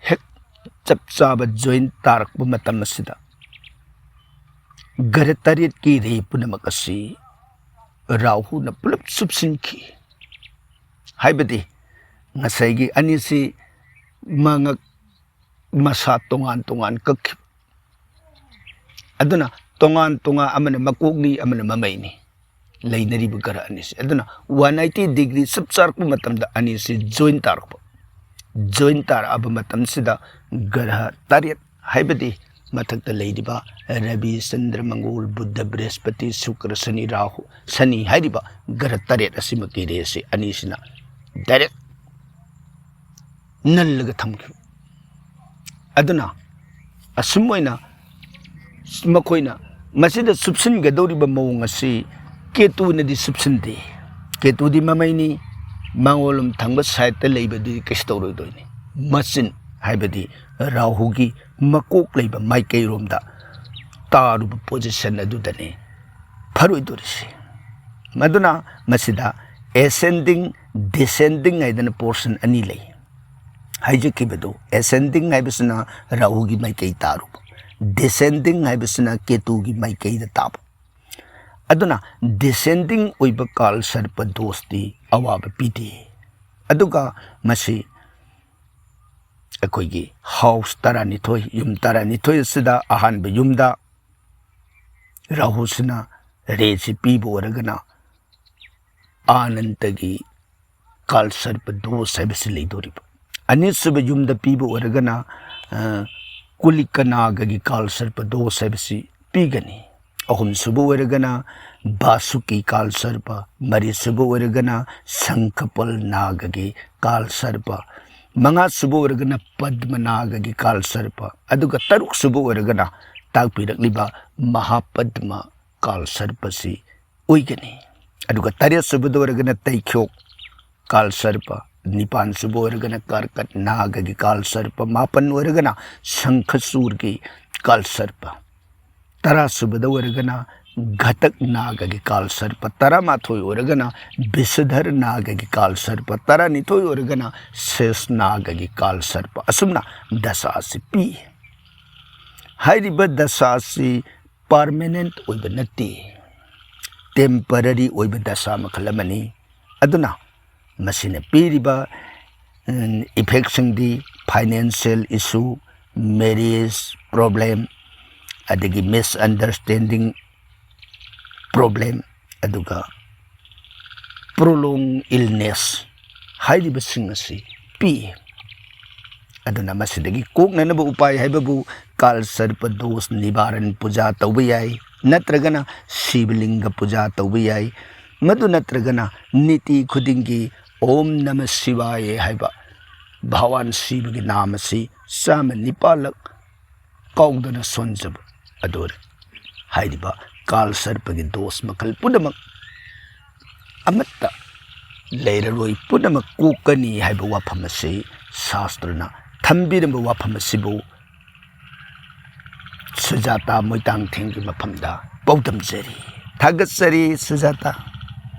ꯍꯦꯛ ꯆꯞ ꯆꯥꯕ join ꯇꯥꯔꯛꯄ ꯃꯇꯝ ꯑꯁꯤꯗ ꯒ꯭ꯔꯍ ꯇꯔꯦꯠꯀꯤ ꯔꯦ ꯄꯨꯝꯅꯃꯛ ꯑꯁꯤ ꯔꯥꯍꯨꯅ ꯄꯨꯂꯞ ꯆꯨꯞꯁꯤꯟꯈꯤ꯫ ꯍꯥꯏꯕꯗꯤ ꯉꯁꯥꯏꯒꯤ ꯑꯅꯤꯁꯤ ꯃꯉꯛ ꯃꯁꯥ ꯇꯣꯉꯥꯟ ꯇꯣꯉꯥꯟ ꯀꯛꯈꯤꯕ꯫ ꯑꯗꯨꯅ ꯇꯣꯉꯥꯟ ꯇꯣꯉꯥꯟ, ꯑꯃꯅ ꯃꯀꯣꯛꯅꯤ, ꯑꯃꯅ ꯃꯃꯩꯅꯤ ꯂꯩꯅꯔꯤꯕ ꯒ꯭ꯔꯍ ꯑꯅꯤꯁꯤ꯫ ꯑꯗꯨꯅ one eighty degree ꯆꯞ ꯆꯥꯔꯛꯄ ꯃꯇꯝꯗ ꯑꯅꯤꯁꯤ join ꯇꯥꯔꯛꯄ꯫ Join ꯇꯥꯔꯛꯑꯕ ꯃꯇꯝꯁꯤꯗ ꯒ꯭ꯔꯍ ꯇꯔꯦꯠ, ꯍꯥꯏꯕꯗꯤ ꯃꯊꯛꯇ ꯂꯩꯔꯤꯕ ꯔꯕꯤ, ꯆꯟꯗ꯭ꯔ, ꯃꯪꯒꯣꯜ, ꯕꯨꯙ, ꯕ꯭ꯔꯍꯁꯄꯇꯤ, ꯁꯨꯀ꯭ꯔ, ꯁꯅꯤ, ꯔꯥꯍꯨ, ꯁꯅꯤ ꯍꯥꯏꯔꯤꯕ ꯒ꯭ꯔꯍ ꯇꯔꯦꯠ ꯑꯁꯤꯃꯛꯀꯤ ꯔꯦꯁꯤ ꯑꯅꯤꯁꯤꯅ direct ꯅꯜꯂꯒ ꯊꯝꯈꯤꯕ꯫ ꯑꯗꯨꯅ ꯑꯁꯨꯝ ꯑꯣꯏꯅ ꯃꯈꯣꯏꯅ ꯃꯁꯤꯗ ꯆꯨꯞꯁꯤꯟꯒꯗꯧꯔꯤꯕ ꯃꯑꯣꯡ ꯑꯁꯤ ꯀꯦꯇꯨꯅꯗꯤ ꯆꯨꯞꯁꯤꯟꯗꯦ꯫ ꯀꯦꯇꯨꯗꯤ ꯃꯃꯩꯅꯤ, ꯃꯉꯣꯂꯣꯝ ꯊꯪꯕ sideꯇ ꯂꯩꯕꯗꯨꯗꯤ ꯀꯩꯁꯨ ꯇꯧꯔꯣꯏꯗꯣꯏꯅꯤ꯫ ꯃꯆꯤꯟ ꯍꯥꯏꯕꯗꯤ ꯔꯥꯍꯨꯒꯤ ꯃꯀꯣꯛ ꯂꯩꯕ ꯃꯥꯏꯀꯩꯔꯣꯝꯗ ꯇꯥꯔꯨꯕ position ꯑꯗꯨꯗꯅꯤ ꯐꯔꯣꯏꯗꯣꯔꯤꯁꯤ꯫ ꯃꯗꯨꯅ ꯃꯁꯤꯗ ascending, descending ꯍꯥꯏꯗꯅ portion ꯑꯅꯤ ꯂꯩ꯫ ꯍꯥꯏꯖꯈꯤꯕꯗꯨ, ascending ꯍꯥꯏꯕꯁꯤꯅ ꯔꯥꯍꯨꯒꯤ ꯃꯥꯏꯀꯩ ꯇꯥꯔꯨꯕ, descending ꯍꯥꯏꯕꯁꯤꯅ ꯀꯦꯇꯨꯒꯤ ꯃꯥꯏꯀꯩꯗ ꯇꯥꯕ꯫ ꯑꯗꯨꯅ descending ꯑꯣꯏꯕ ꯀꯥꯜ ꯁꯔꯄ ꯗꯣꯁꯇꯤ ꯑꯋꯥꯕ ꯄꯤꯗꯦ꯫ ꯑꯗꯨꯒ ꯃꯁꯤ ꯑꯩꯈꯣꯏꯒꯤ house ꯇꯔꯥꯅꯤꯊꯣꯏ, ꯌꯨꯝ ꯇꯔꯥꯅꯤꯊꯣꯏ ꯑꯁꯤꯗ ꯑꯍꯥꯟꯕ ꯌꯨꯝꯗ ꯔꯥꯍꯨꯁꯤꯅ ꯔꯦꯁꯤ ꯄꯤꯕ ꯑꯣꯏꯔꯒꯅ ꯑꯥꯅꯟꯇꯒꯤ ꯀꯥꯜ ꯁꯔꯄ ꯗꯣꯁ ꯍꯥꯏꯕꯁꯤ ꯂꯩꯗꯣꯔꯤꯕ꯫ ꯑꯅꯤꯁꯨꯕ ꯌꯨꯝꯗ ꯄꯤꯕ ꯑꯣꯏꯔꯒꯅ, ꯑ, ꯀꯨꯂꯤꯀꯅꯥꯒꯒꯤ ꯀꯥꯜ ꯁꯔꯄ ꯗꯣꯁ ꯍꯥꯏꯕꯁꯤ ꯄꯤꯒꯅꯤ꯫ ꯑꯍꯨꯝꯁꯨꯕ ꯑꯣꯏꯔꯒꯅ ꯕꯥꯁꯨꯀꯤ ꯀꯥꯜ ꯁꯔꯄ, ꯃꯔꯤꯁꯨꯕ ꯑꯣꯏꯔꯒꯅ ꯁꯪꯈꯄꯜ ꯅꯥꯒꯒꯤ ꯀꯥꯜ ꯁꯔꯄ, ꯃꯉꯥꯁꯨꯕ ꯑꯣꯏꯔꯒꯅ ꯄꯗꯃ ꯅꯥꯒꯒꯤ ꯀꯥꯜ ꯁꯔꯄ, ꯑꯗꯨꯒ ꯇꯔꯨꯛꯁꯨꯕ ꯑꯣꯏꯔꯒꯅ ꯇꯥꯛꯄꯤꯔꯛꯂꯤꯕ ꯃꯍꯥꯄꯗꯃ ꯀꯥꯜ ꯁꯔꯄꯁꯤ ꯑꯣꯏꯒꯅꯤ꯫ ꯑꯗꯨꯒ ꯇꯔꯦꯠꯁꯨꯕꯗ ꯑꯣꯏꯔꯒꯅ ꯇꯩꯈ꯭ꯌꯣꯛ ꯀꯥꯜ ꯁꯔꯄ, ꯅꯤꯄꯥꯟꯁꯨꯕ ꯑꯣꯏꯔꯒꯅ ꯀꯥꯔꯀꯠ ꯅꯥꯒꯒꯤ ꯀꯥꯜ ꯁꯔꯄ, ꯃꯥꯄꯟ ꯑꯣꯏꯔꯒꯅ ꯁꯪꯈꯆꯨꯔꯒꯤ ꯀꯥꯜ ꯁꯔꯄ, ꯇꯔꯥꯁꯨꯕꯗ ꯑꯣꯏꯔꯒꯅ ꯘꯇꯛ ꯅꯥꯒꯒꯤ ꯀꯥꯜ ꯁꯔꯄ, ꯇꯔꯥꯃꯥꯊꯣꯏ ꯑꯣꯏꯔꯒꯅ ꯕꯤꯁꯙꯔ ꯅꯥꯒꯒꯤ ꯀꯥꯜ ꯁꯔꯄ, ꯇꯔꯥꯅꯤꯊꯣꯏ ꯑꯣꯏꯔꯒꯅ ꯁꯦꯁ ꯅꯥꯒꯒꯤ ꯀꯥꯜ ꯁꯔꯄ꯫ ꯑꯁꯨꯝꯅ ꯗꯁꯥ ꯑꯁꯤ ꯄꯤ꯫ ꯍꯥꯏꯔꯤꯕ ꯗꯁꯥ ꯑꯁꯤ ꯄꯥꯔꯃꯦꯅꯦꯟꯠ ꯑꯣꯏꯕ ꯅꯠꯇꯦ, ꯇꯦꯝꯄꯔꯔꯤ ꯑꯣꯏꯕ ꯗꯁꯥ ꯃꯈꯜ ꯑꯃꯅꯤ꯫ ꯑꯗꯨꯅ ꯃꯁꯤꯅ ꯄꯤꯔꯤꯕ, ꯎꯝ, ꯏꯐꯦꯛꯁꯤꯡꯗꯤ ꯐꯥꯏꯅꯥꯟꯁꯤꯌꯦꯜ ꯏꯁꯨ, ꯃꯦꯔꯤꯌꯦꯖ ꯄ꯭ꯔꯣꯕ꯭ꯂꯦꯝ, ꯑꯗꯒꯤ ꯃꯤꯁꯑꯟꯗꯔꯁꯇꯦꯟꯗꯤꯡ ꯄ꯭ꯔꯣꯕ꯭ꯂꯦꯝ, ꯑꯗꯨꯒ ꯄ꯭ꯔꯣꯂꯣꯡ ꯏꯜꯅꯦꯁ ꯍꯥꯏꯔꯤꯕꯁꯤꯡ ꯑꯁꯤ ꯄꯤ꯫ ꯑꯗꯨꯅ ꯃꯁꯤꯗꯒꯤ ꯀꯣꯛꯅꯅꯕ ꯎꯄꯥꯏ ꯍꯥꯏꯕꯕꯨ ꯀꯥꯜ ꯁꯔꯄ ꯗꯣꯁ ꯅꯤꯕꯥꯔꯟ ꯄꯨꯖꯥ ꯇꯧꯕ ꯌꯥꯏ, ꯅꯠꯇ꯭ꯔꯒꯅ ꯁꯤꯕꯂꯤꯡꯒ ꯄꯨꯖꯥ ꯇꯧꯕ ꯌꯥꯏ, ꯃꯗꯨ ꯅꯠꯇ꯭ꯔꯒꯅ ꯅꯤꯇꯤ ꯈꯨꯗꯤꯡꯒꯤ ꯑꯣꯝ ꯅꯃ ꯁꯤꯋꯥꯌꯦ ꯍꯥꯏꯕ ꯚꯒꯋꯥꯟ ꯁꯤꯕꯒꯤ ꯅꯥꯝ ꯑꯁꯤ ꯆꯥꯝꯃ ꯅꯤꯄꯥꯜꯂꯛ ꯀꯥꯎꯗꯅ ꯁꯣꯟꯖꯕ ꯑꯗꯨ ꯑꯣꯏꯔꯦ꯫ ꯍꯥꯏꯔꯤꯕ ꯀꯥꯜ ꯁꯔꯄꯒꯤ ꯗꯣꯁ ꯃꯈꯜ ꯄꯨꯝꯅꯃꯛ ꯑꯃꯠꯇ ꯂꯩꯔꯔꯣꯏ, ꯄꯨꯝꯅꯃꯛ ꯀꯣꯛꯀꯅꯤ ꯍꯥꯏꯕ ꯋꯥꯐꯝ ꯑꯁꯤ ꯁꯥꯁꯇ꯭ꯔꯅ ꯊꯝꯕꯤꯔꯝꯕ ꯋꯥꯐꯝ ꯑꯁꯤꯕꯨ ꯁꯨꯖꯥꯇꯥ ꯃꯣꯏꯇꯥꯡꯊꯦꯝꯒꯤ ꯃꯐꯝꯗ ꯄꯥꯎꯗꯝꯖꯔꯤ꯫ ꯊꯥꯒꯠꯆꯔꯤ ꯁꯨꯖꯥꯇꯥ꯫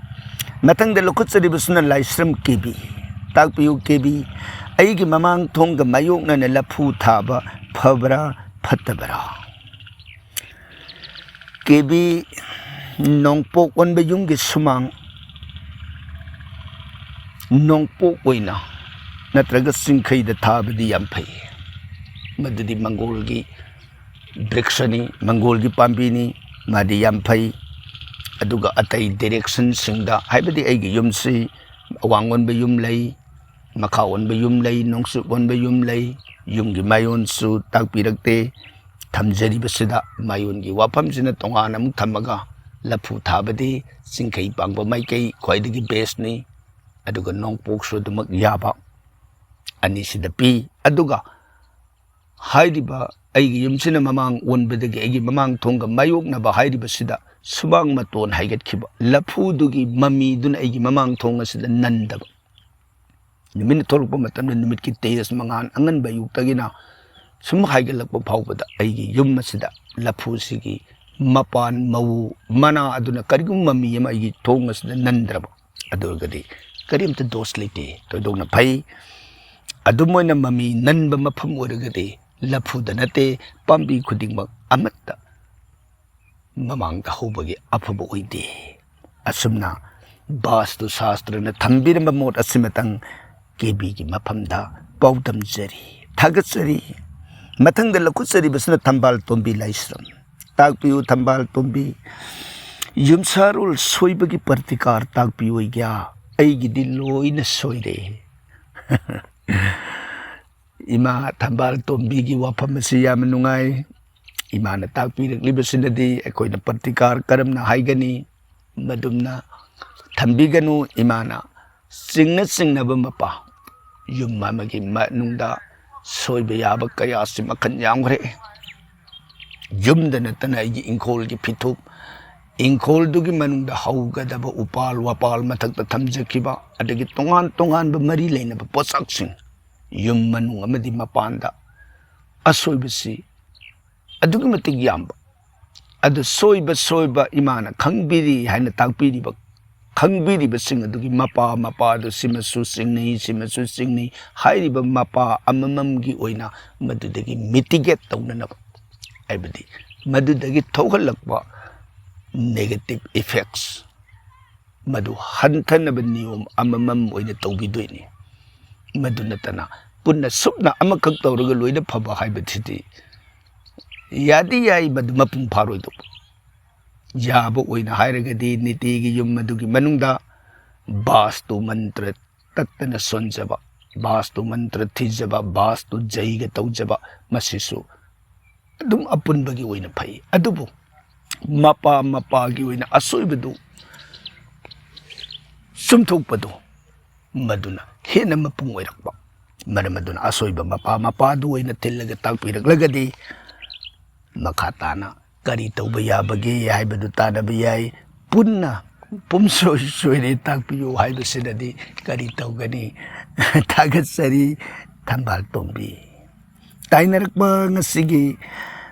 ꯃꯊꯪꯗ ꯂꯧꯈꯠꯆꯔꯤꯕꯁꯤꯅ ꯂꯥꯏꯁ꯭ꯔꯝ ꯀꯦ ꯕꯤ꯫ ꯇꯥꯛꯄꯤꯌꯨ ꯀꯦ ꯕꯤ, ꯑꯩꯒꯤ ꯃꯃꯥꯡ ꯊꯣꯡꯒ ꯃꯥꯌꯣꯛꯅꯅ ꯂꯐꯨ ꯊꯥꯕ ꯐꯕ꯭ꯔꯥ ꯐꯠꯇꯕ꯭ꯔꯥ? ꯀꯦ ꯕꯤ, ꯅꯣꯡꯄꯣꯛ ꯑꯣꯟꯕ ꯌꯨꯝꯒꯤ ꯁꯨꯃꯥꯡ ꯅꯣꯡꯄꯣꯛ ꯑꯣꯏꯅ ꯅꯠꯇ꯭ꯔꯒ ꯆꯤꯡꯈꯩꯗ ꯊꯥꯕꯗꯤ ꯌꯥꯝ ꯐꯩ꯫ ꯃꯗꯨꯗꯤ ꯃꯪꯒꯣꯜꯒꯤ ꯕ꯭ꯔꯤꯛꯁꯅꯤ, ꯃꯪꯒꯣꯜꯒꯤ ꯄꯥꯝꯕꯤꯅꯤ, ꯃꯥꯗꯤ ꯌꯥꯝ ꯐꯩ꯫ ꯑꯗꯨꯒ ꯑꯇꯩ ꯗꯤꯔꯦꯛꯁꯟꯁꯤꯡꯗ, ꯍꯥꯏꯕꯗꯤ ꯑꯩꯒꯤ ꯌꯨꯝꯁꯤ ꯑꯋꯥꯡ ꯑꯣꯟꯕ ꯌꯨꯝ ꯂꯩ, ꯃꯈꯥ ꯑꯣꯟꯕ ꯌꯨꯝ ꯂꯩ, ꯅꯣꯡꯆꯨꯞ ꯑꯣꯟꯕ ꯌꯨꯝ ꯂꯩ, ꯌꯨꯝꯒꯤ ꯃꯥꯌꯣꯟꯁꯨ ꯇꯥꯛꯄꯤꯔꯛꯇꯦ꯫ ꯊꯝꯖꯔꯤꯕꯁꯤꯗ ꯃꯌꯣꯟꯒꯤ ꯋꯥꯐꯝꯁꯤꯅ ꯇꯣꯉꯥꯟꯅ ꯑꯃꯨꯛ ꯊꯝꯃꯒ, ꯂꯐꯨ ꯊꯥꯕꯗꯤ ꯆꯤꯡꯈꯩ ꯄꯥꯡꯕ ꯃꯥꯏꯀꯩ ꯈ꯭ꯋꯥꯏꯗꯒꯤ ꯕꯦꯁꯅꯤ, ꯑꯗꯨꯒ ꯅꯣꯡꯄꯣꯛꯁꯨ ꯑꯗꯨꯃꯛ ꯌꯥꯕ ꯑꯅꯤꯁꯤꯗ ꯄꯤ꯫ ꯑꯗꯨꯒ ꯍꯥꯏꯔꯤꯕ ꯑꯩꯒꯤ ꯌꯨꯝꯁꯤꯅ ꯃꯃꯥꯡ ꯑꯣꯟꯕꯗꯒꯤ ꯑꯩꯒꯤ ꯃꯃꯥꯡ ꯊꯣꯡꯒ ꯃꯥꯌꯣꯛꯅꯕ ꯍꯥꯏꯔꯤꯕꯁꯤꯗ ꯁꯨꯃꯥꯡ ꯃꯇꯣꯟ ꯍꯥꯏꯒꯠꯈꯤꯕ, ꯂꯐꯨꯗꯨꯒꯤ ꯃꯃꯤꯗꯨꯅ ꯑꯩꯒꯤ ꯃꯃꯥꯡ ꯊꯣꯡ ꯑꯁꯤꯗ ꯅꯟꯗꯕ꯫ ꯅꯨꯃꯤꯠꯅ ꯊꯣꯛꯂꯛꯄ ꯃꯇꯝꯗ ꯅꯨꯃꯤꯠꯀꯤ ꯇꯦꯖ ꯃꯉꯥꯜ ꯑꯉꯟꯕ ꯑꯌꯨꯛꯇꯒꯤꯅ ꯁꯨꯝ ꯍꯥꯏꯒꯠꯂꯛꯄ ꯐꯥꯎꯕꯗ ꯑꯩꯒꯤ ꯌꯨꯝ ꯑꯁꯤꯗ ꯂꯐꯨꯁꯤꯒꯤ ꯃꯄꯥꯟ, ꯃꯎ, ꯃꯅꯥ ꯑꯗꯨꯅ ꯀꯔꯤꯒꯨꯝꯕ ꯃꯃꯤ ꯑꯃ ꯑꯩꯒꯤ ꯊꯣꯡ ꯑꯁꯤꯗ ꯅꯟꯗ꯭ꯔꯕ, ꯑꯗꯨ ꯑꯣꯏꯔꯒꯗꯤ ꯀꯔꯤꯝꯇ ꯗꯣꯁ ꯂꯩꯇꯦ, ꯊꯣꯏꯗꯣꯛꯅ ꯐꯩ꯫ ꯑꯗꯨꯝ ꯑꯣꯏꯅ ꯃꯃꯤ ꯅꯟꯕ ꯃꯐꯝ ꯑꯣꯏꯔꯒꯗꯤ ꯂꯐꯨꯗ ꯅꯠꯇꯦ, ꯄꯥꯝꯕꯤ ꯈꯨꯗꯤꯡꯃꯛ ꯑꯃꯠꯇ ꯃꯃꯥꯡꯗ ꯍꯧꯕꯒꯤ ꯑꯐꯕ ꯑꯣꯏꯗꯦ꯫ ꯑꯁꯨꯝꯅ ꯚꯥꯁꯇꯨ ꯁꯥꯁꯇ꯭ꯔꯅ ꯊꯝꯕꯤꯔꯝꯕ ꯃꯣꯠ ꯑꯁꯤꯃꯇꯪ ꯀꯦꯕꯤꯒꯤ ꯃꯐꯝꯗ ꯄꯥꯎꯗꯝꯖꯔꯤ, ꯊꯥꯒꯠꯆꯔꯤ꯫ ꯃꯊꯪꯗ ꯂꯧꯈꯠꯆꯔꯤꯕꯁꯤꯅ ꯊꯝꯕꯥꯜ ꯇꯣꯝꯕꯤ ꯂꯥꯏꯁ꯭ꯔꯝ꯫ ꯇꯥꯛꯄꯤꯌꯨ ꯊꯝꯕꯥꯜ ꯇꯣꯝꯕꯤ, ꯌꯨꯝꯁꯥꯔꯣꯜ ꯁꯣꯏꯕꯒꯤ ꯄ꯭ꯔꯇꯤꯀꯥꯔ ꯇꯥꯛꯄꯤꯌꯨ ꯑꯩꯒ꯭ꯌꯥ, ꯑꯩꯒꯤꯗꯤ ꯂꯣꯏꯅ ꯁꯣꯏꯔꯦ꯫ ꯏꯃꯥ ꯊꯝꯕꯥꯜ ꯇꯣꯝꯕꯤꯒꯤ ꯋꯥꯐꯝ ꯑꯁꯤ ꯌꯥꯝꯅ ꯅꯨꯡꯉꯥꯏ꯫ ꯏꯃꯥꯅ ꯇꯥꯛꯄꯤꯔꯛꯂꯤꯕꯁꯤꯅꯗꯤ ꯑꯩꯈꯣꯏꯅ ꯄ꯭ꯔꯇꯤꯀꯥꯔ ꯀꯔꯝꯅ ꯍꯥꯏꯒꯅꯤ, ꯃꯗꯨꯝꯅ ꯊꯝꯕꯤꯒꯅꯨ꯫ ꯏꯃꯥꯅ ꯆꯤꯡꯅ ꯆꯤꯡꯅꯕ ꯃꯄꯥ, ꯌꯨꯝ ꯑꯃꯒꯤ ꯃꯅꯨꯡꯗ ꯁꯣꯏꯕ ꯌꯥꯕ ꯀꯌꯥꯁꯤ ꯃꯈꯜ ꯌꯥꯝꯈ꯭ꯔꯦ꯫ ꯌꯨꯝꯗ ꯅꯠꯇꯅ ꯑꯩꯒꯤ ꯏꯪꯈꯣꯜꯒꯤ ꯐꯤꯊꯨꯞ, ꯏꯪꯈꯣꯜꯗꯨꯒꯤ ꯃꯅꯨꯡꯗ ꯍꯧꯒꯗꯕ ꯎꯄꯥꯜ ꯋꯥꯄꯥꯜ ꯃꯊꯛꯇ ꯊꯝꯖꯈꯤꯕ, ꯑꯗꯒꯤ ꯇꯣꯉꯥꯟ ꯇꯣꯉꯥꯟꯕ ꯃꯔꯤ ꯂꯩꯅꯕ ꯄꯣꯠꯁꯛꯁꯤꯡ, ꯌꯨꯝ ꯃꯅꯨꯡ ꯑꯃꯗꯤ ꯃꯄꯥꯟꯗ ꯑꯁꯣꯏꯕꯁꯤ ꯑꯗꯨꯛꯀꯤ ꯃꯇꯤꯛ ꯌꯥꯝꯕ꯫ ꯑꯗꯨ ꯁꯣꯏꯕ ꯁꯣꯏꯕ ꯏꯃꯥꯅ ꯈꯪꯕꯤꯔꯤ ꯍꯥꯏꯅ ꯇꯥꯛꯄꯤꯔꯤꯕ, ꯈꯪꯕꯤꯔꯤꯕꯁꯤꯡ ꯑꯗꯨꯒꯤ ꯃꯄꯥ ꯃꯄꯥꯗꯨ ꯁꯤꯃꯁꯨ ꯆꯤꯡꯅꯩ, ꯁꯤꯃꯁꯨ ꯆꯤꯡꯅꯩ ꯍꯥꯏꯔꯤꯕ ꯃꯄꯥ ꯑꯃꯃꯝꯒꯤ ꯑꯣꯏꯅ ꯃꯗꯨꯗꯒꯤ mitigate ꯇꯧꯅꯅꯕ ꯍꯥꯏꯕꯗꯤ ꯃꯗꯨꯗꯒꯤ ꯊꯣꯛꯍꯜꯂꯛꯄ negative effects ꯃꯗꯨ ꯍꯟꯊꯅꯕ ꯅꯤꯌꯣꯝ ꯑꯃꯃꯝ ꯑꯣꯏꯅ ꯇꯧꯕꯤꯗꯣꯏꯅꯤ꯫ ꯃꯗꯨ ꯅꯠꯇꯅ ꯄꯨꯟꯅ ꯁꯨꯞꯅ ꯑꯃꯈꯛ ꯇꯧꯔꯒ ꯂꯣꯏꯅ ꯐꯕ ꯍꯥꯏꯕꯁꯤꯗꯤ ꯌꯥꯗꯤ ꯌꯥꯏ, ꯃꯗꯨ ꯃꯄꯨꯡ ꯐꯥꯔꯣꯏꯗꯧꯕ꯫ ꯌꯥꯕ ꯑꯣꯏꯅ ꯍꯥꯏꯔꯒꯗꯤ ꯅꯤꯇꯤꯒꯤ ꯌꯨꯝ ꯑꯗꯨꯒꯤ ꯃꯅꯨꯡꯗ ꯚꯥꯁꯇꯨ ꯃꯟꯇ꯭ꯔ ꯇꯠꯇꯅ ꯁꯣꯟꯖꯕ, ꯚꯥꯁꯇꯨ ꯃꯟꯇ꯭ꯔ ꯊꯤꯖꯕ, ꯚꯥꯁꯇꯨ ꯖꯩꯒ ꯇꯧꯖꯕ, ꯃꯁꯤꯁꯨ ꯑꯗꯨꯝ ꯑꯄꯨꯟꯕꯒꯤ ꯑꯣꯏꯅ ꯐꯩ꯫ ꯑꯗꯨꯕꯨ ꯃꯄꯥ ꯃꯄꯥꯒꯤ ꯑꯣꯏꯅ ꯑꯁꯣꯏꯕꯗꯨ ꯆꯨꯝꯊꯣꯛꯄꯗꯨ, ꯃꯗꯨꯅ ꯍꯦꯟꯅ ꯃꯄꯨꯡ ꯑꯣꯏꯔꯛꯄ꯫ ꯃꯔꯝ ꯑꯗꯨꯅ ꯑꯁꯣꯏꯕ ꯃꯄꯥ ꯃꯄꯥꯗꯨ ꯑꯣꯏꯅ ꯊꯤꯜꯂꯒ ꯇꯥꯛꯄꯤꯔꯛꯂꯒꯗꯤ, ꯃꯈꯥ ꯇꯥꯅ ꯀꯔꯤ ꯇꯧꯕ ꯌꯥꯕꯒꯦ ꯍꯥꯏꯕꯗꯨ ꯇꯥꯟꯅꯕ ꯌꯥꯏ꯫ ꯄꯨꯟꯅ ꯄꯨꯝꯁꯣꯏ ꯁꯣꯏꯔꯦ ꯇꯥꯛꯄꯤꯌꯨ ꯍꯥꯏꯕꯁꯤꯅꯗꯤ ꯀꯔꯤ ꯇꯧꯒꯅꯤ? ꯊꯥꯒꯠꯆꯔꯤ, ꯊꯝꯕꯥꯜ ꯇꯣꯝꯕꯤ꯫ ꯇꯥꯏꯅꯔꯛꯄ ꯉꯁꯤꯒꯤ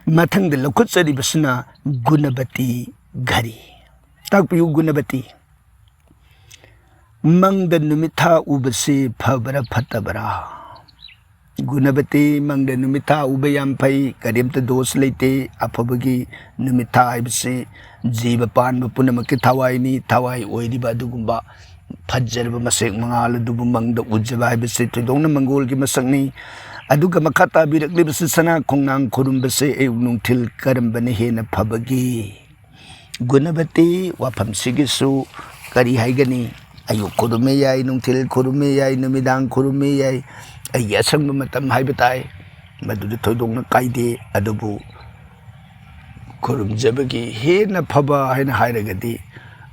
ꯃꯊꯪꯗ ꯂꯧꯈꯠꯆꯔꯤꯕꯁꯤꯅ ꯒꯨꯅꯕꯇꯤ ꯘꯔꯤ꯫ ꯇꯥꯛꯄꯤꯌꯨ, ꯒꯨꯅꯕꯇꯤ꯫ ꯃꯪꯗ ꯅꯨꯃꯤꯠ ꯊꯥ ꯎꯕꯁꯤ ꯐꯕ꯭ꯔꯥ ꯐꯠꯇꯕ꯭ꯔꯥ? ꯒꯨꯅꯕꯇꯤ, ꯃꯪꯗ ꯅꯨꯃꯤꯠ ꯊꯥ ꯎꯕ ꯌꯥꯝ ꯐꯩ, ꯀꯔꯤꯝꯇ ꯗꯣꯁ ꯂꯩꯇꯦ꯫ ꯑꯐꯕꯒꯤ ꯅꯨꯃꯤꯠ ꯊꯥ ꯍꯥꯏꯕꯁꯤ ꯖꯤꯕ ꯄꯥꯟꯕ ꯄꯨꯝꯅꯃꯛꯀꯤ ꯊꯋꯥꯏꯅꯤ꯫ ꯊꯋꯥꯏ ꯑꯣꯏꯔꯤꯕ ꯑꯗꯨꯒꯨꯝꯕ ꯐꯖꯔꯕ ꯃꯁꯦꯛ ꯃꯉꯥꯜ ꯑꯗꯨꯕꯨ ꯃꯪꯗ ꯎꯖꯕ ꯍꯥꯏꯕꯁꯤ ꯊꯣꯏꯗꯣꯛꯅ ꯃꯪꯒꯣꯜꯒꯤ ꯃꯁꯛꯅꯤ꯫ ꯑꯗꯨꯒ ꯃꯈꯥ ꯇꯥꯕꯤꯔꯛꯂꯤꯕꯁꯤ ꯁꯅꯥ ꯈꯣꯡꯅꯥꯡ ꯈꯨꯔꯨꯝꯕꯁꯦ ꯑꯌꯨꯛ ꯅꯨꯡꯊꯤꯜ ꯀꯔꯝꯕꯅ ꯍꯦꯟꯅ ꯐꯕꯒꯦ? ꯒꯨꯅꯕꯇꯤ, ꯋꯥꯐꯝꯁꯤꯒꯤꯁꯨ ꯀꯔꯤ ꯍꯥꯏꯒꯅꯤ? ꯑꯌꯨꯛ ꯈꯨꯔꯨꯝꯃꯦ ꯌꯥꯏ, ꯅꯨꯡꯊꯤꯜ ꯈꯨꯔꯨꯝꯃꯦ ꯌꯥꯏ, ꯅꯨꯃꯤꯗꯥꯡ ꯈꯨꯔꯨꯝꯃꯦ ꯌꯥꯏ, ꯑꯩꯒꯤ ꯑꯁꯪꯕ ꯃꯇꯝ ꯍꯥꯏꯕ ꯇꯥꯏ, ꯃꯗꯨꯗ ꯊꯣꯏꯗꯣꯛꯅ ꯀꯥꯏꯗꯦ꯫ ꯑꯗꯨꯕꯨ ꯈꯨꯔꯨꯝꯖꯕꯒꯤ ꯍꯦꯟꯅ ꯐꯕ ꯍꯥꯏꯅ ꯍꯥꯏꯔꯒꯗꯤ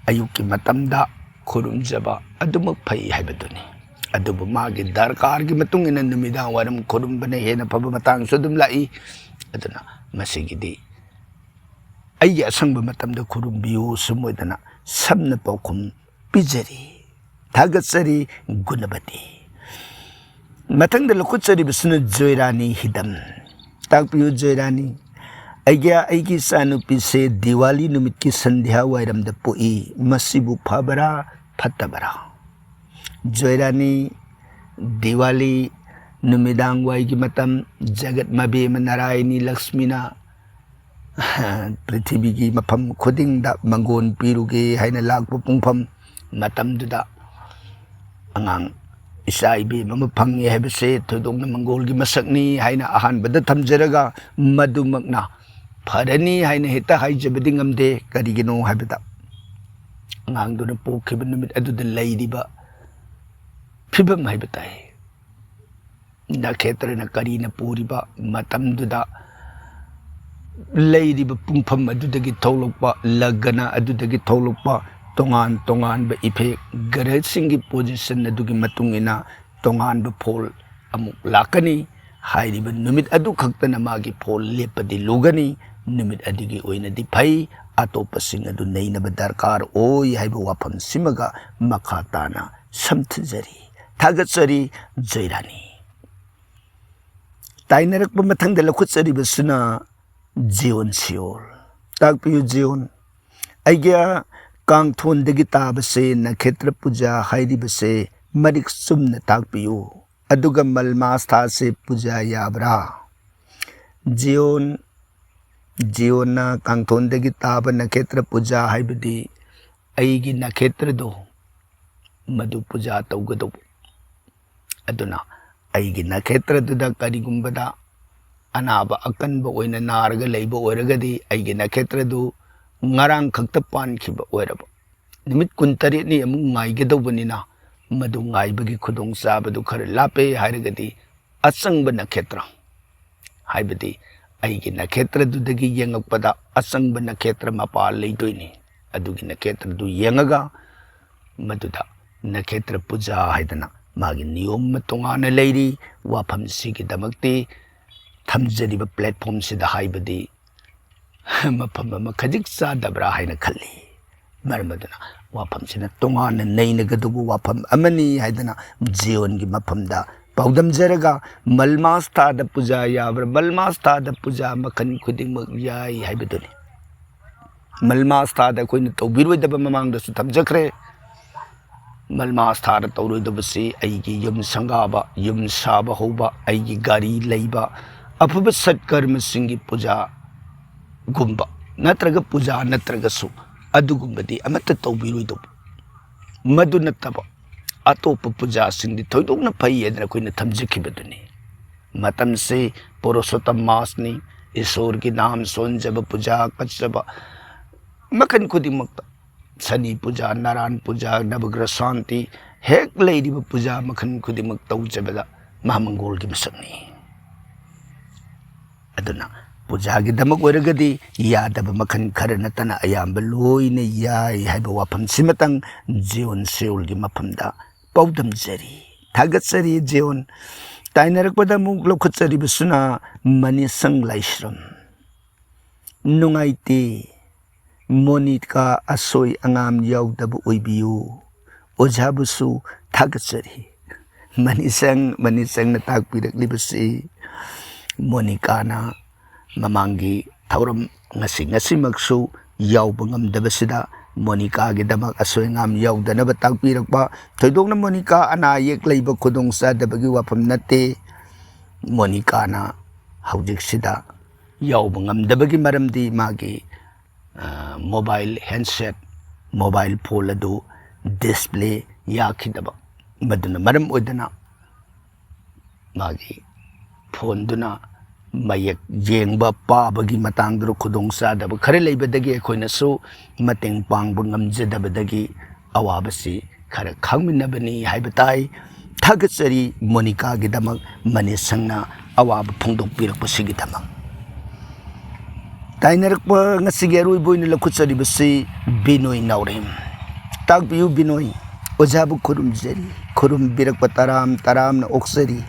ꯑꯌꯨꯛꯀꯤ ꯃꯇꯝꯗ ꯈꯨꯔꯨꯝꯖꯕ ꯑꯗꯨꯃꯛ ꯐꯩ ꯍꯥꯏꯕꯗꯨꯅꯤ꯫ ꯑꯗꯨꯕꯨ ꯃꯥꯒꯤ ꯗꯔꯀꯥꯔꯒꯤ ꯃꯇꯨꯡ ꯏꯟꯅ ꯅꯨꯃꯤꯗꯥꯡ ꯋꯥꯏꯔꯝ ꯈꯨꯔꯨꯝꯕꯅ ꯍꯦꯟꯅ ꯐꯕ ꯃꯇꯥꯡꯁꯨ ꯑꯗꯨꯝ ꯂꯥꯛꯏ꯫ ꯑꯗꯨꯅ ꯃꯁꯤꯒꯤꯗꯤ ꯑꯩꯒꯤ ꯑꯁꯪꯕ ꯃꯇꯝꯗ ꯈꯨꯔꯨꯝꯕꯤꯌꯨ ꯁꯨꯝ ꯑꯣꯏꯗꯅ ꯁꯝꯅ ꯄꯥꯎꯈꯨꯝ ꯄꯤꯖꯔꯤ꯫ ꯊꯥꯒꯠꯆꯔꯤ, ꯒꯨꯅꯕꯇꯤ꯫ ꯃꯊꯪꯗ ꯂꯧꯈꯠꯆꯔꯤꯕꯁꯤꯅ ꯖꯣꯏꯔꯥꯅꯤ ꯍꯤꯗꯝ꯫ ꯇꯥꯛꯄꯤꯌꯨ ꯖꯣꯏꯔꯥꯅꯤ꯫ ꯑꯩꯒꯤ, ꯑꯩꯒꯤ ꯏꯆꯥꯅꯨꯄꯤꯁꯦ ꯗꯤꯋꯥꯂꯤ ꯅꯨꯃꯤꯠꯀꯤ ꯁꯟꯙ꯭ꯌꯥ ꯋꯥꯏꯔꯝꯗ ꯄꯣꯛꯏ, ꯃꯁꯤꯕꯨ ꯐꯕꯔꯥ ꯐꯠꯇꯕꯔꯥ? ꯖꯣꯏꯔꯥꯅꯤ, ꯗꯤꯋꯥꯂꯤ ꯅꯨꯃꯤꯗꯥꯡ ꯋꯥꯏꯒꯤ ꯃꯇꯝ, ꯖꯒꯠ ꯃꯕꯦꯝꯃ ꯅꯥꯔꯥꯌꯅꯤ ꯂꯛꯁꯃꯤꯅ ꯄ꯭ꯔꯤꯊꯤꯕꯤꯒꯤ ꯃꯐꯝ ꯈꯨꯗꯤꯡꯗ ꯃꯪꯒꯣꯟ ꯄꯤꯔꯨꯒꯦ ꯍꯥꯏꯅ ꯂꯥꯛꯄ ꯄꯨꯡꯐꯝ ꯃꯇꯝꯗꯨꯗ, ꯑꯉꯥꯡ ꯏꯆꯥ ꯏꯕꯦꯝ ꯑꯃ ꯐꯪꯉꯦ ꯍꯥꯏꯕꯁꯦ ꯊꯣꯏꯗꯣꯛꯅ ꯃꯪꯒꯣꯜꯒꯤ ꯃꯁꯛꯅꯤ ꯍꯥꯏꯅ ꯑꯍꯥꯟꯕꯗ ꯊꯝꯖꯔꯒ, ꯃꯗꯨꯃꯛꯅ ꯐꯔꯅꯤ ꯍꯥꯏꯅ ꯍꯦꯛꯇ ꯍꯥꯏꯖꯕꯗꯤ ꯉꯝꯗꯦ꯫ ꯀꯔꯤꯒꯤꯅꯣ ꯍꯥꯏꯕꯗ, ꯑꯉꯥꯡꯗꯨꯅ ꯄꯣꯛꯈꯤꯕ ꯅꯨꯃꯤꯠ ꯑꯗꯨꯗ ꯂꯩꯔꯤꯕ ꯐꯤꯕꯝ ꯍꯥꯏꯕ ꯇꯥꯏ, ꯅꯈꯦꯇ꯭ꯔꯅ ꯀꯔꯤꯅ ꯄꯨꯔꯤꯕ ꯃꯇꯝꯗꯨꯗ ꯂꯩꯔꯤꯕ ꯄꯨꯡꯐꯝ ꯑꯗꯨꯗꯒꯤ ꯊꯣꯛꯂꯛꯄ, ꯂꯒꯅ ꯑꯗꯨꯗꯒꯤ ꯊꯣꯛꯂꯛꯄ ꯇꯣꯉꯥꯟ ꯇꯣꯉꯥꯟꯕ ꯏꯐꯦꯛ, ꯒ꯭ꯔꯍꯁꯤꯡꯒꯤ ꯄꯣꯖꯤꯁꯟ ꯑꯗꯨꯒꯤ ꯃꯇꯨꯡ ꯏꯟꯅ ꯇꯣꯉꯥꯟꯕ ꯐꯣꯜ ꯑꯃꯨꯛ ꯂꯥꯛꯀꯅꯤ꯫ ꯍꯥꯏꯔꯤꯕ ꯅꯨꯃꯤꯠ ꯑꯗꯨ ꯈꯛꯇꯅ ꯃꯥꯒꯤ ꯐꯣꯜ ꯂꯦꯞꯄꯗꯤ ꯂꯨꯒꯅꯤ꯫ ꯅꯨꯃꯤꯠ ꯑꯗꯨꯒꯤ ꯑꯣꯏꯅꯗꯤ ꯐꯩ, ꯑꯇꯣꯞꯄꯁꯤꯡ ꯑꯗꯨ ꯅꯩꯅꯕ ꯗꯔꯀꯥꯔ ꯑꯣꯏ ꯍꯥꯏꯕ ꯋꯥꯐꯝꯁꯤꯃꯒ ꯃꯈꯥ ꯇꯥꯅ ꯁꯝꯊꯖꯔꯤ꯫ ꯊꯥꯒꯠꯆꯔꯤ꯫ ꯖꯩꯔꯥꯅꯤ꯫ ꯇꯥꯏꯅꯔꯛꯄ ꯃꯊꯪꯗ ꯂꯧꯈꯠꯆꯔꯤꯕꯁꯤꯅ ꯖꯤꯌꯣꯟ ꯁꯤꯌꯣꯜ꯫ ꯇꯥꯛꯄꯤꯌꯨ ꯖꯤꯌꯣꯟ꯫ ꯑꯩꯒꯤ ꯀꯥꯡꯊꯣꯟꯗꯒꯤ ꯇꯥꯕꯁꯦ ꯅꯈꯦꯇ꯭ꯔ ꯄꯨꯖꯥ ꯍꯥꯏꯔꯤꯕꯁꯦ ꯃꯔꯤꯛ ꯆꯨꯝꯅ ꯇꯥꯛꯄꯤꯌꯨ꯫ ꯑꯗꯨꯒ ꯃꯜꯃꯥꯁꯊꯥꯁꯦ ꯄꯨꯖꯥ ꯌꯥꯕ꯭ꯔꯥ? ꯖꯤꯌꯣꯟ, ꯖꯤꯌꯣꯟꯅ ꯀꯥꯡꯊꯣꯟꯗꯒꯤ ꯇꯥꯕ ꯅꯈꯦꯇ꯭ꯔ ꯄꯨꯖꯥ ꯍꯥꯏꯕꯗꯤ ꯑꯩꯒꯤ ꯅꯈꯦꯇ꯭ꯔꯗꯣ ꯃꯗꯨ ꯄꯨꯖꯥ ꯇꯧꯒꯗꯧꯕ꯫ ꯑꯗꯨꯅ ꯑꯩꯒꯤ ꯅꯈꯦꯇ꯭ꯔꯗꯨꯗ ꯀꯔꯤꯒꯨꯝꯕꯗ ꯑꯅꯥꯕ ꯑꯀꯟꯕ ꯑꯣꯏꯅ ꯅꯥꯔꯒ ꯂꯩꯕ ꯑꯣꯏꯔꯒꯗꯤ ꯑꯩꯒꯤ ꯅꯈꯦꯇ꯭ꯔꯗꯨ ꯉꯔꯥꯡ ꯈꯛꯇ ꯄꯥꯟꯈꯤꯕ ꯑꯣꯏꯔꯕ, ꯅꯨꯃꯤꯠ ꯀꯨꯟꯇꯔꯦꯠꯅꯤ ꯑꯃꯨꯛ ꯉꯥꯏꯒꯗꯧꯕꯅꯤꯅ ꯃꯗꯨ ꯉꯥꯏꯕꯒꯤ ꯈꯨꯗꯣꯡꯆꯥꯕꯗꯨ ꯈꯔ ꯂꯥꯞꯄꯦ ꯍꯥꯏꯔꯒꯗꯤ ꯑꯆꯪꯕ ꯅꯈꯦꯇ꯭ꯔ, ꯍꯥꯏꯕꯗꯤ ꯑꯩꯒꯤ ꯅꯈꯦꯇ꯭ꯔꯗꯨꯗꯒꯤ ꯌꯦꯡꯉꯛꯄꯗ ꯑꯆꯪꯕ ꯅꯈꯦꯇ꯭ꯔ ꯃꯄꯥ ꯂꯩꯗꯣꯏꯅꯤ꯫ ꯑꯗꯨꯒꯤ ꯅꯈꯦꯇ꯭ꯔꯗꯨ ꯌꯦꯡꯉꯒ ꯃꯗꯨꯗ ꯅꯈꯦꯇ꯭ꯔ ꯄꯨꯖꯥ ꯍꯥꯏꯗꯅ ꯃꯥꯒꯤ ꯅꯤꯌꯣꯝ ꯑꯃ ꯇꯣꯉꯥꯟꯅ ꯂꯩꯔꯤ꯫ ꯋꯥꯐꯝꯁꯤꯒꯤꯗꯃꯛꯇꯤ ꯊꯝꯖꯔꯤꯕ ꯄ꯭ꯂꯦꯠꯐꯣꯝꯁꯤꯗ ꯍꯥꯏꯕꯗꯤ ꯃꯐꯝ ꯑꯃ ꯈꯖꯤꯛ ꯆꯥꯗꯕ꯭ꯔꯥ ꯍꯥꯏꯅ ꯈꯜꯂꯤ꯫ ꯃꯔꯝ ꯑꯗꯨꯅ ꯋꯥꯐꯝꯁꯤꯅ ꯇꯣꯉꯥꯟꯅ ꯅꯩꯅꯒꯗꯧꯕ ꯋꯥꯐꯝ ꯑꯃꯅꯤ ꯍꯥꯏꯗꯅ ꯖꯤꯌꯣꯟꯒꯤ ꯃꯐꯝꯗ ꯄꯥꯎꯗꯝꯖꯔꯒ, ꯃꯜꯃꯥꯁꯊꯥꯗ ꯄꯨꯖꯥ ꯌꯥꯕ꯭ꯔꯥ? ꯃꯜꯃꯥꯁꯊꯥꯗ ꯄꯨꯖꯥ ꯃꯈꯜ ꯈꯨꯗꯤꯡꯃꯛ ꯌꯥꯏ ꯍꯥꯏꯕꯗꯨꯅꯤ꯫ ꯃꯜꯃꯥꯁꯊꯥꯗ ꯑꯩꯈꯣꯏꯅ ꯇꯧꯕꯤꯔꯣꯏꯗꯕ ꯃꯃꯥꯡꯗꯁꯨ ꯊꯝꯖꯈ꯭ꯔꯦ꯫ ꯃꯜꯃꯥꯁꯊꯥꯗ ꯇꯧꯔꯣꯏꯗꯕꯁꯤ ꯑꯩꯒꯤ ꯌꯨꯝ ꯁꯪꯒꯥꯕ, ꯌꯨꯝ ꯁꯥꯕ ꯍꯧꯕ, ꯑꯩꯒꯤ ꯒꯥꯔꯤ ꯂꯩꯕ, ꯑꯐꯕ ꯁꯠꯀꯔꯃꯁꯤꯡꯒꯤ ꯄꯨꯖꯥꯒꯨꯝꯕ ꯅꯠꯇ꯭ꯔꯒ ꯄꯨꯖꯥ ꯅꯠꯇ꯭ꯔꯒꯁꯨ ꯑꯗꯨꯒꯨꯝꯕꯗꯤ ꯑꯃꯠꯇ ꯇꯧꯕꯤꯔꯣꯏꯗꯧꯕ꯫ ꯃꯗꯨ ꯅꯠꯇꯕ ꯑꯇꯣꯞꯄ ꯄꯨꯖꯥꯁꯤꯡꯗꯤ ꯊꯣꯏꯗꯣꯛꯅ ꯐꯩ ꯍꯥꯏꯗꯅ ꯑꯩꯈꯣꯏꯅ ꯊꯝꯖꯈꯤꯕꯗꯨꯅꯤ꯫ ꯃꯇꯝꯁꯤ ꯄꯨꯔꯨꯁꯣꯠꯇꯝ ꯃꯥꯁꯅꯤ꯫ ꯏꯁꯣꯔꯒꯤ ꯅꯥꯝ ꯁꯣꯟꯖꯕ, ꯄꯨꯖꯥ ꯀꯠꯆꯕ ꯃꯈꯜ ꯈꯨꯗꯤꯡꯃꯛꯇ, ꯁꯅꯤ ꯄꯨꯖꯥ, ꯅꯔꯥꯟ ꯄꯨꯖꯥ, ꯅꯕꯒ꯭ꯔꯍ ꯁꯥꯟꯇꯤ, ꯍꯦꯛ ꯂꯩꯔꯤꯕ ꯄꯨꯖꯥ ꯃꯈꯜ ꯈꯨꯗꯤꯡꯃꯛ ꯇꯧꯖꯕꯗ ꯃꯍꯥꯃꯪꯒꯣꯜꯒꯤ ꯃꯁꯛꯅꯤ꯫ ꯑꯗꯨꯅ ꯑꯣꯖꯥꯒꯤꯗꯃꯛ ꯑꯣꯏꯔꯒꯗꯤ ꯌꯥꯗꯕ ꯃꯈꯜ ꯈꯔ ꯅꯠꯇꯅ ꯑꯌꯥꯝꯕ ꯂꯣꯏꯅ ꯌꯥꯏ ꯍꯥꯏꯕ ꯋꯥꯐꯝꯁꯤꯃꯇꯪ ꯖꯤꯌꯣꯟ ꯁꯤꯌꯣꯜꯒꯤ ꯃꯐꯝꯗ ꯄꯥꯎꯗꯝꯖꯔꯤ꯫ ꯊꯥꯒꯠꯆꯔꯤ ꯖꯤꯌꯣꯟ꯫ ꯇꯥꯏꯅꯔꯛꯄꯗ ꯑꯃꯨꯛ ꯂꯧꯈꯠꯆꯔꯤꯕꯁꯤꯅ ꯃꯅꯤꯁꯪ ꯂꯥꯏꯁ꯭ꯔꯝ꯫ ꯅꯨꯡꯉꯥꯏꯇꯦ꯫ ꯃꯣꯅꯤꯀꯥ ꯑꯁꯣꯏ ꯑꯉꯥꯝ ꯌꯥꯎꯗꯕ ꯑꯣꯏꯕꯤꯌꯨ꯫ ꯑꯣꯖꯥꯕꯨꯁꯨ ꯊꯥꯒꯠꯆꯔꯤ꯫ ꯃꯅꯤꯁꯪ, ꯃꯅꯤꯁꯪꯅ ꯇꯥꯛꯄꯤꯔꯛꯂꯤꯕꯁꯤ ꯃꯣꯅꯤꯀꯥꯅ ꯃꯃꯥꯡꯒꯤ ꯊꯧꯔꯝ ꯉꯁꯤ, ꯉꯁꯤꯃꯛꯁꯨ ꯌꯥꯎꯕ ꯉꯝꯗꯕꯁꯤꯗ ꯃꯣꯅꯤꯀꯥꯒꯤꯗꯃꯛ ꯑꯁꯣꯏ ꯑꯉꯥꯝ ꯌꯥꯎꯗꯅꯕ ꯇꯥꯛꯄꯤꯔꯛꯄ, ꯊꯣꯏꯗꯣꯛꯅ ꯃꯣꯅꯤꯀꯥ ꯑꯅꯥ ꯑꯌꯦꯛ ꯂꯩꯕ, ꯈꯨꯗꯣꯡꯆꯥꯗꯕꯒꯤ ꯋꯥꯐꯝ ꯅꯠꯇꯦ꯫ ꯃꯣꯅꯤꯀꯥꯅ ꯍꯧꯖꯤꯛꯁꯤꯗ ꯌꯥꯎꯕ ꯉꯝꯗꯕꯒꯤ ꯃꯔꯝꯗꯤ ꯃꯥꯒꯤ, ꯑ, mobile handset, mobile phone ꯑꯗꯨ display ꯌꯥꯈꯤꯗꯕ, ꯃꯗꯨꯅ ꯃꯔꯝ ꯑꯣꯏꯗꯅ ꯃꯥꯒꯤ phoneꯗꯨꯅ ꯃꯌꯦꯛ ꯌꯦꯡꯕ, ꯄꯥꯕꯒꯤ ꯃꯇꯥꯡꯗ ꯈꯨꯗꯣꯡꯆꯥꯗꯕ ꯈꯔ ꯂꯩꯕꯗꯒꯤ ꯑꯩꯈꯣꯏꯅꯁꯨ ꯃꯇꯦꯡ ꯄꯥꯡꯕ ꯉꯝꯖꯗꯕꯗꯒꯤ ꯑꯋꯥꯕꯁꯤ ꯈꯔ ꯈꯪꯃꯤꯟꯅꯕꯅꯤ ꯍꯥꯏꯕ ꯇꯥꯏ꯫ ꯊꯥꯒꯠꯆꯔꯤ ꯃꯣꯅꯤꯀꯥꯒꯤꯗꯃꯛ ꯃꯅꯤꯁꯪꯅ ꯑꯋꯥꯕ ꯐꯣꯡꯗꯣꯛꯄꯤꯔꯛꯄꯁꯤꯒꯤꯗꯃꯛ꯫ ꯇꯥꯏꯅꯔꯛꯄ ꯉꯁꯤꯒꯤ ꯑꯔꯣꯏꯕ ꯑꯣꯏꯅ ꯂꯧꯈꯠꯆꯔꯤꯕꯁꯤ ꯕꯤꯅꯣꯏ ꯅꯥꯎꯔꯦꯝ꯫ ꯇꯥꯛꯄꯤꯌꯨ ꯕꯤꯅꯣꯏ, ꯑꯣꯖꯥꯕꯨ ꯈꯨꯔꯨꯝꯖꯔꯤ, ꯈꯨꯔꯨꯝꯕꯤꯔꯛꯄ ꯇꯔꯥꯝ ꯇꯔꯥꯝꯅ ꯑꯣꯛꯆꯔꯤ꯫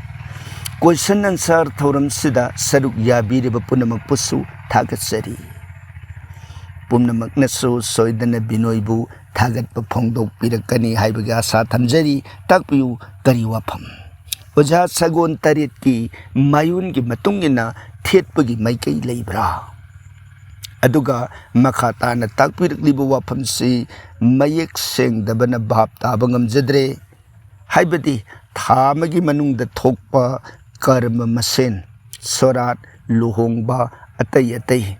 Question answer ꯊꯧꯔꯝꯁꯤꯗ ꯁꯔꯨꯛ ꯌꯥꯕꯤꯔꯤꯕ ꯄꯨꯝꯅꯃꯛꯄꯨꯁꯨ ꯊꯥꯒꯠꯆꯔꯤ꯫ ꯄꯨꯝꯅꯃꯛꯅꯁꯨ ꯁꯣꯏꯗꯅ ꯕꯤꯅꯣꯏꯕꯨ ꯊꯥꯒꯠꯄ ꯐꯣꯡꯗꯣꯛꯄꯤꯔꯛꯀꯅꯤ ꯍꯥꯏꯕꯒꯤ ꯑꯥꯁꯥ ꯊꯝꯖꯔꯤ꯫ ꯇꯥꯛꯄꯤꯌꯨ, ꯀꯔꯤ ꯋꯥꯐꯝ? ꯑꯣꯖꯥ, ꯁꯒꯣꯜ ꯇꯔꯦꯠꯀꯤ ꯃꯥꯏꯑꯣꯟꯒꯤ ꯃꯇꯨꯡ ꯏꯟꯅ ꯊꯦꯠꯄꯒꯤ ꯃꯥꯏꯀꯩ ꯂꯩꯕ꯭ꯔꯥ? ꯑꯗꯨꯒ ꯃꯈꯥ ꯇꯥꯅ ꯇꯥꯛꯄꯤꯔꯛꯂꯤꯕ ꯋꯥꯐꯝꯁꯤ ꯃꯌꯦꯛ ꯁꯦꯡꯗꯕꯅ ꯚꯥꯞ ꯇꯥꯕ ꯉꯝꯖꯗ꯭ꯔꯦ꯫ ꯍꯥꯏꯕꯗꯤ ꯊꯥ ꯑꯃꯒꯤ ꯃꯅꯨꯡꯗ ꯊꯣꯛꯄ ꯀꯔꯃ ꯃꯁꯦꯟ, ꯁꯣꯔꯥꯠ, ꯂꯨꯍꯣꯡꯕ, ꯑꯇꯩ ꯑꯇꯩ꯫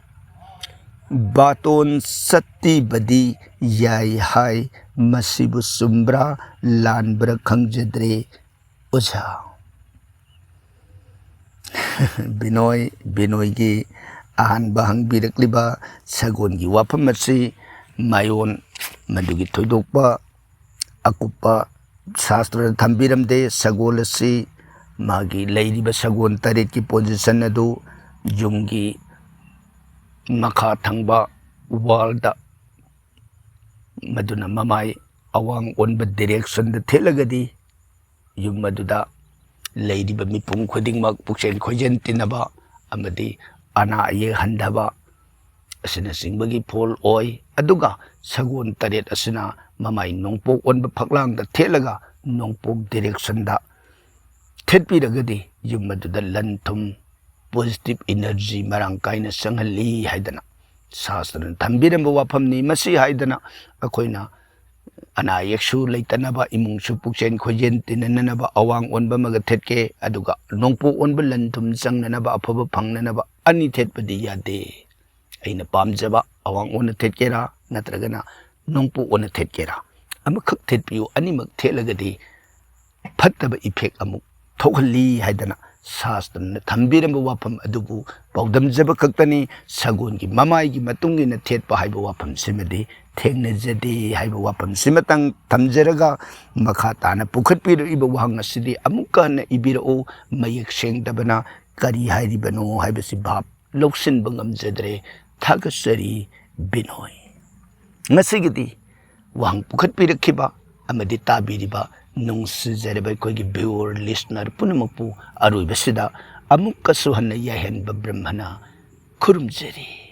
ꯕꯥꯇꯣꯟ ꯆꯠꯇꯤꯕꯗꯤ ꯌꯥꯏ ꯍꯥꯏ, ꯃꯁꯤꯕꯨ ꯆꯨꯝꯕ꯭ꯔꯥ ꯂꯥꯟꯕ꯭ꯔꯥ ꯈꯪꯖꯗ꯭ꯔꯦ ꯑꯣꯖꯥ꯫ ꯕꯤꯅꯣꯏ, ꯕꯤꯅꯣꯏꯒꯤ ꯑꯍꯥꯟꯕ ꯍꯪꯕꯤꯔꯛꯂꯤꯕ ꯁꯒꯣꯜꯒꯤ ꯋꯥꯐꯝ ꯑꯁꯤ ꯃꯥꯏꯑꯣꯟ ꯃꯗꯨꯒꯤ ꯊꯣꯏꯗꯣꯛꯄ ꯑꯀꯨꯞꯄ ꯁꯥꯁꯇ꯭ꯔꯗ ꯊꯝꯕꯤꯔꯝꯗꯦ꯫ ꯁꯒꯣꯜ ꯑꯁꯤ ꯃꯥꯒꯤ ꯂꯩꯔꯤꯕ ꯁꯒꯣꯜ ꯇꯔꯦꯠꯀꯤ position ꯑꯗꯨ ꯌꯨꯝꯒꯤ ꯃꯈꯥ ꯊꯪꯕ ꯋꯥꯜꯗ, ꯃꯗꯨꯅ ꯃꯃꯥꯏ ꯑꯋꯥꯡ ꯑꯣꯟꯕ ꯗꯤꯔꯦꯛꯁꯟꯗ ꯊꯦꯠꯂꯒꯗꯤ ꯌꯨꯝ ꯑꯗꯨꯗ ꯂꯩꯔꯤꯕ ꯃꯤꯄꯨꯝ ꯈꯨꯗꯤꯡꯃꯛ ꯄꯨꯛꯆꯦꯜ ꯈꯣꯏꯖꯦꯜ ꯇꯤꯟꯅꯕ ꯑꯃꯗꯤ ꯑꯅꯥ ꯑꯌꯦꯛ ꯍꯟꯊꯕ ꯑꯁꯤꯅꯆꯤꯡꯕꯒꯤ ꯐꯣꯜ ꯑꯣꯏ꯫ ꯑꯗꯨꯒ ꯁꯒꯣꯜ ꯇꯔꯦꯠ ꯑꯁꯤꯅ ꯃꯃꯥꯏ ꯅꯣꯡꯄꯣꯛ ꯑꯣꯟꯕ ꯐꯛꯂꯥꯡꯗ ꯊꯦꯠꯂꯒ ꯅꯣꯡꯄꯣꯛ ꯗꯤꯔꯦꯛꯁꯟꯗ ꯊꯦꯠꯄꯤꯔꯒꯗꯤ ꯌꯨꯝ ꯑꯗꯨꯗ ꯂꯟ ꯊꯨꯝ, ꯄꯣꯖꯤꯇꯤꯚ ꯏꯅꯔꯖꯤ ꯃꯔꯥꯡ ꯀꯥꯏꯅ ꯆꯪꯍꯜꯂꯤ ꯍꯥꯏꯗꯅ ꯁꯥꯁꯇ꯭ꯔꯅ ꯊꯝꯕꯤꯔꯝꯕ ꯋꯥꯐꯝꯅꯤ꯫ ꯃꯁꯤ ꯍꯥꯏꯗꯅ ꯑꯩꯈꯣꯏꯅ ꯑꯅꯥ ꯑꯌꯦꯛꯁꯨ ꯂꯩꯇꯅꯕ, ꯏꯃꯨꯡꯁꯨ ꯄꯨꯛꯆꯦꯜ ꯈꯣꯏꯖꯦꯜ ꯇꯤꯟꯅꯅꯕ ꯑꯋꯥꯡ ꯑꯣꯟꯕ ꯑꯃꯒ ꯊꯦꯠꯀꯦ, ꯑꯗꯨꯒ ꯅꯣꯡꯄꯣꯛ ꯑꯣꯟꯕ ꯂꯟ ꯊꯨꯝ ꯆꯪꯅꯅꯕ, ꯑꯐꯕ ꯐꯪꯅꯅꯕ ꯑꯅꯤ ꯊꯦꯠꯄꯗꯤ ꯌꯥꯗꯦ꯫ ꯑꯩꯅ ꯄꯥꯝꯖꯕ ꯑꯋꯥꯡ ꯑꯣꯟꯅ ꯊꯦꯠꯀꯦꯔꯥ ꯅꯠꯇ꯭ꯔꯒꯅ ꯅꯣꯡꯄꯣꯛ ꯑꯣꯟꯅ ꯊꯦꯠꯀꯦꯔꯥ, ꯑꯃꯈꯛ ꯊꯦꯠꯄꯤꯌꯨ, ꯑꯅꯤꯃꯛ ꯊꯦꯠꯂꯒꯗꯤ ꯐꯠꯇꯕ ꯏꯐꯦꯛ ꯑꯃꯨꯛ ꯊꯣꯛꯍꯜꯂꯤ ꯍꯥꯏꯗꯅ ꯁꯥꯁꯇ꯭ꯔꯅ ꯊꯝꯕꯤꯔꯝꯕ ꯋꯥꯐꯝ ꯑꯗꯨꯕꯨ ꯄꯥꯎꯗꯝꯖꯕ ꯈꯛꯇꯅꯤ꯫ ꯁꯒꯣꯜꯒꯤ ꯃꯃꯥꯏꯒꯤ ꯃꯇꯨꯡ ꯏꯟꯅ ꯊꯦꯠꯄ ꯍꯥꯏꯕ ꯋꯥꯐꯝꯁꯤꯃꯗꯤ ꯊꯦꯡꯅꯖꯗꯦ ꯍꯥꯏꯕ ꯋꯥꯐꯝꯁꯤꯃꯇꯪ ꯊꯝꯖꯔꯒ, ꯃꯈꯥ ꯇꯥꯅ ꯄꯨꯈꯠꯄꯤꯔꯛꯏꯕ ꯋꯥꯍꯪ ꯑꯁꯤꯗꯤ ꯑꯃꯨꯛꯀ ꯍꯟꯅ ꯏꯕꯤꯔꯛꯎ꯫ ꯃꯌꯦꯛ ꯁꯦꯡꯗꯕꯅ ꯀꯔꯤ ꯍꯥꯏꯔꯤꯕꯅꯣ ꯍꯥꯏꯕꯁꯤ ꯚꯥꯞ ꯂꯧꯁꯤꯟꯕ ꯉꯝꯖꯗ꯭ꯔꯦ꯫ ꯊꯥꯒꯠꯆꯔꯤ, ꯕꯤꯅꯣꯏ꯫ ꯉꯁꯤꯒꯤꯗꯤ ꯋꯥꯍꯪ ꯄꯨꯈꯠꯄꯤꯔꯛꯈꯤꯕ ꯑꯃꯗꯤ ꯇꯥꯕꯤꯔꯤꯕ ꯅꯨꯡꯁꯤꯖꯔꯕ ꯑꯩꯈꯣꯏꯒꯤ viewer, listener ꯄꯨꯝꯅꯃꯛꯄꯨ ꯑꯔꯣꯏꯕꯁꯤꯗ ꯑꯃꯨꯛꯀꯁꯨ ꯍꯟꯅ ꯌꯥꯏꯍꯟꯕ ꯕ꯭ꯔꯍ꯭ꯃꯅ ꯈꯨꯔꯨꯝꯖꯔꯤ꯫